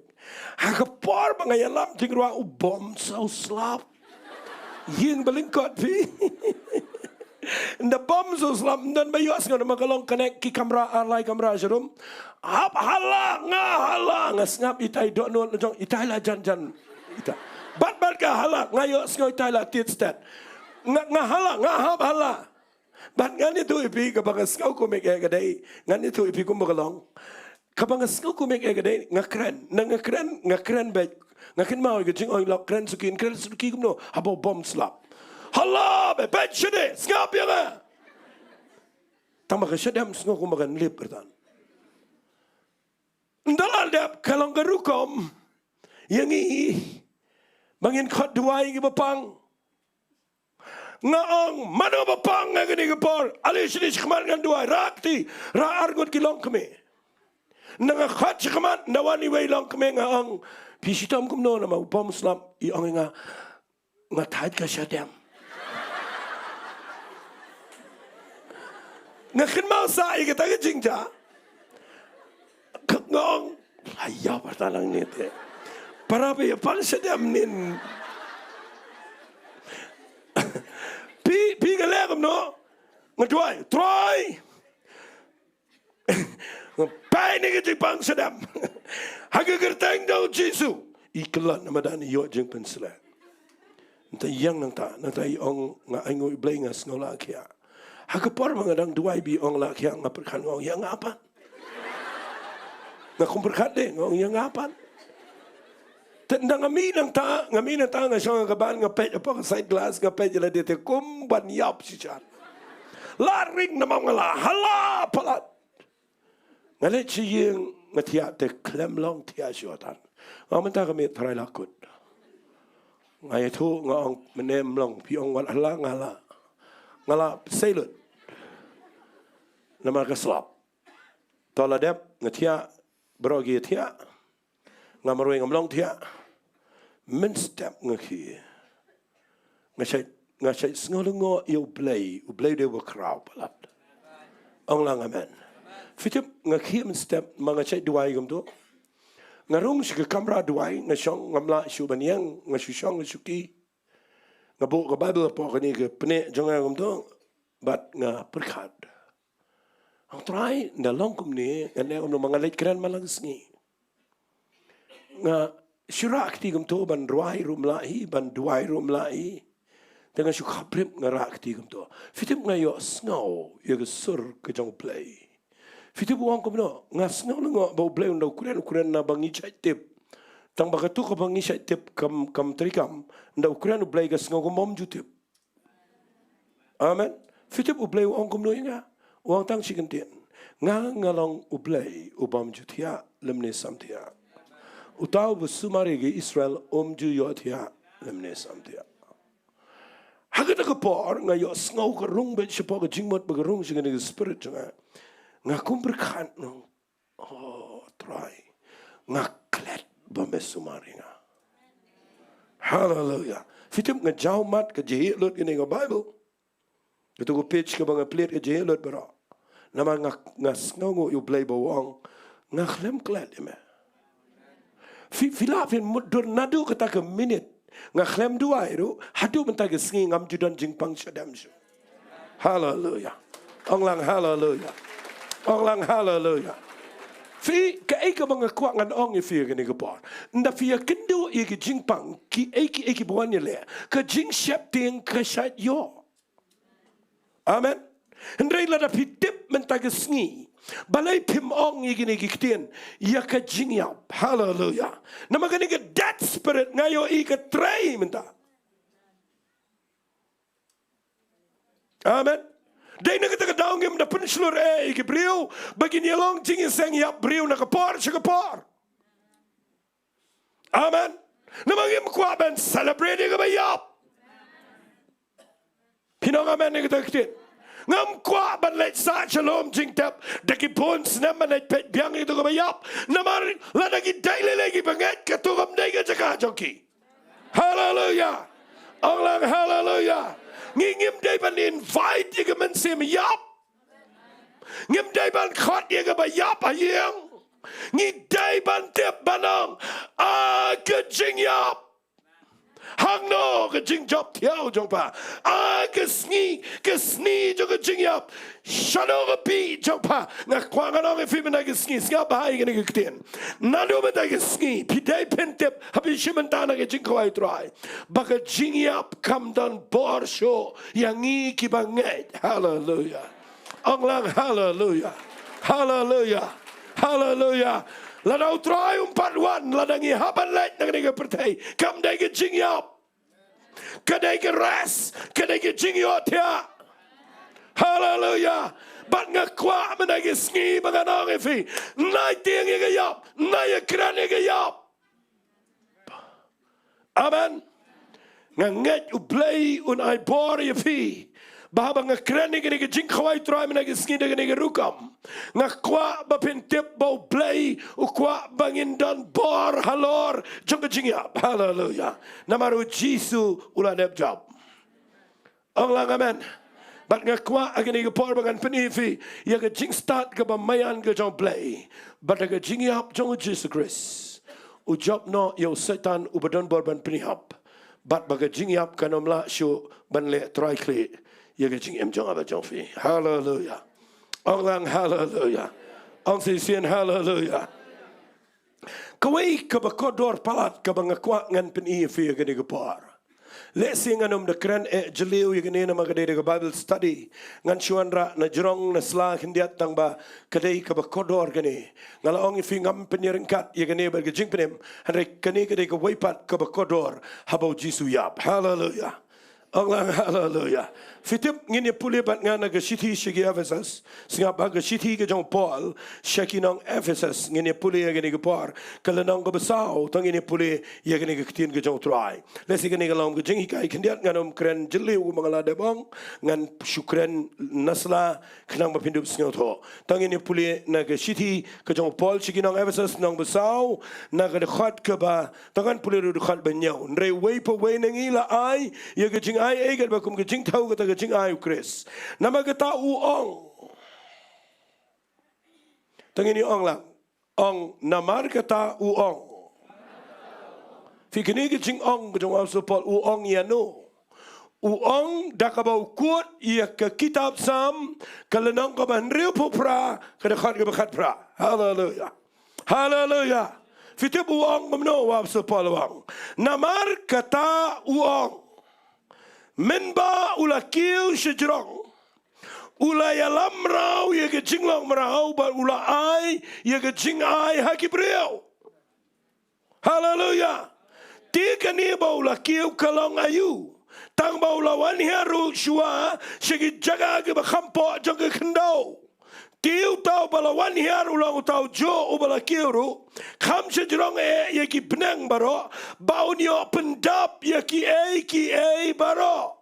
Ha ka por ba nga ïalam jingrwai, u bom sa u slap. Ïing ba lyngkot phi. Ynda bom sa u slap, ym don ba ïohsngew namar ka long connect ki kamra, ar lai kamra sharum. Hap hala, nga hala, nga sngap itai dohnud la jong, itai la jan jan. Itai. Bad bad ka hala, nga ïohsngew itai la tied sted. Nga, nga hala, nga hap hala. Bad ngan ïathuh ïa phi kaba nga sngew kumne ïa ka dei. Ngan ïathuh ïa phi kumba ka long. Kaba nga sngew kumne ïa ka dei, nga kren. Na nga kren, nga kren beit. Nga kynmaw ïa ka jingong i lok, kren suki, kren suki kumno. Haba u bom slap. Hala, beit, beit shane, sngap ïa nga. Tangba ka shadem sngew kumba kan lip kyrtan. Ynda la dep ka long ka rukom ïa ngi ba ngin khot duwai ïa ngi ba pang. Nga ong, mano ba pang ha kane ka por? Ale shane shakhmat ngan duwai. Ra kti, ra arngut ki longkmie. Nga khot shakhmat, ynda wan iwei i longkmie nga ong, phi shitom kumno namar u bom slap? I ong ïa nga, nga thait ka shadem. Nga kynmaw sa ïa kata ka jingjia. Nga ong, aya, para nang ni te. Para ba ïa pang shadem nin. Phi, phi nga leh kumno? Nga duwai, Trai. Nga pynbeit ïa ka jingpang shadem. Ha ka kyrteng jong u Jisu. I kylla na madan, i ïoh jingpynshlur. Nangta ïeng nangta, nangta i ong, nga ainguh ïa u Blei nga sngew la khiah. Ha ka por ba nga dang duwai ba i ong la khiah, nga pyrkhat nga ong ïa nga pat. Nga kum pyrkhat de, nga ong ïa nga pat. Te ynda nga mih nangta, nga mih nangta, nga shong ha ka ban, nga peit hapoh ka side glass, nga peit ïa lade te kum ban ïap shisha. La ring namar nga la hala palat. Nga leit sha ïing, nga thiah te khlem long thiah shuh tan. Nga ong mynta ka miet tharai la kut. Nga ïathuh nga ong mynne ym long, phi ong wat hala nga la. Nga la sei lut. Namar ka slap. To la dep nga thiah, baroh ki thiah. Nga marwei ngam long thiah. mynstep nga khie, nga shait, nga shait sngew lyngngoh ïa U Blei, U Blei u dei uba khraw palat. Ong lang amen. Phi tip, nga khie mynstep, ma nga shait duwai kumto. Nga rung sha ka kamra duwai, nga shong, ngam lah shuh ban ïeng, nga shu shong, nga shu khie. Nga buh ka Baibl hapoh kane ka pneh jong nga kumto, bad nga pyrkhat, Ong Trai, ynda long kumne, ngan leh kumno, ma nga leit kren man la ka sngi. Nga shu rah kti kumto, ban rwai ruh ym lah hi, ban duwai ruh ym lah hi. Te nga shu khaprip, nga rah kti kumto. Phi tip, nga ïohsngew ïa ka sur ka jong U Blei. Phi tip u ong kumno, nga sngew lyngngoh ba U Blei ynda u kren, u kren na ba ngi shait tip. Tang ba kato kaba ngi shait tip kam, kam treikam, ynda u kren U Blei ka sngew kumba ym ju tip. Amen. Phi tip U Blei u ong kumno ïa nga? U ong tang shi kyntien. Nga, nga long U Blei uba ym ju thiah lymne samthiah. Uta uba sumar ïa ki Israel um ju ïohthiah lymne samthiah. Ha kata ka por nga ïohsngew ka rung beit shapoh ka jingmut bad ka rung sha kane ka spirit jong nga. Nga kum pyrkhat, nong, O Trai, nga klet ba me sumar ïa nga. Haleluya. Phi tip, nga jaw mat ka jingïaid lut kane ka Baibl. Kato ka page kaba nga plie ka jingïaid lut baroh. Namar nga, nga sngewnguh ïa U Blei ba u ong, nga khlem klet ïa me. Phi, phi lah phin mutdur naduh kata ka minit. Nga khlem duwai ruh, haduh mynta ka sngi ngam ju don jingpang shadem shuh. Haleluya. Ong lang haleluya. Ong lang haleluya. Phi, kaei kaba nga kwah ngan ong ïa phi ha kane ka por. Ynda phi ïakynduh ïa ki jingpang, kiei kiei kiba wan ïaleh, ka jingsheptieng ka shait ïoh. Amen. Hynrei lada phi tip mynta ka sngi, balei phim ong ïa kine ki ktien, ïa ka jingïap. Haleluya. Namar kane ka dead spirit nga ïohi ka trei mynta. Amen. Dei na kata ka daw ngim da pynshlur eh ïa ki briew ba kin ïalong jingïaseng ïap briew na ka por sha ka por. Amen. Namar ngim kwah ban celebrate ïa kaba ïap. Phi ong amen ïa kata ka ktien? Ngam kwah ban leit sah sha lum jingtep da ki bun snem ban leit peit biang ïa kata kaba ïap. Namar lada ki dei lei lei kiba ngeit, kato kam dei ka jaka jong ki. Haleluya. Ong lang haleluya. Ngi ngim dei ban invite ïa ka mynsiem ïap. Ngim dei ban khot ïa kaba ïap ha ïing. Ngi dei ban tip ban ong, a ka jingïap. Hangno ka jingjop thiaw jong pha? A ka sngi, ka sngi jong ka jingïap. Shano ka bih jong pha? Nga kwah ngan ong ïa phi mynta ka sngi, sngap bha ïa kane ka ktien. Naduh mynta ka sngi phi dei phin tip ha phi shi mynta na ka jingkhawai Trai ba ka jingïap kam don bor shuh ïa ngi kiba ngeit. Haleluya. Ong lang haleluya. Haleluya. Haleluya. Lada U Trai um pat wan, lada ngi hap ban leit na kane ka pyrthei, kam dei ka jingïap. Ka dei ka rest, ka dei ka jingïohthiah. Haleluya. Bad nga kwah mynta ka sngi ba ngan ong ïa phi, nai tieng ïa ka ïap, nai ïakren ïa ka ïap. Amen. Nga ngeit U Blei un ai bor ïa phi ba haba nga kren ïa kane ka jingkhawai Trai mynta ka sngi da kane ka rukom, nga kwah ba phin tip ba U Blei u kwah ba ngin don bor halor jong ka jingïap. Haleluya. Namar U Jisu u la dep jop. Ong lang amen. Bad nga kwah ha kane ka por ba ngan pyni ïa phi ïa ka jingstad kaba maïan ka jong U Blei bad ka jingïap jong U Jisu Khrist. U jop noh ïa u Soitan uba don bor ban pynïap, bad ba ka jingïap kan ym lah shuh ban leh trai khlieh ïa ka jingim jong nga bad jong phi. Haleluya. Ong lang haleluya. Ong shisien haleluya. Kawei kaba kordor palat kaba nga kwah ngan pyni ïa phi ha kane ka por. Lehse ngan ym da kren eh jylliew ïa kane namar ka dei da ka Bible study. Ngan shu wanrah na jrong na sla khyndiat tang ba ka dei kaba kordor kane. Nga la ong ïa phi ngam pynïaryngkat ïa kane bad ka jingpynim. Hynrei kane ka dei kawei pat kaba kordor haba U Jisu u ïap. Haleluya. Ong lang haleluya. Phi tip ngin ïa pule bad nga na ka shithi sha ki Ephesus. Sngap ba ka shithi ka jong u Paul sha ki nong Ephesus, ngin ïa pule ïa kane ka por. Ka lynnong kaba saw, to ngin ïa pule ïa kane ka ktien ka jong u Trai. Lehse kane ka long ka jinghikai khyndiat, ngan ym kren jylliew kumba nga la dep ong. Ngan shu kren na sla khnang ba phin dup sngewthuh. To ngin ïa pule na ka shithi ka jong u Paul sha ki nong Ephesus, lynnong ba saw, na ka dkhot kaba, to ngan pule ruh dkhot ba hynñiew. Hynrei uwei pa uwei na ngi la ai ïa ka jingai ei katba kum ka jingthaw kata ka jingai u Khrist. Namar kata u ong. To ngin ïa ong lang. Ong, namar kata u ong. Phi, kane ka jingong ka jong u Apostol Paul, u ong ïano? U ong da kaba u quote ïa ka kitab Salm, ka lynnong kaba hynriewphew phra, ka dkhot kaba khatphra. Haleluya. Haleluya. Phi tip u ong kumno, u Apostol Paul u ong? Namar kata u ong. Mynba u la kiew shajrong, u la ïalam mraw ïa ka jinglong mraw bad u la ai ïa ka jingai ha ki briew. Haleluya. Te kane ba u la kiew ka long aïu? Tang ba u la wan hiar ruh shuwa sha ki jaka kiba kham poh jong ka khyndew. Te uta uba la wan hiar u long uta u juh uba la kiew ruh, kham shajrong eh ïa ki bneng baroh, ba un ïoh pyndap ïa kiei kiei baroh.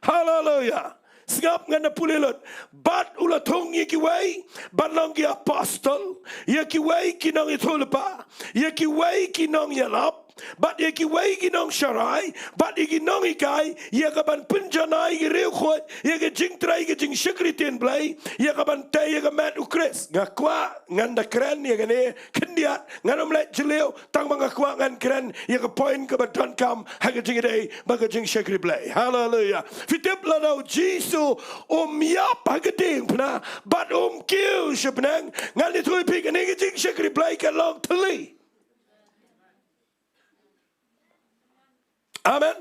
Haleluya. Sngap, ngan da pule lut. Bad u la thung ïa kiwei ban long ki apostol, ïa kiwei ki nongïathuhlypa, ïa kiwei ki nongïalap, bad ïa kiwei ki nongsharai, bad ïa ki nonghikai, ïa ka ban pynjanai ïa ki riewkhuid ïa ka jingtrei ka jingshakri ktien Blei, ïa ka ban tei ïa ka met u Khrist. Nga kwah ngan da kren ïa kane khyndiat, ngan ym leit jylliew, tang ba nga kwah ngan kren ïa ka point kaba donkam ha ka jingïadei bad ka jingshakri Blei. Haleluya. Phi tip lada u Jisu um ïap ha ka diengphna bad um kiew sha bneng, ngan ïathuh ïa phi kane ka jingshakri Blei ka long thylli. Amen.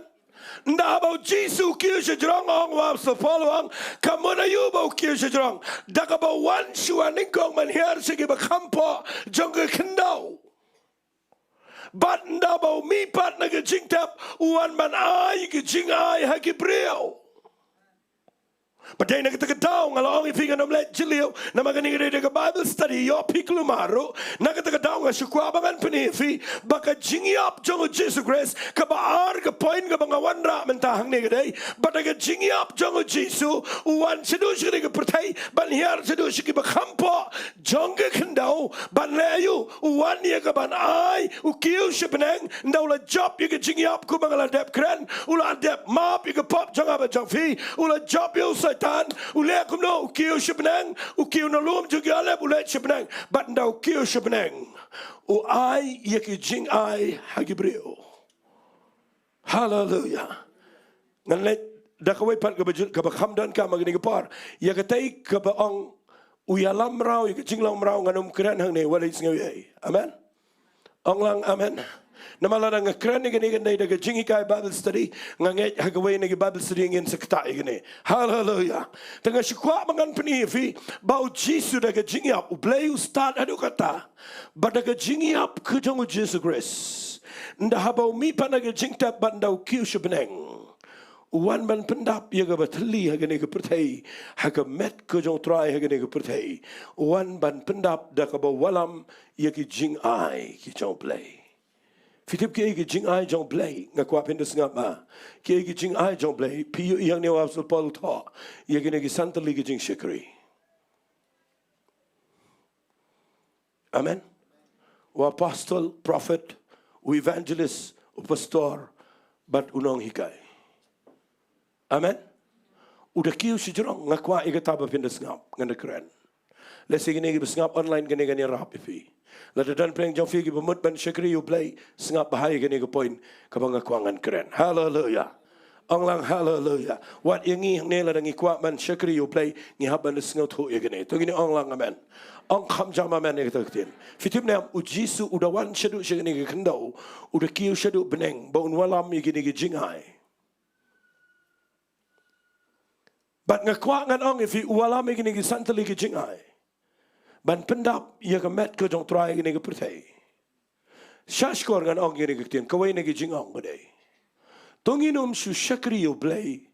Ynda haba u Jisu u kiew shajrong, ong u Apostol Paul, ong, ka mut aïu ba u kiew shajrong? Da kaba u wan shuwa nyngkong ban hiar sha kiba kham poh jong ka khyndew. Bad ynda ba u mihpat na ka jingtep, u wan ban ai ka jingai ha ki briew. Bad dei na kata ka daw nga la ong ïa phi ngan ym leit jylliew, namar kane ka dei da ka Bible study, ïoh phi kulmar ruh. Na kata ka daw nga shu kwah ba ngan pyni ïa phi ba ka jingïap jong u Jisu Khrist, kaba ar ka point kaba nga wanrah mynta hangne ka dei ba da ka jingïap jong u Jisu, u wan shaduh sha kane ka pyrthei ban hiar shaduh sha kiba kham poh jong ka khyndew, ban leh aïu? U wan ïa ka ban ai, u kiew sha bneng, ynda u la jop ïa ka jingïap kumba nga la dep kren, u la dep map ïa ka pop jong nga bad jong phi, u la jop ïa u Soitan, u leh kumno? U kiew sha bneng, u kiew na lum jong ki olib, u leit sha bneng, bad ynda u kiew sha bneng, u ai ïa ka jingai ha ki briew. Haleluya. Ngan leit da kawei pat kaba ju-, kaba kham donkam ha kane ka por. Ïa katei kaba ong u ïalam mraw ïa ka jinglong mraw, ngan ym kren hangne, wat leit sngew ei. Amen. Ong lang amen. Namar lada nga kren ïa kane, kan dei da ka jinghikai Bible study, nga ngeit ha kawei na ki Bible study ngin sa ktah ïa kane. Haleluya. Te nga shu kwah ba ngan pyni ïa phi ba u Jisu da ka jingïap, u Blei u stad haduh katta. Bad da ka jingïap ka jong u Jisu Khrist, ynda haba u mihpat na ka jingtep bad ynda u kiew sha bneng, u wan ban pyndap ïa kaba thylli ha kane ka pyrthei, ha ka met ka jong u Trai ha kane ka pyrthei. U wan ban pyndap da kaba wallam ïa ki jingai ki jong u Blei. Phi tip kiei ki jingai jong u Blei? Nga kwah phin da sngap ma kiei ki jingai jong u Blei. Phi ïohi hangne u Apostol Paul u thoh ïa kine ki san tylli ki jingshakri. Amen. U apostol, prophet, u evangelist, u pastor, bad u nonghikai. Amen. U da kiew shajrong, nga kwah ïa kata ba phin da sngap, ngan da kren. Lehse kine kiba sngap online kane kan ïarap ïa phi. Lada don pdeng jong phi kiba mut ban shakri ïa u Blei, sngap bha ïa kane ka point kaba nga kwah ngan kren. Haleluya. Ong lang haleluya. Wat ïa ngi hangne lada ngi kwah ban shakri ïa u Blei, ngi hap ban da sngewthuh ïa kane. To ngin ong lang amen. Ong kham jam amen ïa kata ka ktien. Phi tip ne em, u Jisu u da wan shaduh sha kane ka khyndew, u da kiew shaduh bneng ba un wallam ïa kine ki jingai. Bad nga kwah ngan ong ïa phi, u wallam ïa kine ki san tylli ki jingai ban pyndap ïa ka met ka jong u Trai ha kane ka pyrthei. Sha shkor ngan ong ïa kine ki ktien, kawei na ki jingong ka dei, to ngin ym shu shakri ïa u Blei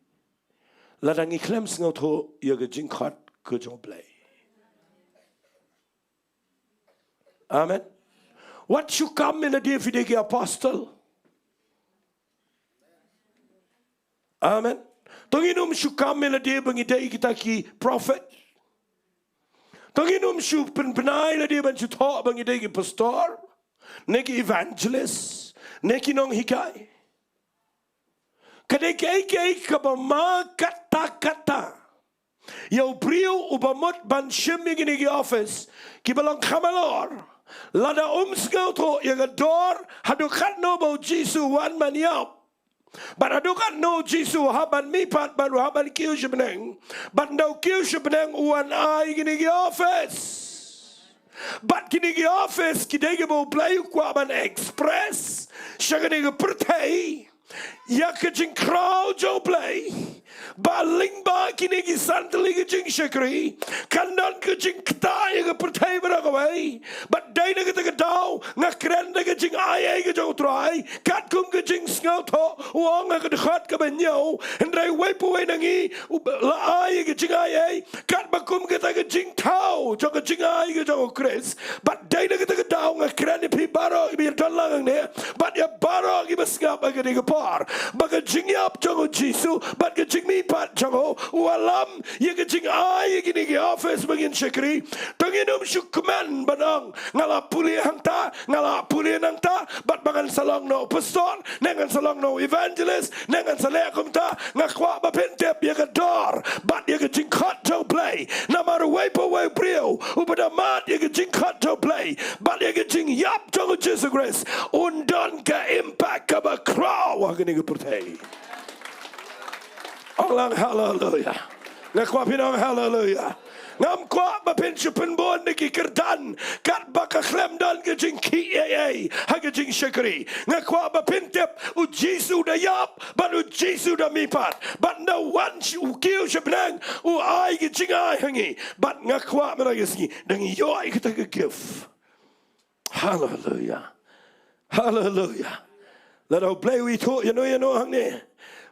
Lada ngi khlem sngewthuh ïa ka jingkhot ka jong U Blei. Amen. Wat shu kam ïa lade phi dei ki apostle. Amen. To ngin ym shu kam ïa lade ba ngi dei kita ki prophet. To ngin ym shu pynbna ïa lade ban shu thoh ba ngi dei ki pastor, ne ki evangelist, ne ki nonghikai. Ka dei kaei kaei kaba ma katta katta ïa u briew uba mut ban shim ïa kine ki office kiba long kham halor, lada um sngewthuh ïa ka dor haduh katno ba U Jisu u wan ban ïap, bad haduh katno U Jisu u hap ban mihpat bad u hap ban kiew sha bneng, bad ynda u kiew sha bneng u wan ai ïa kine ki office. Bad kine ki office ki dei kiba U Blei u kwah ban express sha kane ka pyrthei ïa ka jingkhraw jong U Blei. Ba lyngba kine ki san tylli ki jingshakri kan don ka jingktah ïa ka pyrthei baroh kawei. Bad dei na kata ka daw nga kren da ka jingaiei ka jong U Trai, katkum ka jingsngewthuh, u ong ha ka dkhot kaba hynñiew, hynrei uwei pa uwei na ngi u la ai ïa ka jingaiei katba kum kata ka jingthaw jong ka jingai ka jong U Khrist. Bad dei na kata ka daw nga kren ïa phi baroh kiba ïadon lang hangne bad ïa baroh kiba sngap ha kane ka por, ba ka jingïap jong U Jisu bad ka jingmihpat jong u u wallam ïa ka jingai ïa kine ki office ba ngin shakri. To ngin ym shu kmen ban ong, nga la pule hangta, nga la pule nangta, bad ba ngan sa long noh u pastor, ne ngan sa long noh u evangelist, ne ngan sa leh kumta. Nga kwah ba phin tip ïa ka dor bad ïa ka jingkhot jong U Blei. Namar uwei pa uwei u briew uba da mad ïa ka jingkhot jong U Blei bad ïa ka jingïap jong U Jisu Khrist un don ka impact kaba khraw ha kane ka pyrthei. Ong lang haleluya. Nga kwah phin ong haleluya. Ngam kwah ba phin shu pynbun da ki kyrdan katba ka khlem don ka jingkhih ei ei ha ka jingshakri. Nga kwah ba phin tip U Jisu u da ïap bad U Jisu u da mihpat, bad ynda u wan sha, u kiew sha bneng, u ai ka jingai ha ngi. Bad nga kwah mynta ka sngi da ngi ïoh ïa kata ka gift. Haleluya. Haleluya. Lada U Blei u ithuh ïano ïano hangne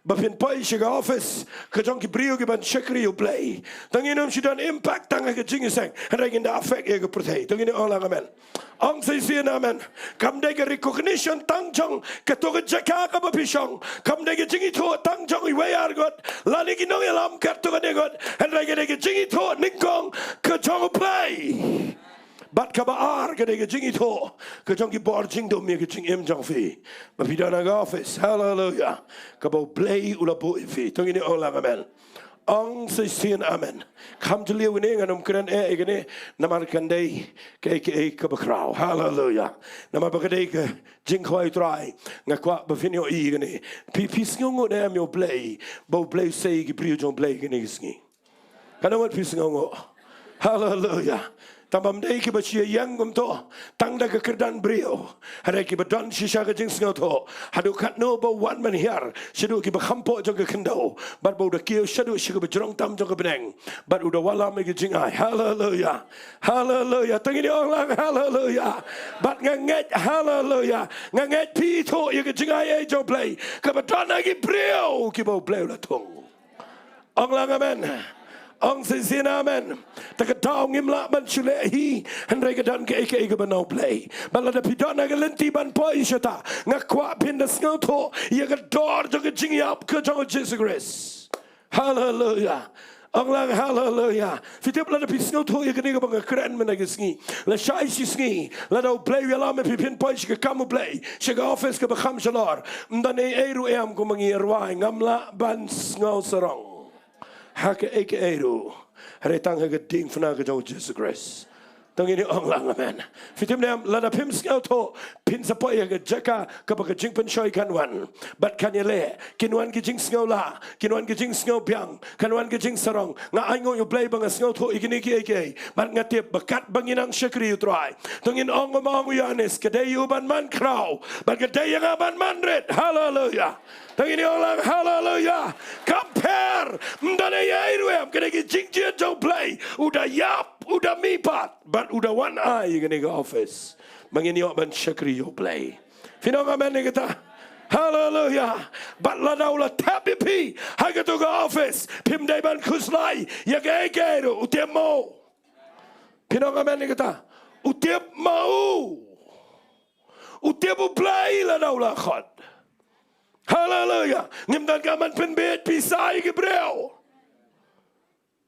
ba phin poi sha ka office ka jong ki briew kiban shakri U Blei, to ngin ym shu don impact tang ha ka jingïaseng, hynrei ngin da affect ïa ka pyrthei. To ngin ong lang amen. Ong sa shisien amen. Kam dei ka recognition tang jong kato ka jaka kaba phi shong. Kam dei ka jingithuh tang jong iwei ar ngut lane ki nongïalam katto katne ngut, hynrei ka dei ka jingithuh nyngkong ka jong U Blei. Bad kaba ar ka dei ka jingithuh ka jong ki bor jingdum ïa ka jingim jong phi. Ba phi don ha ka office, haleluya, kaba U Blei u la buh ïa phi. To ngin ong lang amen. Ong sa shisien amen. Kham jylliew ine ngan ym kren eh ïa kane, namar kan dei kaei kaei kaba khraw. Haleluya. Namar ba ka dei ka jingkhawai U Trai. Nga kwah ba phin ïohi ïa kane. Phi, phi sngewnguh ne em ïa U Blei ba U Blei u sei ïa ki briew jong U Blei kane ka sngi? Katno ngut phi sngewnguh? Haleluya. Tang bym dei kiba shu ïeng kumto tang da ka kyrdan briew, hynrei kiba don shisha ka jingsngewthuh haduh katno ba u wan ban hiar shaduh kiba kham poh jong ka khyndew, bad ba u da kiew shaduh sha kaba jrong tam jong ka bneng, bad u da wallam ïa ka jingai. Haleluya. Haleluya. To ngin ong lang haleluya. Bad nga ngeit, haleluya, nga ngeit phi ithuh ïa ka jingai ei jong U Blei kaba don ha ki briew kiba U Blei u la thung. Ong lang amen. Ong sa shisien amen. Ta ka daw ngim lah ban shu leh hi, hynrei ka don kaei kaei kaba na U Blei. Bad lada phi don ha ka lynti ban poi shata, nga kwah phin da sngewthuh ïa ka dor jong ka jingïap ka jong U Jisu Khrist. Haleluya. Ong lang haleluya. Phi tip lada phi sngewthuh ïa kane kaba nga kren mynta ka sngi, lashai shi sngi lada U Blei u ïalam ïa phi phin poi sha ka kam U Blei, sha ka office kaba kham shalor, ym don ei ei ruh em, kum ma ngi ïa rwai, ngam lah ban sngewsarong ha kaei kaei ruh, hynrei tang ha ka diengphna ka jong U Jisu Khrist. To ngin ong lang amen. Phi tip ne em, lada phim sngewthuh phin sa poi ha ka jaka kaba ka jingpynshoi kan wan bad kan ïaleh, kin wan ki jingsngewlah, kin wan ki jingsngewbiang, kan wan ki jingsarong. Nga ainguh ïa U Blei ba nga sngewthuh ïa kine kiei kiei, bad nga tip ba katba ngi nang shakri U Trai, to ngin ong kumba ong u Ïoannis, ka dei ïa u ban man khraw bad ka dei ïa nga ban man rit. Haleluya. To ngin ong lang haleluya. Kam pher, ym don ei ei ruh em, ka dei ka jingjied jong U Blei. U da ïap, u da mihpat, bad u da wan ai ïa kane ka office ba ngin ïoh ban shakri ïa U Blei. Phin ong amen ïa kata? Haleluia. Bad lada u la thep ïa phi ha kato ka office, phim dei ban khuslai ïa kaei kaei ruh, u tip ma u. Phin ong amen ïa kata? U tip ma u. U tip U Blei lada u la khot. Haleluia. Ngim donkam ban pynbieit pisa ïa ki briew.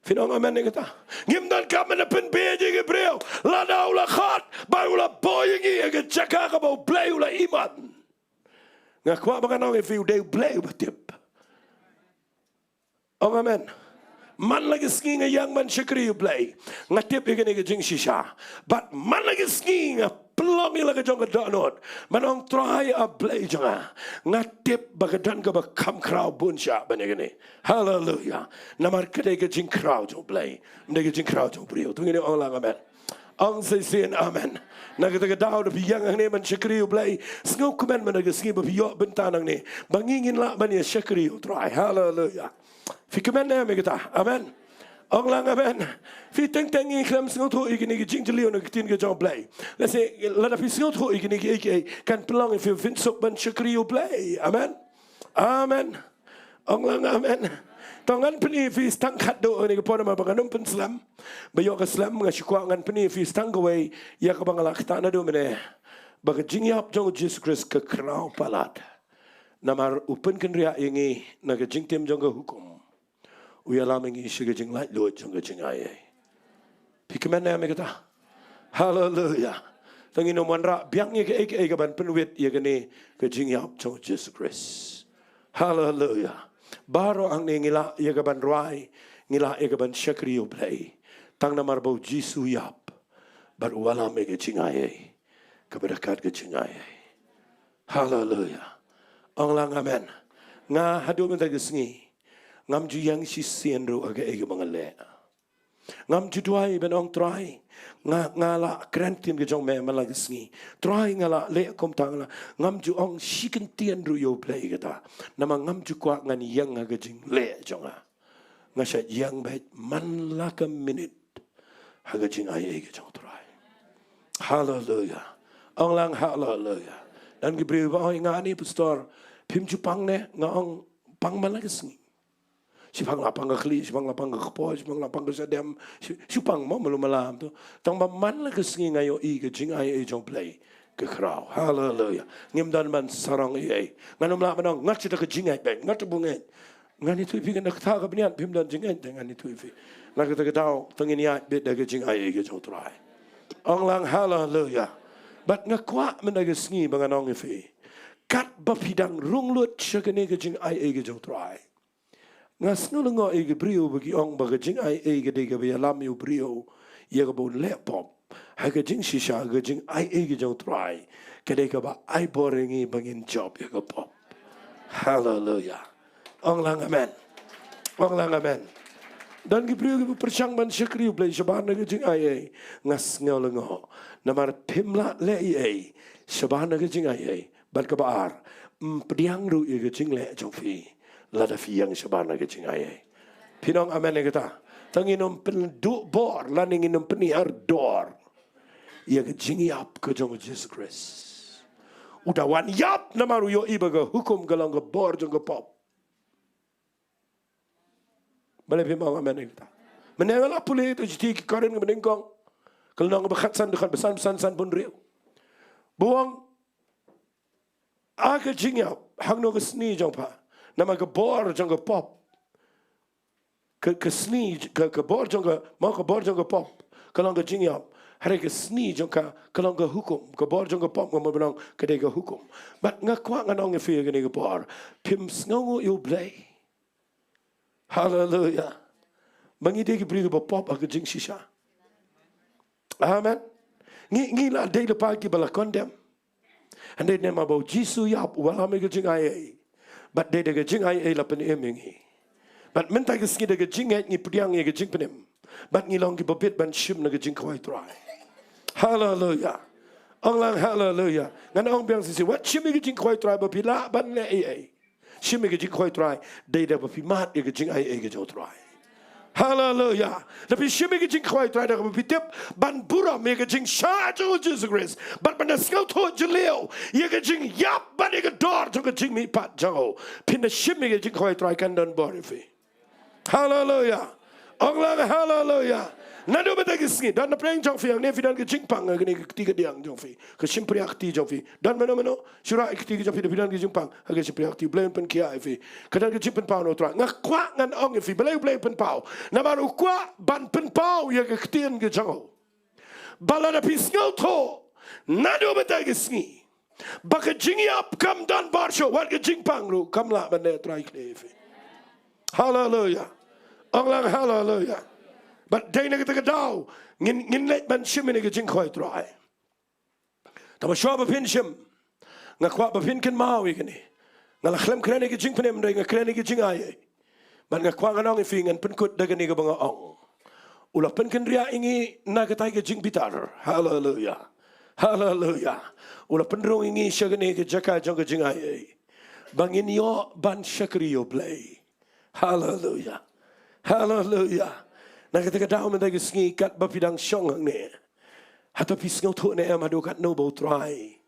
Phin ong amen ïa kata? Ngim donkam ban pynbieit ïa ki briew. Lada u la khot bad u la buh ïa ngi ha ka jaka kaba U Blei u la imon. Nga kwah ba ngan ong ïa phi, u dei U Blei uba tip. Ong amen. Man la ka sngi nga ïeng ban shakri U Blei, nga tip ïa kane ka jingshisha. Bad man la ka sngi nga pynlong ïa la ka jong ka dohnud ban ong, Trai, A Blei jong nga, nga tip ba ka don kaba kham khraw bun shah ban ïa kane. Haleluia. Namar ka dei ka jingkhraw jong U Blei, ym dei ka jingkhraw jong u briew. To ngin ong lang amen. Ong shisien amen. Na kata ka daw, da phi ïeng hangne ban shakri U Blei, sngewkmen mynta ka sngi ba phi ïoh bynta nangne ba ngi ngin lah ban ïa shakri U Trai. Haleluia. Phi kmen ne em ïa kata? Amen. Ong lang amen. Phi, teng teng ngi khlem sngewthuh ïa kine ki jingjylliew na ka ktien ka jong U Blei. Lehse lada phi sngewthuh ïa kine kiei kiei, kan pynlong ïa phi ba phin suk ban shakri U Blei. Amen. Amen. Ong lang amen. To ngan pyni ïa phi tang khatduh ha kane ka por, namar ba ngan ym pynslem. Ba ïoh ka slem, nga shu kwah ngan pyni ïa phi tang kawei ïa kaba nga la ktah naduh mynne, ba ka jingïap jong U Jisu Khrist ka khraw palat. Namar u pynkynriah ïa ngi na ka jingtim jong ka hukum, u ïalam ïa ngi sha ka jinglaitluid jong ka jingaiei. Phi kmen ne em ïa kata? Haleluia. To ngin ym wanrah biang ïa kaei kaei kaban pynwit ïa kane ka jingïap jong U Jisu Khrist. Haleluia. Baroh hangne ngi lah ïa kaban rwai, ngi lah ïa kaban shakri U Blei, tang namar ba U Jisu u ïap bad u ïalam ïa ka jingaiei kaba ryngkat ka jingaiei. Haleluia. Ong lang amen. Nga haduh mynta ka sngi ngam ju ïeng shisien ruh ha kaei kaba nga leh. Ngam ju duwai ban ong, Trai, nga, nga la kren ktien ka jong me man la ka sngi. Trai, nga la leh kumta, nga la. Ngam ju ong shi kyntien ruh ïa U Blei kata. Namar ngam ju kwah ngan ïeng ha ka jingleh jong nga. Nga shait ïeng beit man la ka minit ha ka jingaiei ka jong U Trai. Haleluia. Ong lang haleluia. Don ki briew ba ong, nga ni pastor, phim ju pang ne? Nga ong, pang man la ka sngi. Shipang la pang ka khlieh, shipang la pang ka kpoh, shipang la pang ka shadem, shi-, shipang mo malu malam to. Tang ba man la ka sngi nga ïohi ka jingaiei jong U Blei ka khraw. Haleluia. Ngim don ban sarong ei ei. Ngan ym lah ban ong, nga shu da ka jingngeit beit, nga shu bun ngeit. Ngan ïathuh ïa phi, ka na kata ka bniat phim don jingngeit de, ngan ïathuh ïa phi. Na kata ka daw to ngin ïaid beit da ka jingaiei ka jong U Trai. Ong lang haleluia. Bad nga kwah mynta ka sngi ba ngan ong ïa phi, katba phi dang rung lut sha kane ka jingaiei ka jong U Trai, nga sngew lyngngoh ïa ki briew ba ki ong ba ka jingaiei ka dei kaba ïalam ïa u briew ïa kaba un leh pop. Ha ka jingshisha, ka jingaiei ka jong U Trai ka dei kaba ai bor ïa ngi ba ngin jop ïa ka pop. Haleluia. Ong lang amen. Ong lang amen. Don ki briew kiba pyrshang ban shakri U Blei shabar na ka jingaiei. Nga sngew lyngngoh. Namar phim lah leh ei ei shabar na ka jingaiei. Bad kaba ar, ym pdiang ruh ïa ka jingleh jong phi lada phi ïeng shabar na ka jingaiei. Phin ong amen ïa kata? To ngin ym pynduh bor lane ngin ym pynhiar dor ïa ka jingïap ka jong U Jisu Khrist. U da wan ïap namar u ïohi ba ka hukum ka long ka bor jong ka pop. Balei phim ong amen ïa kata? Mynne nga la pule ïa ka shithi Ki Korinth kaba nyngkong, ka lynnong kaba khatsan, dkhot ba san, ba san, san bun hynriew. Ba ong, ha ka jingïap, hangno ka sni jong pha? Namar ka bor jong ka pop, ka, ka sni, ka, ka bor jong ka, mo, ka bor jong ka pop ka long ka jingïap. Hynrei ka sni jong ka ka long ka hukum. Ka bor jong ka pop, nga mut ban ong, ka dei ka hukum. Bad nga kwah ngan ong ïa phi ha kane ka por, phim sngewnguh ïa U Blei. Haleluia. Ba ngi dei ki briew kiba pop ha ka jingshisha. Amen. Ngi, ngi la dei lypa kiba la condemn. Hynrei namar ba U Jisu u ïap, u ïalam ïa ka jingaiei. Bad dei da ka jingaiei la pynim ïa ngi. Bad mynta ka sngi da ka jingngeit ngi pdiang ïa ka jingpynim. Bad ngi long kiba bit ban shim na ka jingkhawai Trai. Haleluia. Ong lang haleluia. Ngan ong biang shisien, wat shim ïa ka jingkhawai Trai ba phi lah ban leh ei ei. Shim ïa ka jingkhawai Trai dei da ba phi mad ïa ka jingaiei ka jong U Trai. Haleluya. Lada phi shim ïa ka jingkhawai Trai, da kaba phi tip ban burom ïa ka jingshah jong u Jisu Khrist, bad ban da sngewthuh jylliew ïa ka jingïap bad ïa ka dor jong ka jingmihpat jong u, phin da shim ïa ka jingkhawai Trai, kan don bor ïa phi. Haleluya. Ong lang haleluya. Naduh mynta ka sngi, don na pdeng jong phi hangne, phi don ka jingpang ha kane ka kti kadiang jong phi, ka shympriahkti jong phi. Don mano mano, shu rah ïa ka kti ka jong phi, lada phi don ka jingpang ha ka shympriahkti, Blei un pynkhiah ïa phi. Ka don ka jingpynpaw na u Trai. Nga kwah ngan ong ïa phi, Blei, Blei pynpaw. Namar u kwah ban pynpaw ïa ka ktien ka jong u. Ba lada phi sngewthuh naduh mynta ka sngi ba ka jingïap kam don bor shuh, wat ka jingpang ruh kam lah ban leh Trai khlem phi. Haleluya. Ong lang haleluya. Bad dei na kata ka daw ngin, ngin leit ban shim ïa ka jingkhawai Trai. Te ba shuwa ba phin shim, nga kwah ba phin kynmaw ïa kane. Nga la khlem kren ïa ka jingpynim, hynrei nga kren ïa ka jingai ei. Bad nga kwah ngan ong ïa phi, ngan pynkut da kane kaba nga ong. U la pynkynriah ïa ngi na katai ka jingbitar. Haleluya. Haleluya. U la pynrung ïa ngi sha kane ka jaka jong ka jingai ei, ba ngin ïoh ban shakri ïa u Blei. Haleluya. Haleluya. Na kata ka daw mynta ka sngi, katba phi dang shong hangne, hato phi sngewthuh ne em haduh katno ba u Trai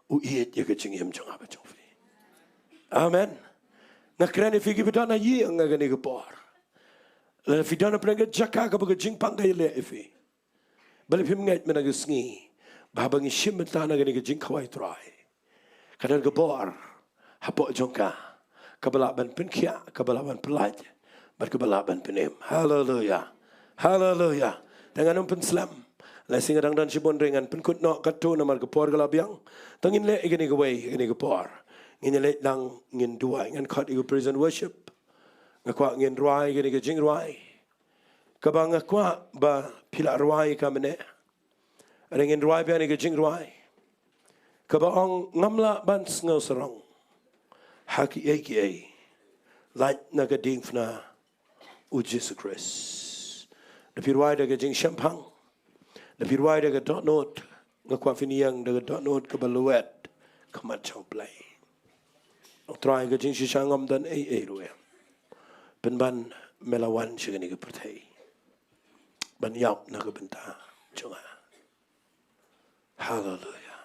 u ïeit ïa ka jingim jong nga bad jong phi? Amen. Nga kren ïa phi kiba don ha ïing ha kane ka por. Lada phi don ha pdeng ka jaka kaba ka jingpang ka ïaleh ïa phi, balei phim ngeit mynta ka sngi ba haba ngi shim bynta na kane ka jingkhawai Trai, ka don ka bor hapoh jong ka, kaba lah ban pynkhiah, kaba lah ban pyllait, bad kaba lah ban pynim. Haleluya. Haleluya. Te ngan ym pynslem. Lehse nga dang don shibun, hynrei ngan pynkut noh katto namar ka por ka la biang. Te ngin leh ïa kane kawei ha kane ka por. Ngin ïaleit lang, ngin duwai, ngan khot ïa ka praise and worship. Nga kwah ngin rwai ïa kane ka jingrwai, kaba nga kwah ba phi lah rwai ïa ka mynne. Hynrei ngin rwai biang ïa ka jingrwai kaba ong, ngam lah ban sngewsarong ha kiei kiei, lait na ka diengphna u Jisu Khrist. Lada phi rwai da ka jingshemphang, lada phi rwai da ka dohnud, nga kwah phin ïeng da ka dohnud kaba lwet khmat jong u Blei. Ong Trai, ka jingshisha ngam don ei ei ruh em. Pynban me la wan sha kane ka pyrthei ban ïap na ka bynta jong nga. Haleluya.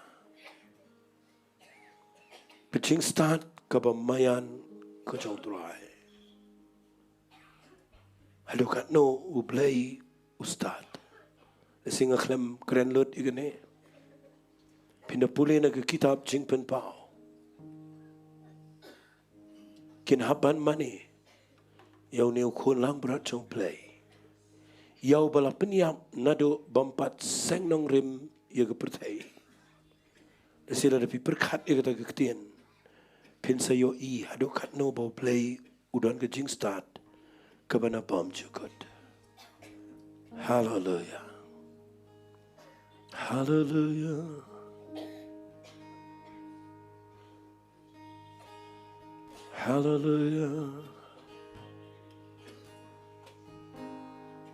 Ka jingstad kaba maïan ka jong u Trai. Haduh katno u Blei u stad? Lehse nga khlem kren lut ïa kane. Phin da pule na ka kitab Jingpynpaw, kin hap ban mane ïa une u khun langbrot jong u Blei, ïa uba la pynïap naduh bym pat seng nongrim ïa ka pyrthei. Lehse lada phi pyrkhat ïa kata ka ktien, phin sa ïohi haduh katno ba u Blei u don ka jingstad kaba na bymjukut. Haleluya. Haleluya. Haleluya.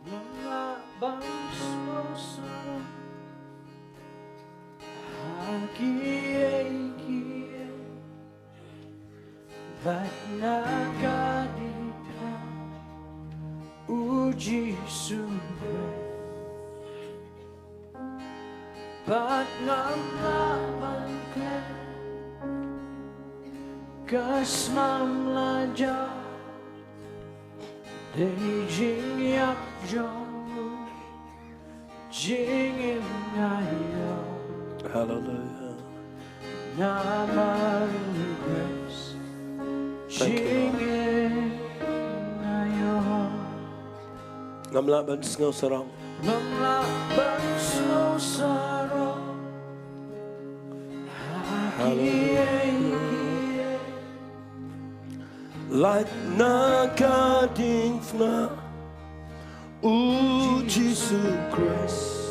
Ngam lah ban sngewsarong ha kiei kiei, bad na ka diengphna u Jisu Khrist. Bad ngam lah ban klet ka snam la jia, dei jingïap jong u jingim nga ïoh. Haleluya. Namar u Khrist, thank you, Lord, jingim nga ïoh. Ngam lah ban sngewsarong. Ngam lah ban sngewsarong. Haleluya. Lait na ka diengphna u Jisu Khrist.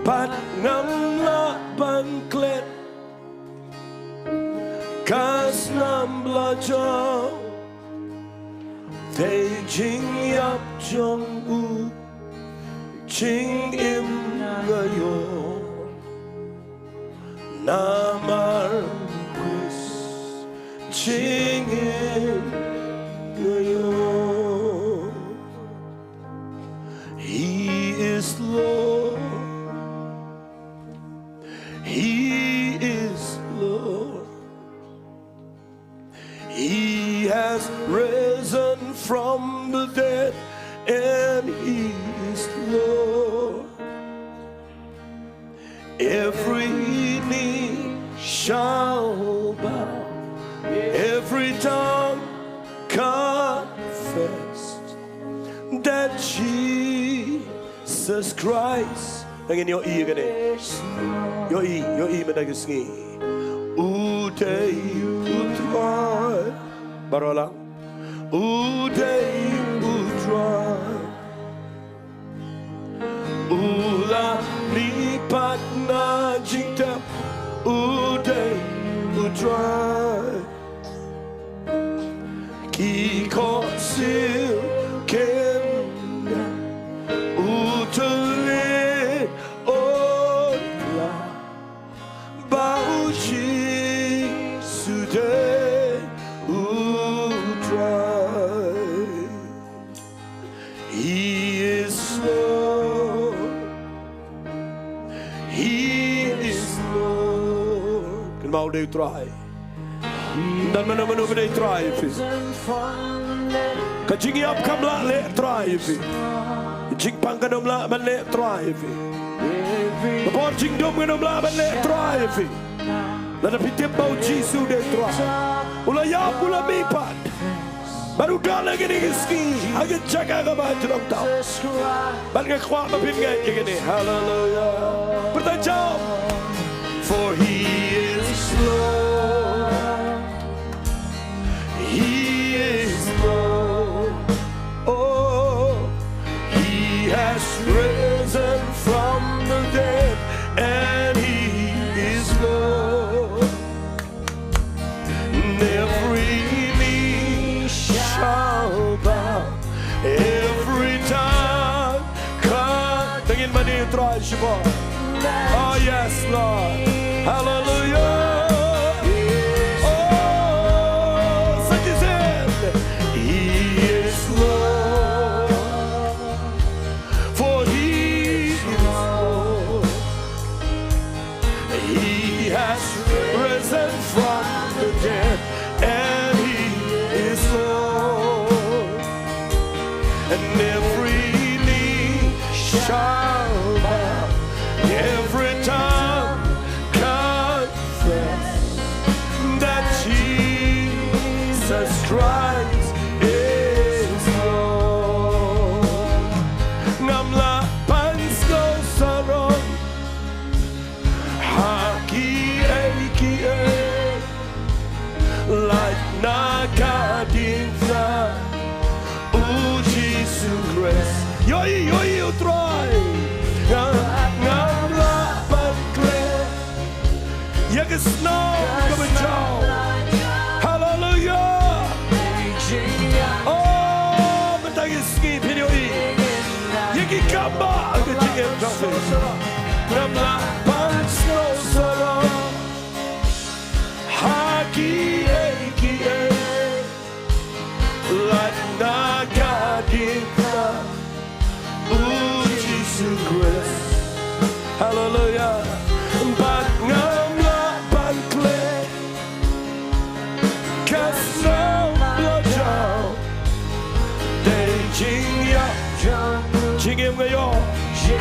Bad ngam lah ban klet ka snam la jia, dei jingïap jong u jingim nga ïoh. Namar u Khrist jingim nga ïoh. is Lord. He is Lord. He has risen from the dead and he is Lord. Every knee shall bow, every tongue confess that Jesus Christ. Nangin ïohi kane. Ïohi, ïohi mynta ka sngi. U dei u Trai. Baroh lang. U dei u Trai. U la mihpat na jingtep, u dei u Trai. Ki Khohsiew kin ïa u tylli, oh, la ba u Jisu dei u Trai. He is Lord. He is Lord. Kynmaw u dei u Trai. Don mano mano ba dei Trai ïa phi. Ka jingïap kam lah leh Trai ïa phi. Jingpang kan ym lah ban leh Trai ïa phi. Ka bor jingdum kan ym lah ban leh Trai ïa phi. Lada phi tip ba u Jisu u dei u Trai. U la ïap, u la mihpat. Bad u don ha kane ka sngi ha ka jaka kaba hajrong tam. Bad nga kwah ba phin ngeit ïa kane. Haleluya. Pyrta jam. For he is Lord. He is Lord. Oh, he has risen from the dead and he is Lord. And every knee shall bow, every tongue confess. Tangin mane u Trai shibun. Oh yes, Lord. Hallelujah. Oh, such is it. He is Lord. For he is Lord. He has risen from the dead, and he is Lord. And every knee shall bow, every tongue confess that Jesus Christ is Lord. Ngam lah ban sngewsarong ha kiei kiei, lait na ka diengphna u Jisu Khrist. Ïohi, ïohi u Trai. Nga, ngam lah ban klet ïa ka shnong kaba jaw. Haleluya. Oh, mynta ka sngi phin ïohi ïa ki kam ba ka jingim jong phi. Ngam lah ban sngewsarong ha kiei kiei, lait na ka diengphna u Jisu Khrist. Haleluya. Bad ngam lah ban klet ka shnong ba la jaw. Dei jingïap jong u. Jingim nga ïoh.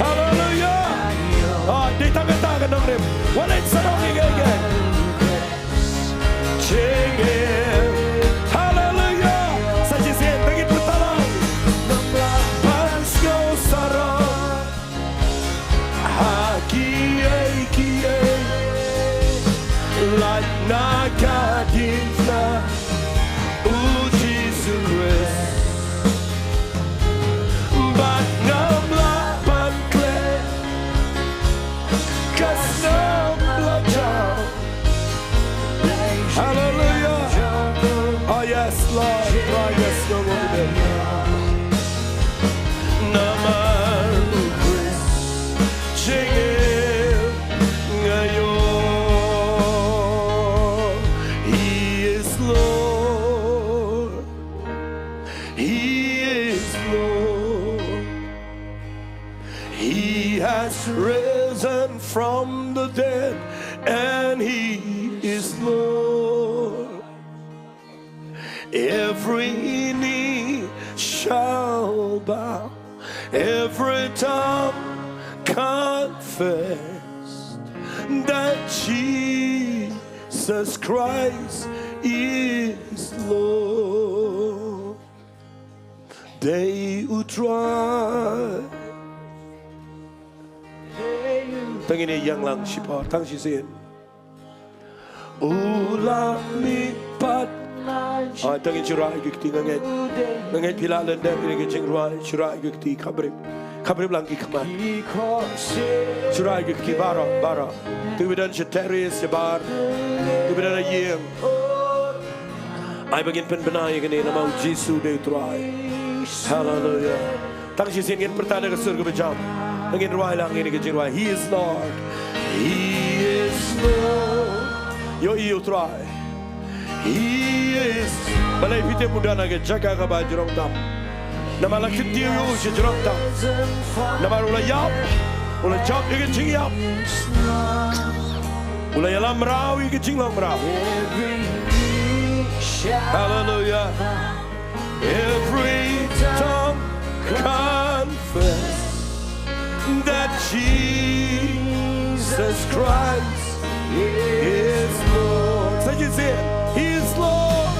Haleluya. Ah, dei tang kata ka nongrim. Wat leit sarong ïa kiei kiei. Jingim. Haleluya. Sa shisien, tang ïa pyrta lang. Ban sngewsarong ha kiei kiei, lait na ka diengphna u Jisu Khrist. Bad ngam lah ban klet ka shnong ba la jaw. He has risen from the dead and he is Lord. Every knee shall bow, every tongue confess that Jesus Christ is Lord. Dei U Trai. Tang ngin ïa ïeng lang shipor, tang shisien. U la mihpat. Ai, tang ngin shu rah ïa ki kti, nga ngeit. Nga ngeit phi la leh dep ïa ki jingrwai, shu rah ïa ki kti, kham briew. Kham briew lang ki khmat. Shu rah ïa ki kti baroh, baroh. Te kiba don sha terrace, sha bar. Te kiba don ha ïing. Ai ba ngin pynbna ïa kane namar U Jisu dei U Trai. Haleluya. Tang shisien ngin pyrta da ka sur kaba jam. Ngin rwai lang ïa kane ka jingrwai. He is Lord. He is Lord. Ïohi U Trai. He is. Balei phi tip u don ha ka jaka kaba jrong tam? Namar la kyntiew ïa u sha jrong tam. Namar u la ïap. U la jop ïa ka jingïap. U la ïalam mraw ïa ka jinglong mraw. Haleluya. Every tongue confess that Jesus Christ is Lord. Say it, say it. He is Lord.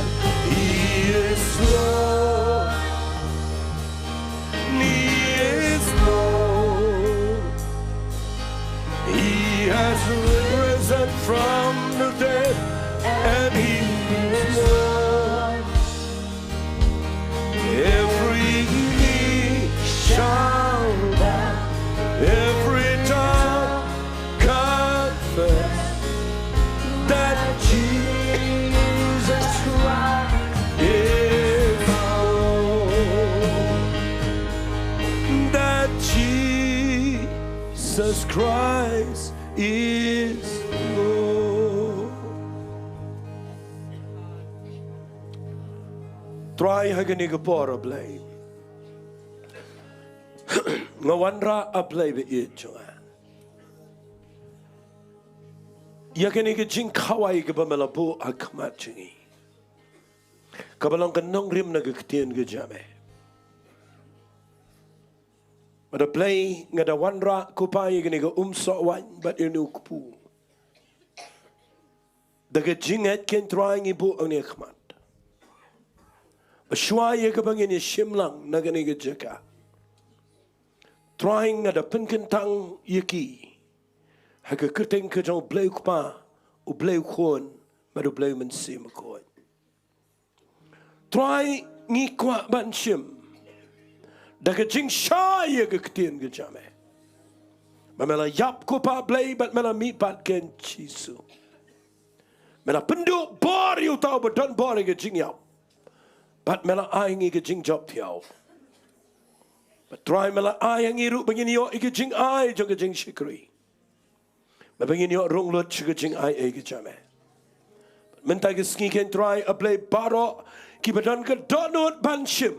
He is Lord. He is Lord. He has risen from the dead and he is Lord. Every knee shall bow, every tongue confess that Jesus Christ is Lord. That Jesus Christ is Lord. Trai, ha kane ka por, A Blei, nga wanrah, A Blei ba ïeit jong nga, ïa kane ka jingkhawai kaba me la buh ha khmat jong ngi, kaba long ka nongrim na ka ktien ka jong me. Bad A Blei, nga da wanrah ko Pa ïa kane ka umsoh waiñ bad ïa une u kpu, da ka jingngeit, ko Trai, ngi buh hangne ha khmat. Ba shuwa ïa kaba ngin ïa shim lang na kane ka jaka, Trai, nga da pynkyntang ïa ki ha ka kyrteng ka jong U Blei U Kpa, U Blei U Khun, bad U Blei U Mynsiem Bakhuid. Trai, ngi kwah ban shim da ka jingshai ïa ka ktien ka jong me, ba me la ïap, ko Pa Blei, bad me la mihpat, ko Jisu. Me la pynduh bor ïa uta uba don bor ïa ka jingïap, bad me la ai ngi ka jingjop thiaw. Bad Trai, me la ai ha ngi ruh ba ngin ïoh ïa ka jingai jong ka jingshakri, bad ba ngin ïoh rung lut sha ka jingai ei ka jong me. Mynta ka sngi, ko Trai, A Blei, baroh kiba don ka dohnud ban shim,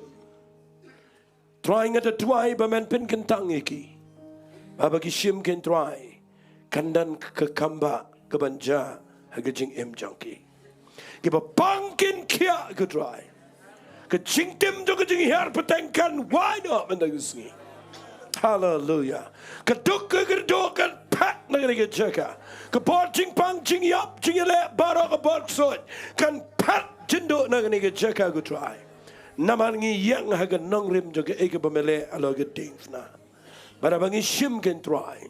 Trai, nga da duwai ba men pynkyntang ïa ki, ba haba ki shim, ko Trai, kan don ka kambah kaban jia ha ka jingim jong ki. Kiba pang kin khiah, ko Trai. Ka jingtim jong ka jinghiar pateng kan wai noh mynta ka sngi. Haleluya. Ka duk ka kyrduh kan phet na kane ka jaka. Ka bor jingpang, jingïap, jingïaleh baroh, ka bor ksuid, kan phet jynduh na kane ka jaka, ko Trai. Namar ngi ïeng ha ka nongrim jong kaei kaba me leh halor ka diengphna. Bad haba ngi shim, ko Trai,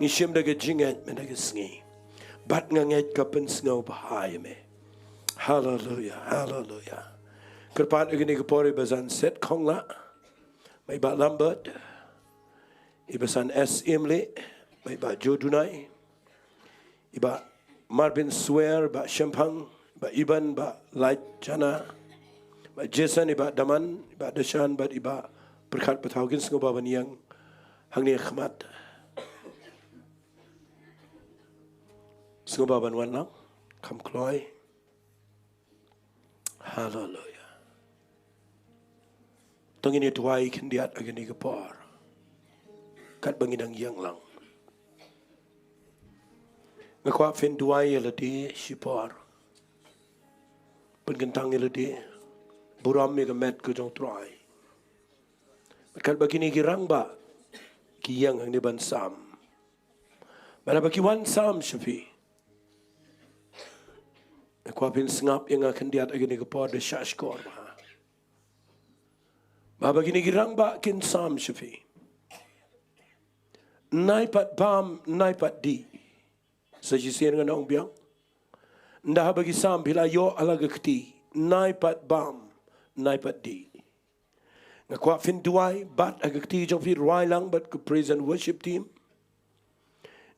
ngi shim da ka jingngeit mynta ka sngi. Bad nga ngeit ka pynsngewbha ïa me. Haleluya, haleluya. Kyrpad ïa kane ka por ïa i Bah Janset Khongla, bad i Bah Lambert, i Bah San S Imli, bad i Bah Joe Dunai, i Bah Marvin Swer, Bah Shemphang, Bah Iban, Bah Lait Jana, Bah Jason, i Bah Daman, i Bah Dashan, bad i Bah Pyrkhat Pathaw, kin sngewbha ban ïeng hangne ha khmat. Sngewbha ban wan lang, kham kloi. Haleluya. To ngin ïa duwai khyndiat ha kane ka por. katba ngi dang ïeng lang. Nga kwah phin duwai ïa lade shipor. Pynkyntang ïa lade. Burom ïa ka met ka jong U Trai. Katba kine ki rangbah ki ïeng hangne ban sam, bad haba ki wan sam sha phi, nga kwah phin sngap ïa nga khyndiat ha kane ka por da shahshkor bha. Ba haba kine ki rangbah kin sam sha phi, nai pat bam, nai pat dih. Sa shisien ngan ong biang. Ynda haba ki sam phi la ïoh ha la ka kti, nai pat bam, nai pat dih. Nga kwah phin duwai bad ha ka kti jong phi, rwai lang bad ka praise and worship team.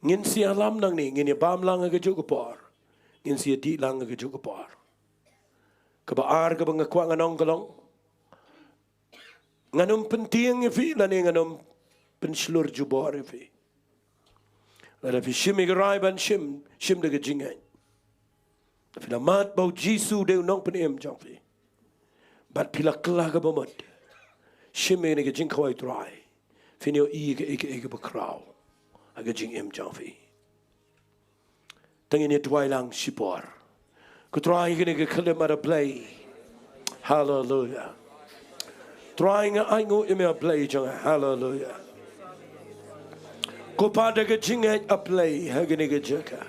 Ngin sa ïalam nangne, ngin ïa bam lang ha kajuh ka por, ngin sa ïa dih lang ha kajuh ka por. Kaba ar kaba nga kwah ngan ong ka long, ngan ym pyntieng ïa phi lane ngan ym pynshlur jubor ïa phi. Lada phi shim ïa ka rai ban shim, shim da ka jingngeit. Phi la mad ba U Jisu u dei U Nongpynim jong phi, bad phi la kylla kaba mut, shim ïa kane ka jingkhawai U Trai. Phin ïohi ïa kaei kaei kaba khraw ha ka jingim jong phi. Te ngin ïa duwai lang shipor. Ko Trai, kane ka khyllipmat, A Blei. Haleluya. Trai, nga ainguh ïa me, A Blei jong nga. Haleluya. Ko Pa, da ka jingngeit, A Blei, ha kane ka jaka,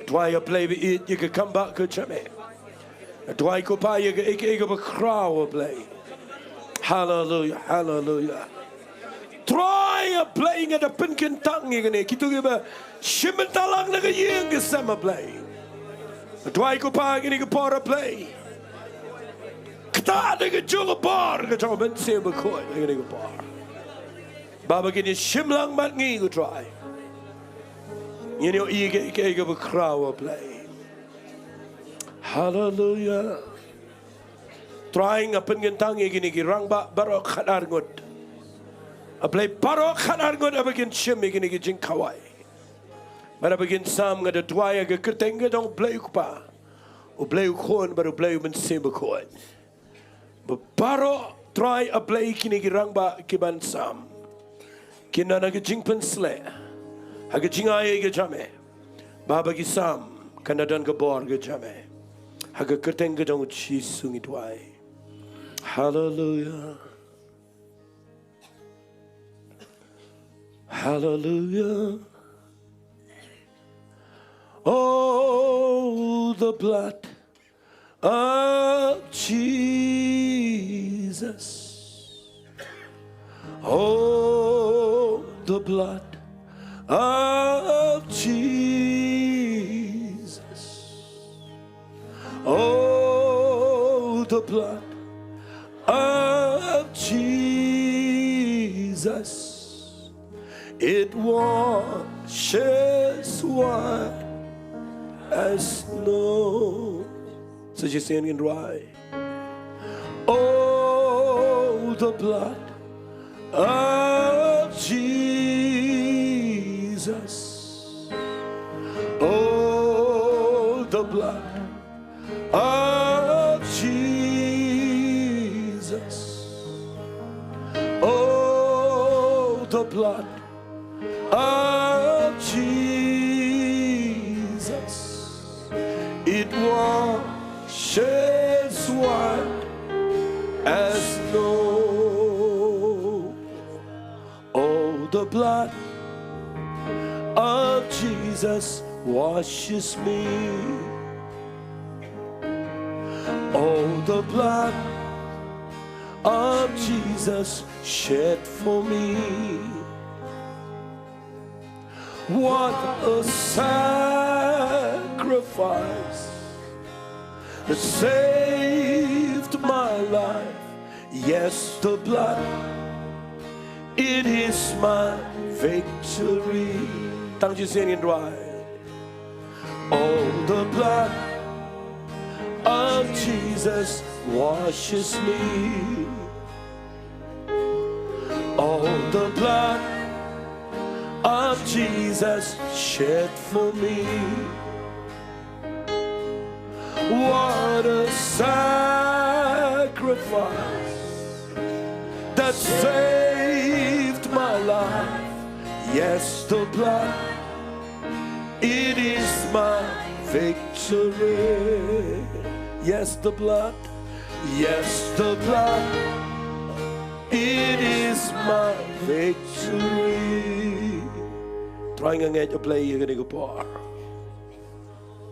duwai, A Blei, ba ïeit ïa ka kam ba ka jam eh. Duwai, ko Pa, ïa kaei kaei kaba khraw, A Blei. Haleluya, haleluya. Trai, A Blei, nga da pynkyntang ïa kine kito kiba shim bynta lang na ka ïing ka sem, A Blei. Duwai, ko Pa, kine ki por, A Blei, ktah da ka jubor ka jong U Mynsiem Bakhuid ha kine ki por, ba haba kin ïa shim lang bad ngi, ko Trai, ngin ïohi ïa kaei kaei kaba khraw, A Blei. Haleluya. Trai, nga pynkyntang ïa kine ki rangbah baroh khatar ngut, A Blei, baroh khatar ngut, haba kin shim ïa kine ki jingkhawai, bad haba kin sam, nga da duwai ha ka kyrteng ka jong U Blei U Kpa, U Blei U Khun bad U Blei U Mynsiem Bakhuid, ba baroh, Trai, A Blei, kine ki rangbah kiban sam, kin don ha ka jingpynshlur ha ka jingai ka jam eh, ba haba ki sam kan da don ka bor ka jam eh. Ha ka kyrteng ka jong U Jisu ngi duwai. Haleluya. Haleluya. Oh, the blood of Jesus. Oh, the blood of Jesus. Oh, the blood of Jesus. It washes white as snow. Sa shisien ngin rwai. Oh, the blood of Jesus. Oh, the blood of Jesus. Oh, the blood of Jesus. It washes white as snow. Oh, the blood of Jesus washes me. Oh, the blood of Jesus shed for me. What a sacrifice that saved my life. Yes, the blood, it is my victory. Tang shisien ngin rwai. Oh, the blood of Jesus washes me. Oh, the blood of Jesus shed for me. What a sacrifice that saved my life. Yes, the blood, it is my victory. Yes, the blood, yes, the blood, it is my victory. Trai nga ngeit ïa U Blei ïa kane ka por.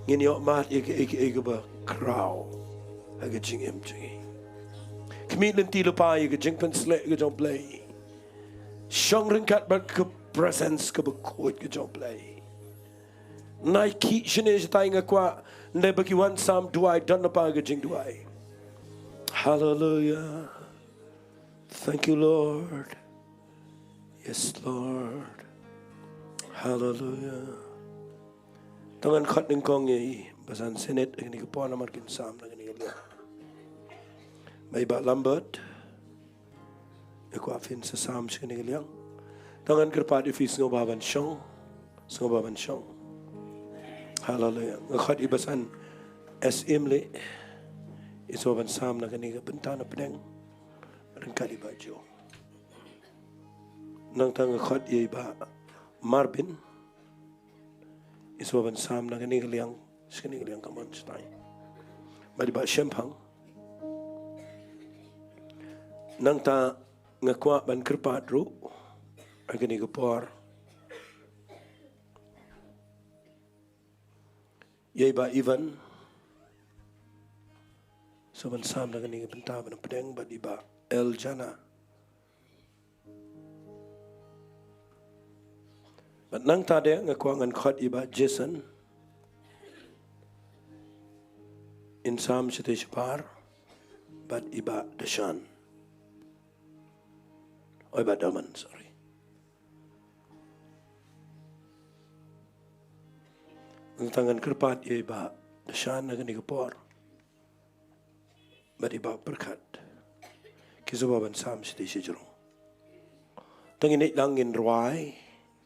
Ngin ïoh mad ïa ka, ïa ka, ïa kaba khraw ha ka jingim jong ngi. Khmih lynti lypa ïa ka jingpynshlur ka jong U Blei. Shong ryngkat bad ka presence kaba khuid ka jong U Blei. Nai ki shane shatai nga kwah, ynda ba ki wan sam duwai, don lypa ka jingduwai. Hallelujah. Thank you, Lord. Yes, Lord. Hallelujah. To ngan khot nyngkong ïa i basan Senate ha kane ka por namar kin sam na kane ka liang. Bad i Bah Lambert, nga kwah phin sa sam sha kane ka liang. To ngan kyrpad ïa phi sngewbha ban shong, sngewbha ban shong. Haleluya. Nga khot i basan S. Imlei, i sngewbha ban sam na kane ka bynta na pdeng ryngkat i Bah Joe. Nangta nga khot ïa i Bah Marbin, i sngewbha ban sam na kane ka liang, sha kane ka liang kamon shatai. Bad i Bah Shemphang. Nangta nga kwah ban kyrpad ruh ha kane ka por ïa i Bah Ivan, sngewbha ban sam na kane ka bynta ba na pdeng, bad i Bah Eljana. Bad nangta de nga kwah ngan khot i Bah Jason, in sam shatei shapar, bad i Bah Dashan. Oi, Bah Daman, sorry. Nangta ngan kyrpad ïa i Bah Dashan na kane ka por, bad i Bah Pyrkhat, ki sngewbha ban sam shatei shajrong. To ngin ïaid lang ngin rwai,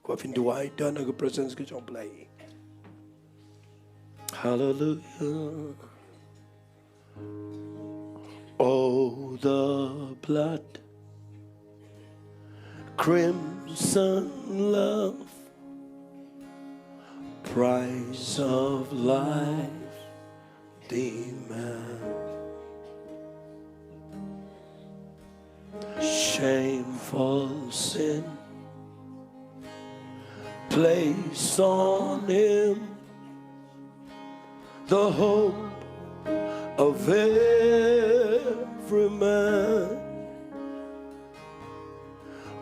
kwah phin duwai, don ha ka presence ka jong U Blei. Hallelujah. Oh, the blood, crimson love, price of life demand. Shameful sin, place on him the hope of every man.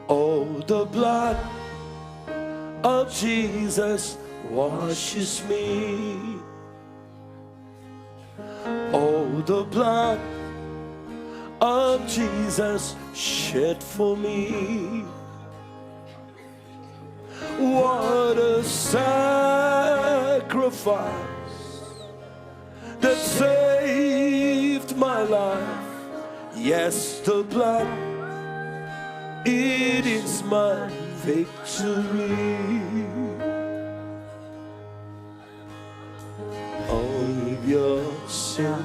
Oh, the blood of Jesus washes me. Oh, the blood of Jesus shed for me. What a sacrifice that saved my life. Yes, the blood, it is my victory. All your sin,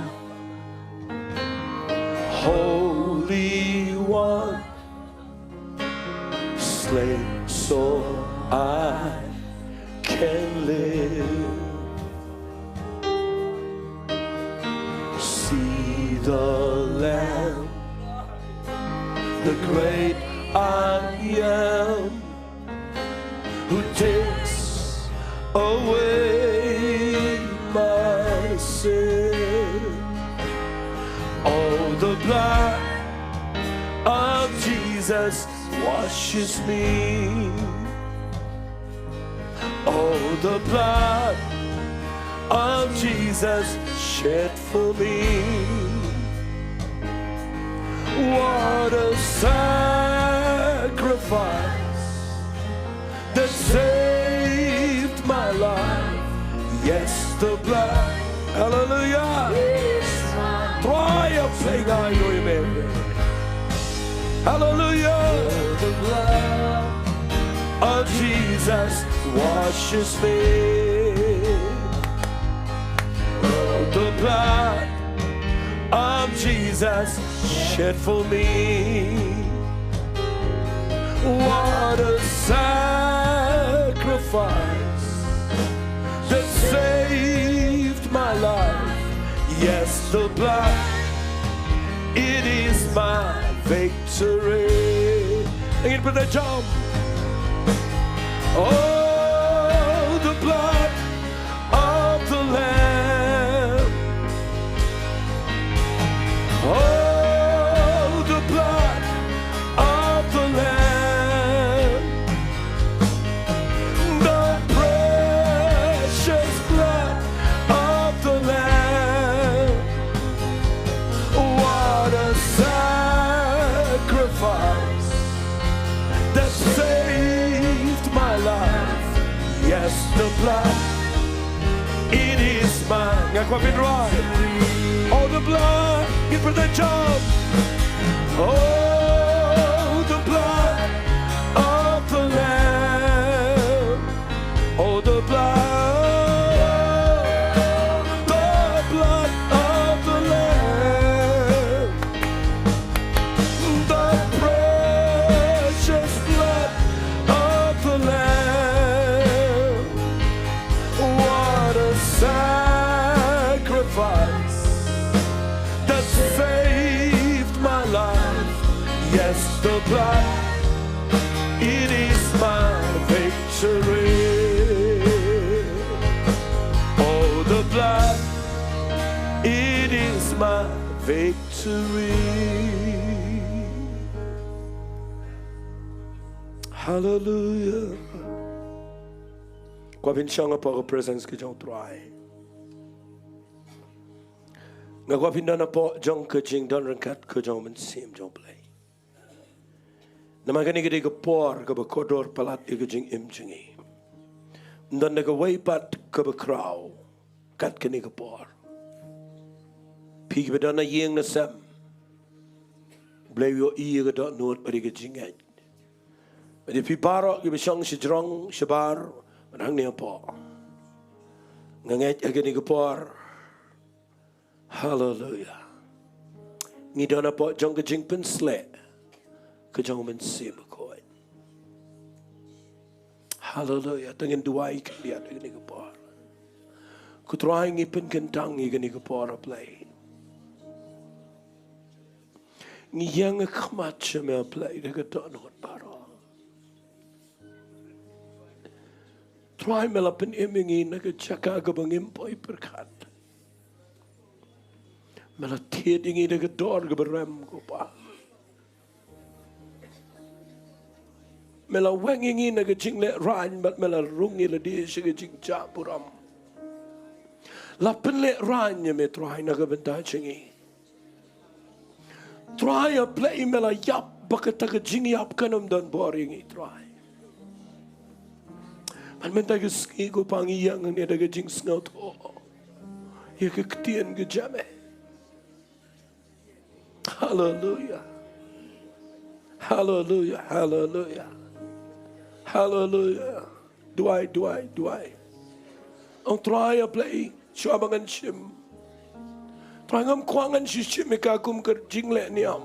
Holy One, slain so I can live. See the Lamb, the great I am, who takes away my sin. Oh, the blood of Jesus washes me. Oh, the blood of Jesus shed for me. What a sacrifice that saved my life. Yes, the blood. Hallelujah. Trai ap sha ngi, amen. Hallelujah. The blood of Jesus washes me. Oh, the blood of Jesus shed for me. What a My victory. Ngin pynjam. Oh, the blood of the Lamb. Oh, the blood of the Lamb. The precious blood of the Lamb. What a sacrifice that saved my life. Yes, the blood, it is mine. Nga kwah pynrwai. Oh, the blood, ngin pynjam. Oh, the blood of the Lamb. Oh, the blood, the blood of the Lamb, the precious blood of the Lamb. What a sacrifice that saved my life. Yes, the blood, it is my victory. Oh, the blood, it is my victory. Hallelujah. Kwah pynshong hapoh ka presence ka jong U Trai. Nga kwah pyndon hapoh jong ka jingdon ryngkat ka jong U Mynsiem jong U Blei. Namar kane ka dei ka por kaba kordor palat ïa ka jingim jong ngi. Ym don da kawei pat kaba khraw kat kane ka por. Phi kiba don na ïing na sem, U Blei u ïohi ïa ka dohnud bad ïa ka jingngeit. Bad ïa phi baroh kiba shong shajrong shabar bad hangne hapoh, nga ngeit ha kane ka por, haleluya, ngi don hapoh jong ka jingpynsleh ka jong U Mynsiem Bakhuid. Haleluya. Te ngin duwai khyndiat ha kane ka por. Ko Trai, ngi pynkyntang ïa kane ka por, A Blei. Ngi ïeng ha khmat jong me, A Blei, da ka dohnud baroh. Trai, me la pynim ïa ngi na ka jaka kaba ngim poi pyrkhat. Me la thied ïa ngi da ka dor kaba rem, ko Pa. Me la weng ïa ngi na ka jinglehrain bad me la rung ïa lade sha ka jingjahburom. La pynlehrain ïa me, Trai, na ka bynta jong ngi. Trai, A Blei, me la ïap ba kata ka jingïap kan ym don bor ïa ngi, Trai. Bad mynta ka sngi, ko Pa, ngi ïeng hangne da ka jingsngewthuh ïa ka ktien ka jong me. Haleluya. Haleluya, haleluya. Haleluya. Duwai, duwai, duwai. Ong Trai, A Blei, shuwa ba ngan shim, Trai, ngam kwah ngan shu shim ïa ka kum ka jingleh niam.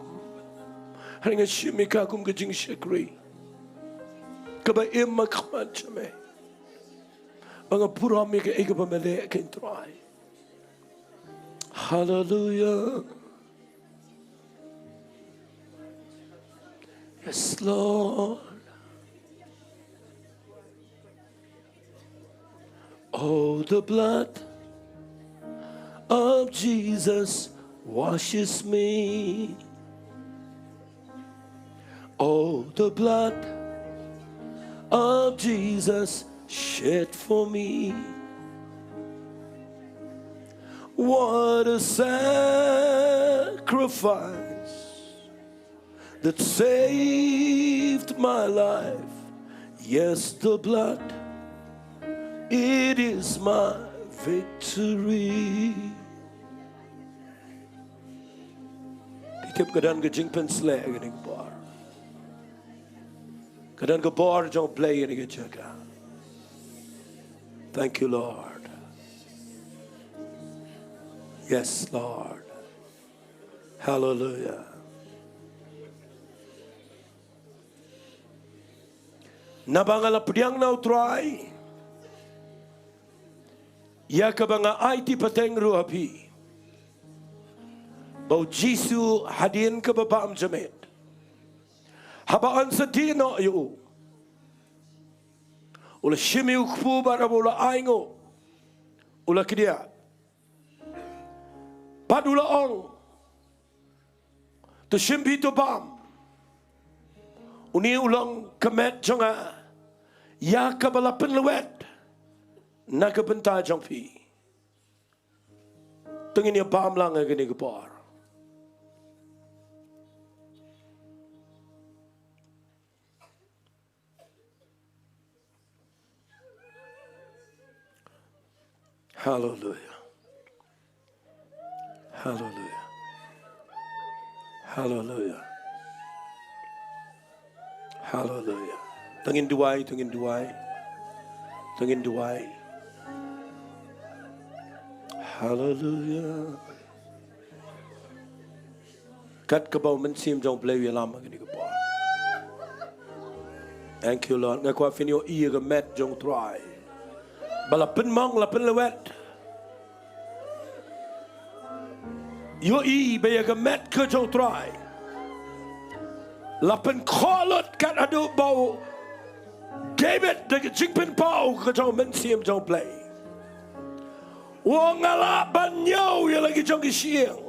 Hynrei ngan shim ïa ka kum ka jingshakri kaba im ha khmat jong me, ba nga burom ïa kaei kaba me leh, ko Trai. Haleluya. Yes, Lord. Oh, the blood of Jesus washes me. Oh, the blood of Jesus shed for me. What a sacrifice that saved my life. Yes, the blood, it is my victory. Phi tip, ka don ka jingpynsleh ha kane ka por. Ka don ka bor jong U Blei ha kane ka jaka. Thank you, Lord. Yes, Lord. Hallelujah. Naba nga la pdiang na U Trai ïa kaba nga aiti pateng ruh ha phi. ba u Jisu hadien kaba bam jamet, haba yn sa die noh ïa u, u la shim ïa u kpu bad haba u la ai nguh, u la kdiah bad u la ong, "To shim phi, to bam. Une u long ka met jong nga, ïa kaba la pynlwet na ka bynta jong phi." To ngin ïa bam lang ha kane ka por. Haleluia. Haleluia. Haleluia. Haleluia. To ngin duwai, to ngin duwai. To ngin duwai. Haleluia. Kat kaba u Mynsiem jong u Blei u ïalam ha kane ka por. Thank you, Lord. Nga kwah phin ïohi ïa ka met jong u Trai ba la pynmong, la pynlwet. Ïohi ba ïa ka met ka jong u Trai la pynkhuid lut kat haduh ba u David, da ka jingpynpaw ka jong u Mynsiem jong u Blei, u ong, "Nga lah ban ñiew ïa la ki jong ki shyieng,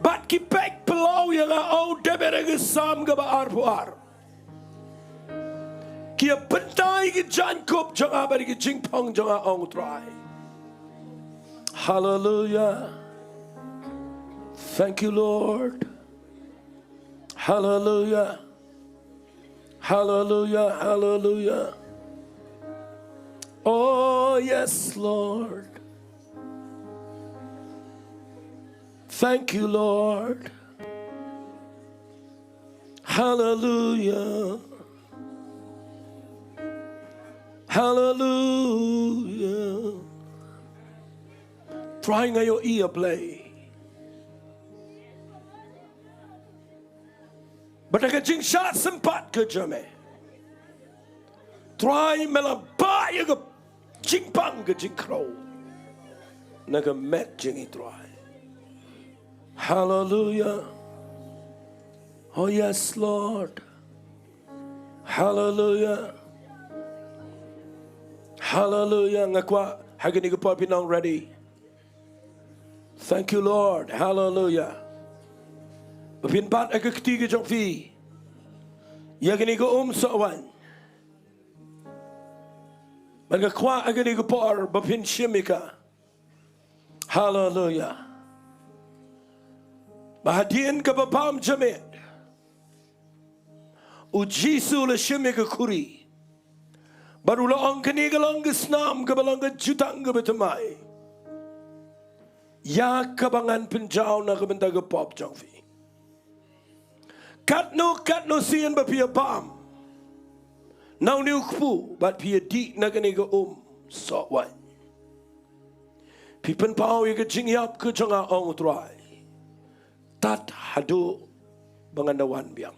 bad ki peit phyllaw ïa nga." Ong u David ha ka Salm kaba arphew ar, "Ki ïa bynta ïa ki jaiñkup jong nga bad ïa ki jingpang jong nga, ong u Trai." Haleluia. Thank you, Lord. Haleluia. Haleluia. Haleluia. Oh, yes, Lord. Thank you, Lord. Haleluia. Haleluia. Trai, nga ïohi, A Blei, ba da ka jingshah sympat ka jong me, Trai, me la bah ïa ka jingpang ka jingkhrew na ka met jong ngi, Trai. Haleluia. Oh, yes, Lord. Haleluia. Haleluia. Nga kwah ha kane ka por phin long ready. Thank you, Lord. Haleluia. Ba phin bat ha ka kti ka jong phi ïa kane ka um soh waiñ. Bad nga kwah ha kane ka por ba phin shim ïa ka. Haleluia. Ba hadien kaba bam jamet, u Jisu u la shim ïa ka khuri bad u la ong, "Kane ka long ka snam kaba long ka jutang kaba thymmai, ïa kaba ngan pynjaw na ka bynta ka pop jong phi. Katno katno sien ba phi ïa bam na une u kpu bad phi ïa dih na kane ka um soh waiñ, phi pynpaw ïa ka jingïap ka jong nga, ong u Trai, tad haduh ba ngan da wan biang."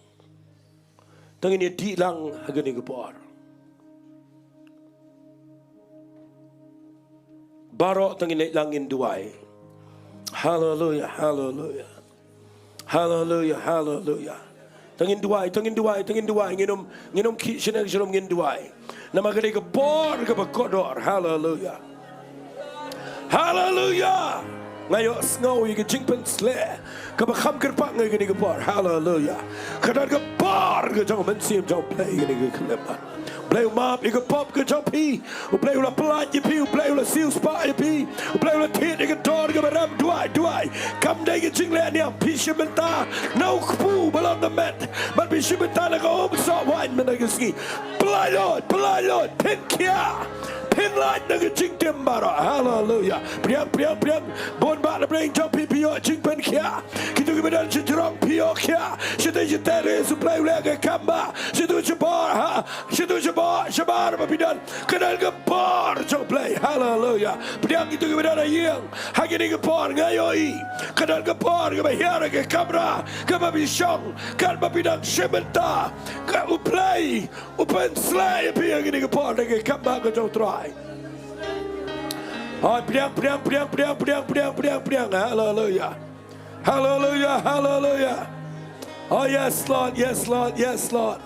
To ngin ïa dih lang ha kane ka por. Baroh to ngin leit lang ngin duwai. Haleluia, haleluia. Haleluia, haleluia. To ngin duwai, to ngin duwai, to ngin duwai. Ngin ym, ngin ym khih shane shane, ngin duwai. Namar ka dei ka por kaba kordor. Haleluia. Haleluia. Nga ïohsngew ïa ka jingpynshlur kaba kham kyrpang ha kane ka por. Haleluia. Ka don ka por ka jong u Mynsiem jong u Blei ha kane ka khyllipmat. U Blei u map ïa ka pop ka jong phi. U Blei u la pyllait ïa phi. U Blei u la siewspah ïa phi. U Blei u la thied ïa ka dor kaba rem. Duwai, duwai. Kam dei ka jingleh niam. Phi shim bynta na u kpu ba long ka met, bad phi shim bynta na ka um soh waiñ mynta ka sngi. Pyllait lut, pyllait lut. Phin khia, phin lait na ka jingtim baroh. Haleluia. Pdiang, pdiang, pdiang. Bun bah na pdeng jong phi, phi ïoh jingpynkhia. Kito kiba don shajrong, phi ïoh khia. Shatei shatei, u Blei u leh ka kam bah. Shato shabor, ha. Shato shabor, shabar ba phi don. Ka don ka bor jong u Blei. Haleluia. Pdiang, kito kiba don ha ïing, ha kane ka por nga ïohi ka don ka bor kaba hiar ha ka kamra kaba phi shong, katba phi dang shim bynta, ka U Blei u pynshlur ïa phi ha kane ka por da ka kam bah ka jong u Trai. Hoi, pdiang, pdiang, pdiang, pdiang, pdiang, pdiang, pdiang, pdiang. Hallelujah. Hallelujah, hallelujah. Oh, yes, Lord, yes, Lord, yes, Lord.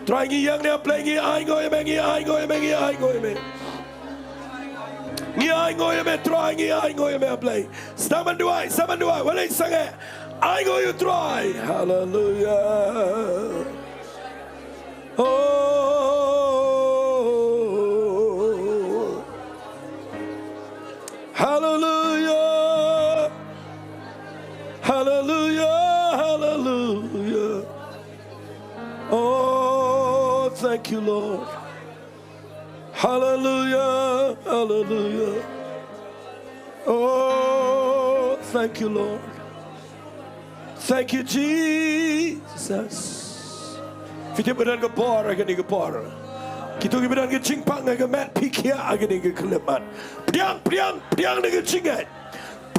Trai ngi ïeng ne Blei, ngi ainguh ïa me, ngi ainguh ïa me, ngi ainguh ïa me. Ngi ainguh ïa me, Trai, ngi ainguh ïa me Blei. Sdang ban duwai, sdang ban duwai. Wa lei sangeh. Ainguh ïa u Trai. Hallelujah. Oh. Hallelujah. Hallelujah. Hallelujah. Oh, thank you, Lord. Hallelujah. Hallelujah. Oh, thank you, Lord. Thank you, Jesus. Phi tip ba don ka bor ha kane ka por. Kito kiba don ka jingpang ha ka met, phi khiah ha kane ka khyllipmat. Pdiang, pdiang, pdiang na ka jingngeit.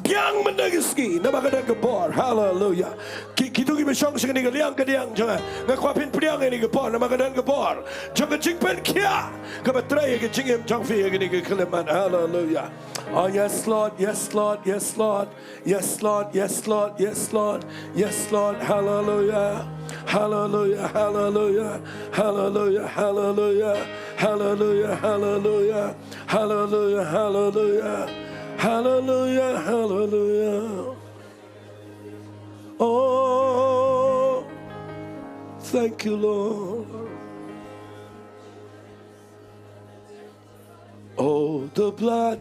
Pdiang mynta ka sngi namar ka don ka bor. Hallelujah. Ki, kito kiba shong sha kane ka liang ka diang jong nga, nga kwah phin pdiang ha kane ka por namar ka don ka bor jong ka jingpynkhiah kaba trei ha ka jingim jong phi ha kane ka khyllipmat. Hallelujah. Oh, yes, Lord, yes, Lord, yes, Lord. Yes, Lord, yes, Lord, yes, Lord, yes, Lord. Hallelujah. Hallelujah, hallelujah, hallelujah, hallelujah, hallelujah, hallelujah, hallelujah, hallelujah, hallelujah, hallelujah. Oh, thank you, Lord. Oh, the blood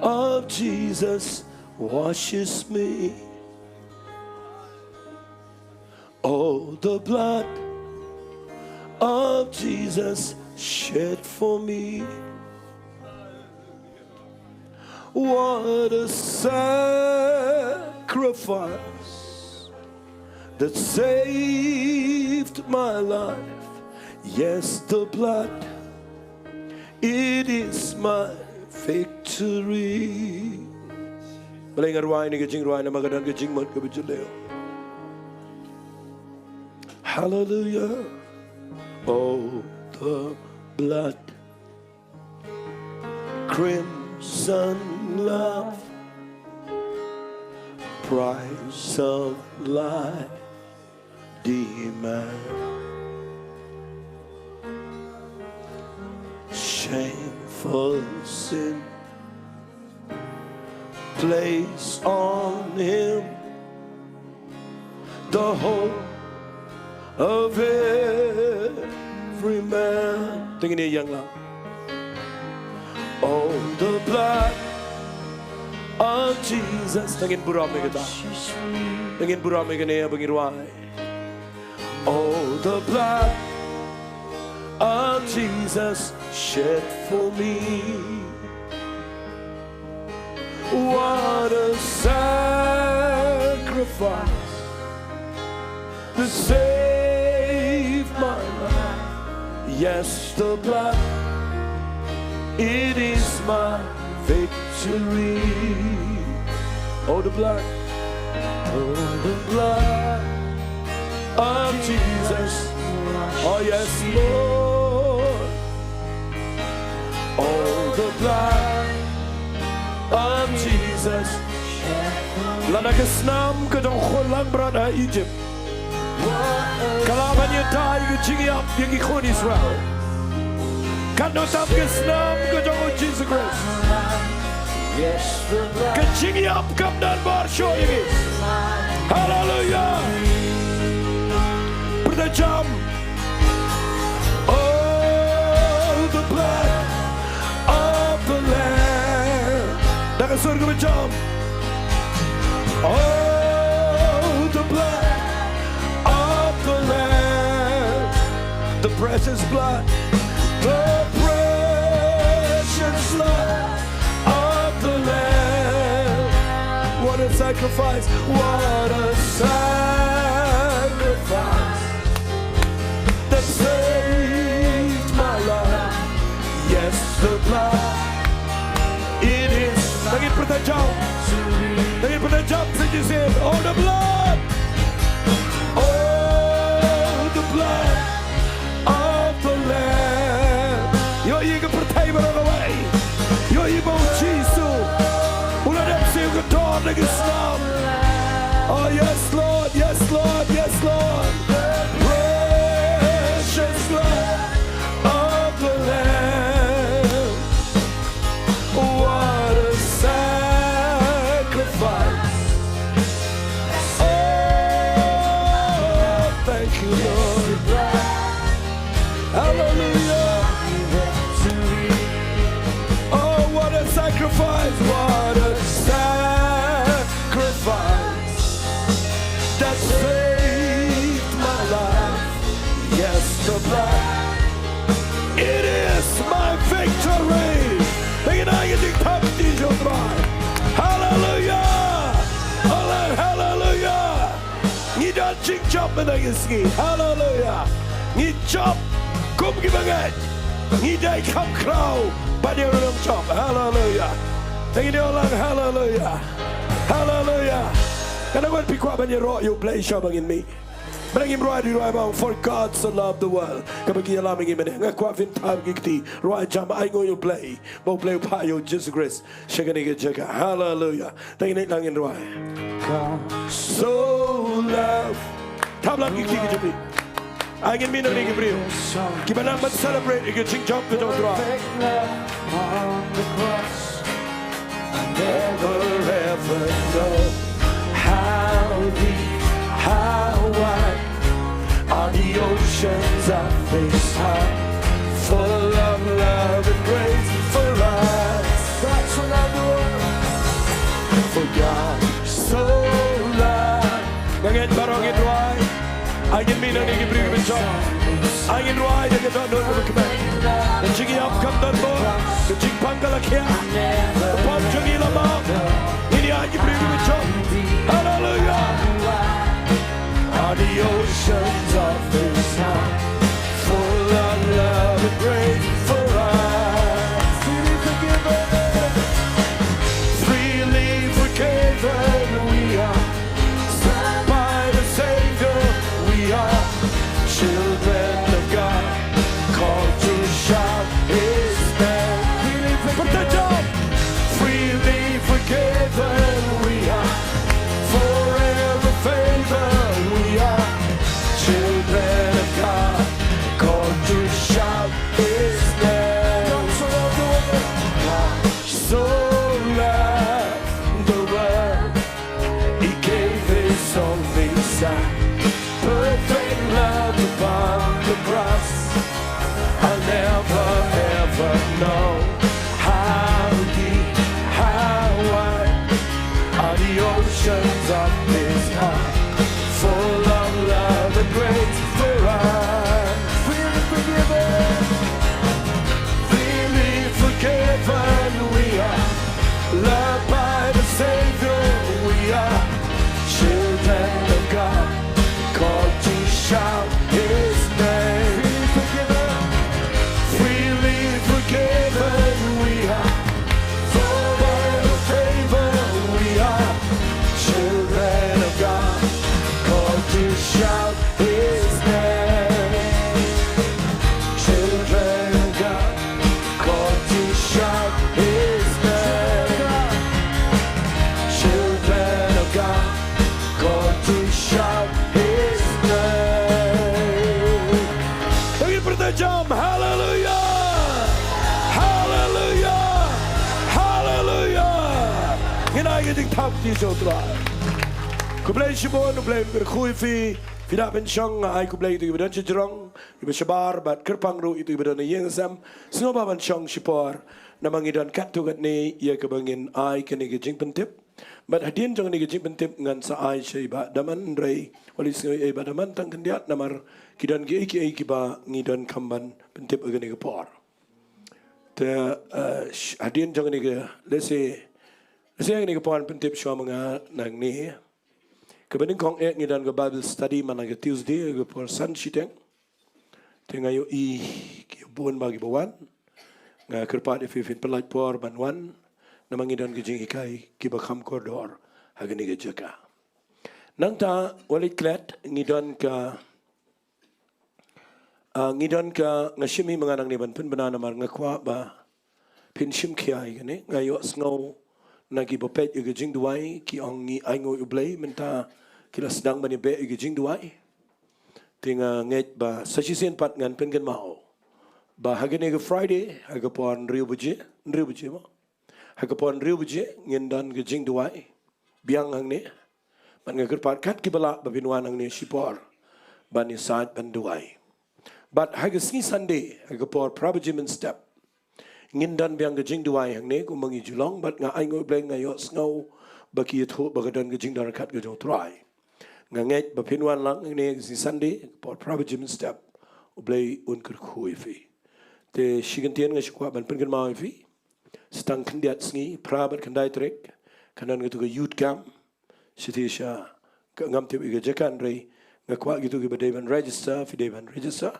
of Jesus washes me. Oh, the blood of Jesus shed for me. What a sacrifice that saved my life. Yes, the blood, it is my victory. Balei nga rwai ïa kane ka jingrwai namar ka don ka jingmut kaba jylliew. Hallelujah. Oh, the blood, crimson love, price of life demand. Shameful sin, place on him the hope of every man. Tang ngin ïeng lang. Oh, the blood of Jesus. Tang ngin burom ïa kata. Tang ngin burom ïa kane ba ngi rwai. Oh, the blood of Jesus shed for me. What a sacrifice to save my life. Yes, the blood, it is my victory. Oh, the blood, oh, the blood of Jesus. Oh, yes, Lord. Oh, the blood of Jesus. Lada ka snam ka jong u khun langbrot ha Egypt ka lah ban ïada ïa ka jingïap ïa ki khun Israel, katno tam ka snam ka jong u Jisu Khrist. Ka jingïap kam don bor shuh ïa ngi. Haleluya. Pyrta jam. Oh, the blood of the Lamb. Da ka sur kaba jam. Oh, the blood of the Lamb. The precious blood. The precious blood of the Lamb. What a sacrifice. What a sacrifice that saved my life. Yes, the blood. It is. Tang ngin pyrta jam. Tang ngin pyrta jam. Sing it, sing it. Oh, the blood. Oh, the blood of the Lamb. Ïohi ïa ka pyrthei baroh kawei. Ïohi ba Yes, Lord. Oh, yes, Lord. Yes, Lord. Yes, Lord. Precious Lamb of the Lamb. What a sacrifice. Oh, thank you, Lord. Hallelujah. Oh, what a sacrifice. What a sacrifice that saved my life. Yes, the blood. It is my victory. Pynïaid ïa ka jingthap ïa U Trai. Hallelujah. Hallelujah. Hallelujah. Ngi don jingjop mynta ka sngi. Haleluya. Ngi jop kum ki bangeit. Ngi dei kham khraw bad ïa u nongjop. Haleluya. Te ngin ïa lang haleluya. Haleluya. Kane wan phi kwah ban ïaroh ïa U Blei sha ba ngin mih. Ba ngin rwai, rwai ba ong, For God so loved the world. Kaba ki ïalam ngi mynne. Nga kwah phin thap ki kti. Rwai jam, ai nguh ïa U Blei. Ba U Blei u phah ïa u Jisu Khrist sha kane ka jaka. Haleluya. Te ngin ïa lang ngin rwai. God so loved. Thap lang ki kti ki jong phi. Ai ngin mih na kine ki briew kiba nang ban celebrate ïa ka jingjop ka jong U Trai. Perfect love on the cross. I never ever know how deep, how wide are the oceans of this heart, full of love and grace for us. God so loved the world. For God so loved. Nga ngeit baroh ngin rwai. Ai ngin mih na kine ki briew kiba jop. Ai ngin rwai da ka dohnud kaba kmen. Ka jingïap kam don bor. Ka jingpang ka la khiah. Ka pop jong ngi la map. Ngin ïaid ki briew kiba jop. Haleluya. Are the oceans of this heart, full of love and grace for us. Freely forgiven. Freely forgiven we are. By the Savior we are. Children of God, called to shout His name. Freely forgiven. Freely forgiven we are. Forever favored we are. Children of God, called to shout His name. God so loved the world. God so loved the world. He gave His only Son. Perfect love upon the cross. I'll never ever know how deep, how wide are the oceans of His heart, full of love and grace for us. Freely forgiven. Freely forgiven we are. Loved by the Savior we are. Children of God, called to shout His name. Freely forgiven. Freely forgiven we are. Forever favored we are. Children of God, called to shout His name. Children of God, called to shout His name. Children of God, called to shout His name. Bagi pyrta jam, haleluya. Haleluya. Haleluya. Ngin ai ka jingthap kti sha U Trai. Khublei shibun, U Blei un kyrkhu ïa phi. Phi da pynshong, nga ai khublei ïa kito kiba don shajrong, kiba shabar, bad kyrpang ruh ïa kito kiba don ha ïing ha sem. Sngewbha ban shong shipor. Namar ngi don katto katne ïa kaba ngin ai kane ka jingpyntip. Bad hadien jong kane ka jingpyntip ngan sa ai sha i Bah Daman, hynrei wat leit sngew ïa i Bah Daman tang khyndiat namar ki don kiei kiei kiba ngi donkam ban pyntip ha kane ka por. Te, eh, sh-, hadien jong kane ka, lehse, lehse kane ka por pyntip shuwa ma nga nangne. Kaba nyngkong eh ngi don ka Bible study man la ka Tuesday, ka por san shiteng. Te nga ïohi ki bun ba kiba wan. Nga kyrpad ïa phi phin pynlait por ban wan. Namar ngi don ki jinghikai kiba kham kordor ha kane ka jaka. Nangta wat leit klet ngi don ka, ah, ngi don ka, nga shim hi ma nga nangne ban pynbna namar nga kwah ba phin shim khia ïa kane, nga ïohsngew Na kiba peit ïa ka jingduwai ki ong ngi ainguh ïa U Blei mynta ki la sdang ban ïabeh ïa ka jingduwai. Te nga ngeit ba sa shisien pat ngan pynkynmaw ba ha kane ka Friday ha ka por hynriew baje, hynriew baje mo, ha ka por hynriew baje ngin don ka jingduwai biang hangne. Bad nga kyrpad kat kiba lah ba phin wan hangne shipor ban ïasaid ban duwai. Bad ha ka sngi Sunday ha ka por phra baje mynstep ngin don biang ka jingduwai hangne kum ma ngi ju long, bad nga ainguh ïa U Blei, nga ïohsngew ba ki ïathuh ba ka don ka jingdon ryngkat ka jong U Trai. Nga ngeit ba phin wan lang hangne ka sngi Sunday ka por phra baje mynstep. U Blei un kyrkhu ïa phi. Te shi kyntien nga shu kwah ban pynkynmaw ïa phi. Sa tang khyndiat sngi, phra bad khyndai tarik, kan don katu ka youth camp. Shi te sha, ka ngam tip ïa ka jaka hynrei nga kwah kito kiba dei ban register, phi dei ban register.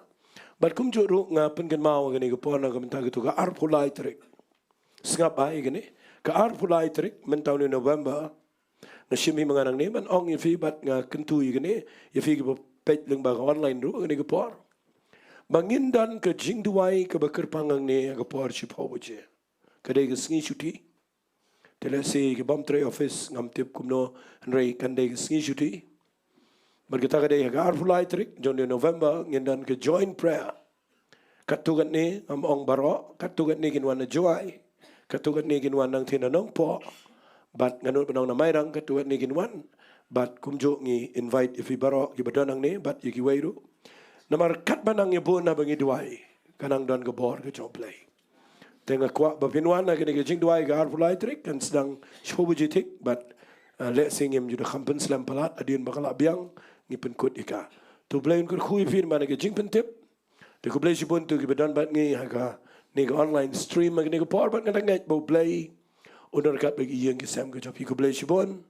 Bad kumjuh ruh nga pynkynmaw ha kane ka por na ka bynta katu ka arphew lai tarik. Sngap bha ïa kane, ka arphew lai tarik mynta une u November. Nga shim hi ma nga nangne ban ong ïa phi bad nga kyntu ïa kane ïa phi kiba peit lyngba ka online ruh ha kane ka por, ba ngin don ka jingduwai kaba kyrpang hangne ha ka por shiphew baje. Ka dei ka sngi shuti. Te lehse ki bym trei office, ngam tip kumno, hynrei kan dei ka sngi shuti. Bad kata ka dei ha ka arphew lai tarik jong une u November, ngin don ka joint prayer. Katto katne, ngam ong baroh, katto katne kin wan na Jowai, katto katne kin wan nangtei na Nongpoh. Bad nga nud ban ong na Mairang katto katne kin wan. Bad kumjuh ngi invite ïa phi baroh kiba don hangne bad ïa kiwei ruh. Namar katba nang ïa bun haba ngi duwai, ka nang don ka bor ka jong U Blei. Te nga kwah ba phin wan ha kane ka jingduwai ka arphew lai tarik, kan sdang shiphew baje thik bad, ah, lehse ngim ju da kham pynslem palat, hadien ba ka la biang ngi pynkut ïa ka. To U Blei un kyrkhu ïa phi namar ka jingpyntip. Te khublei shibun to kiba don bad ngi ha kane ka online stream ha kane ka por, bad nga da ngeit ba U Blei un ryngkat bad ki ïing ki sem ka jong phi. Khublei shibun.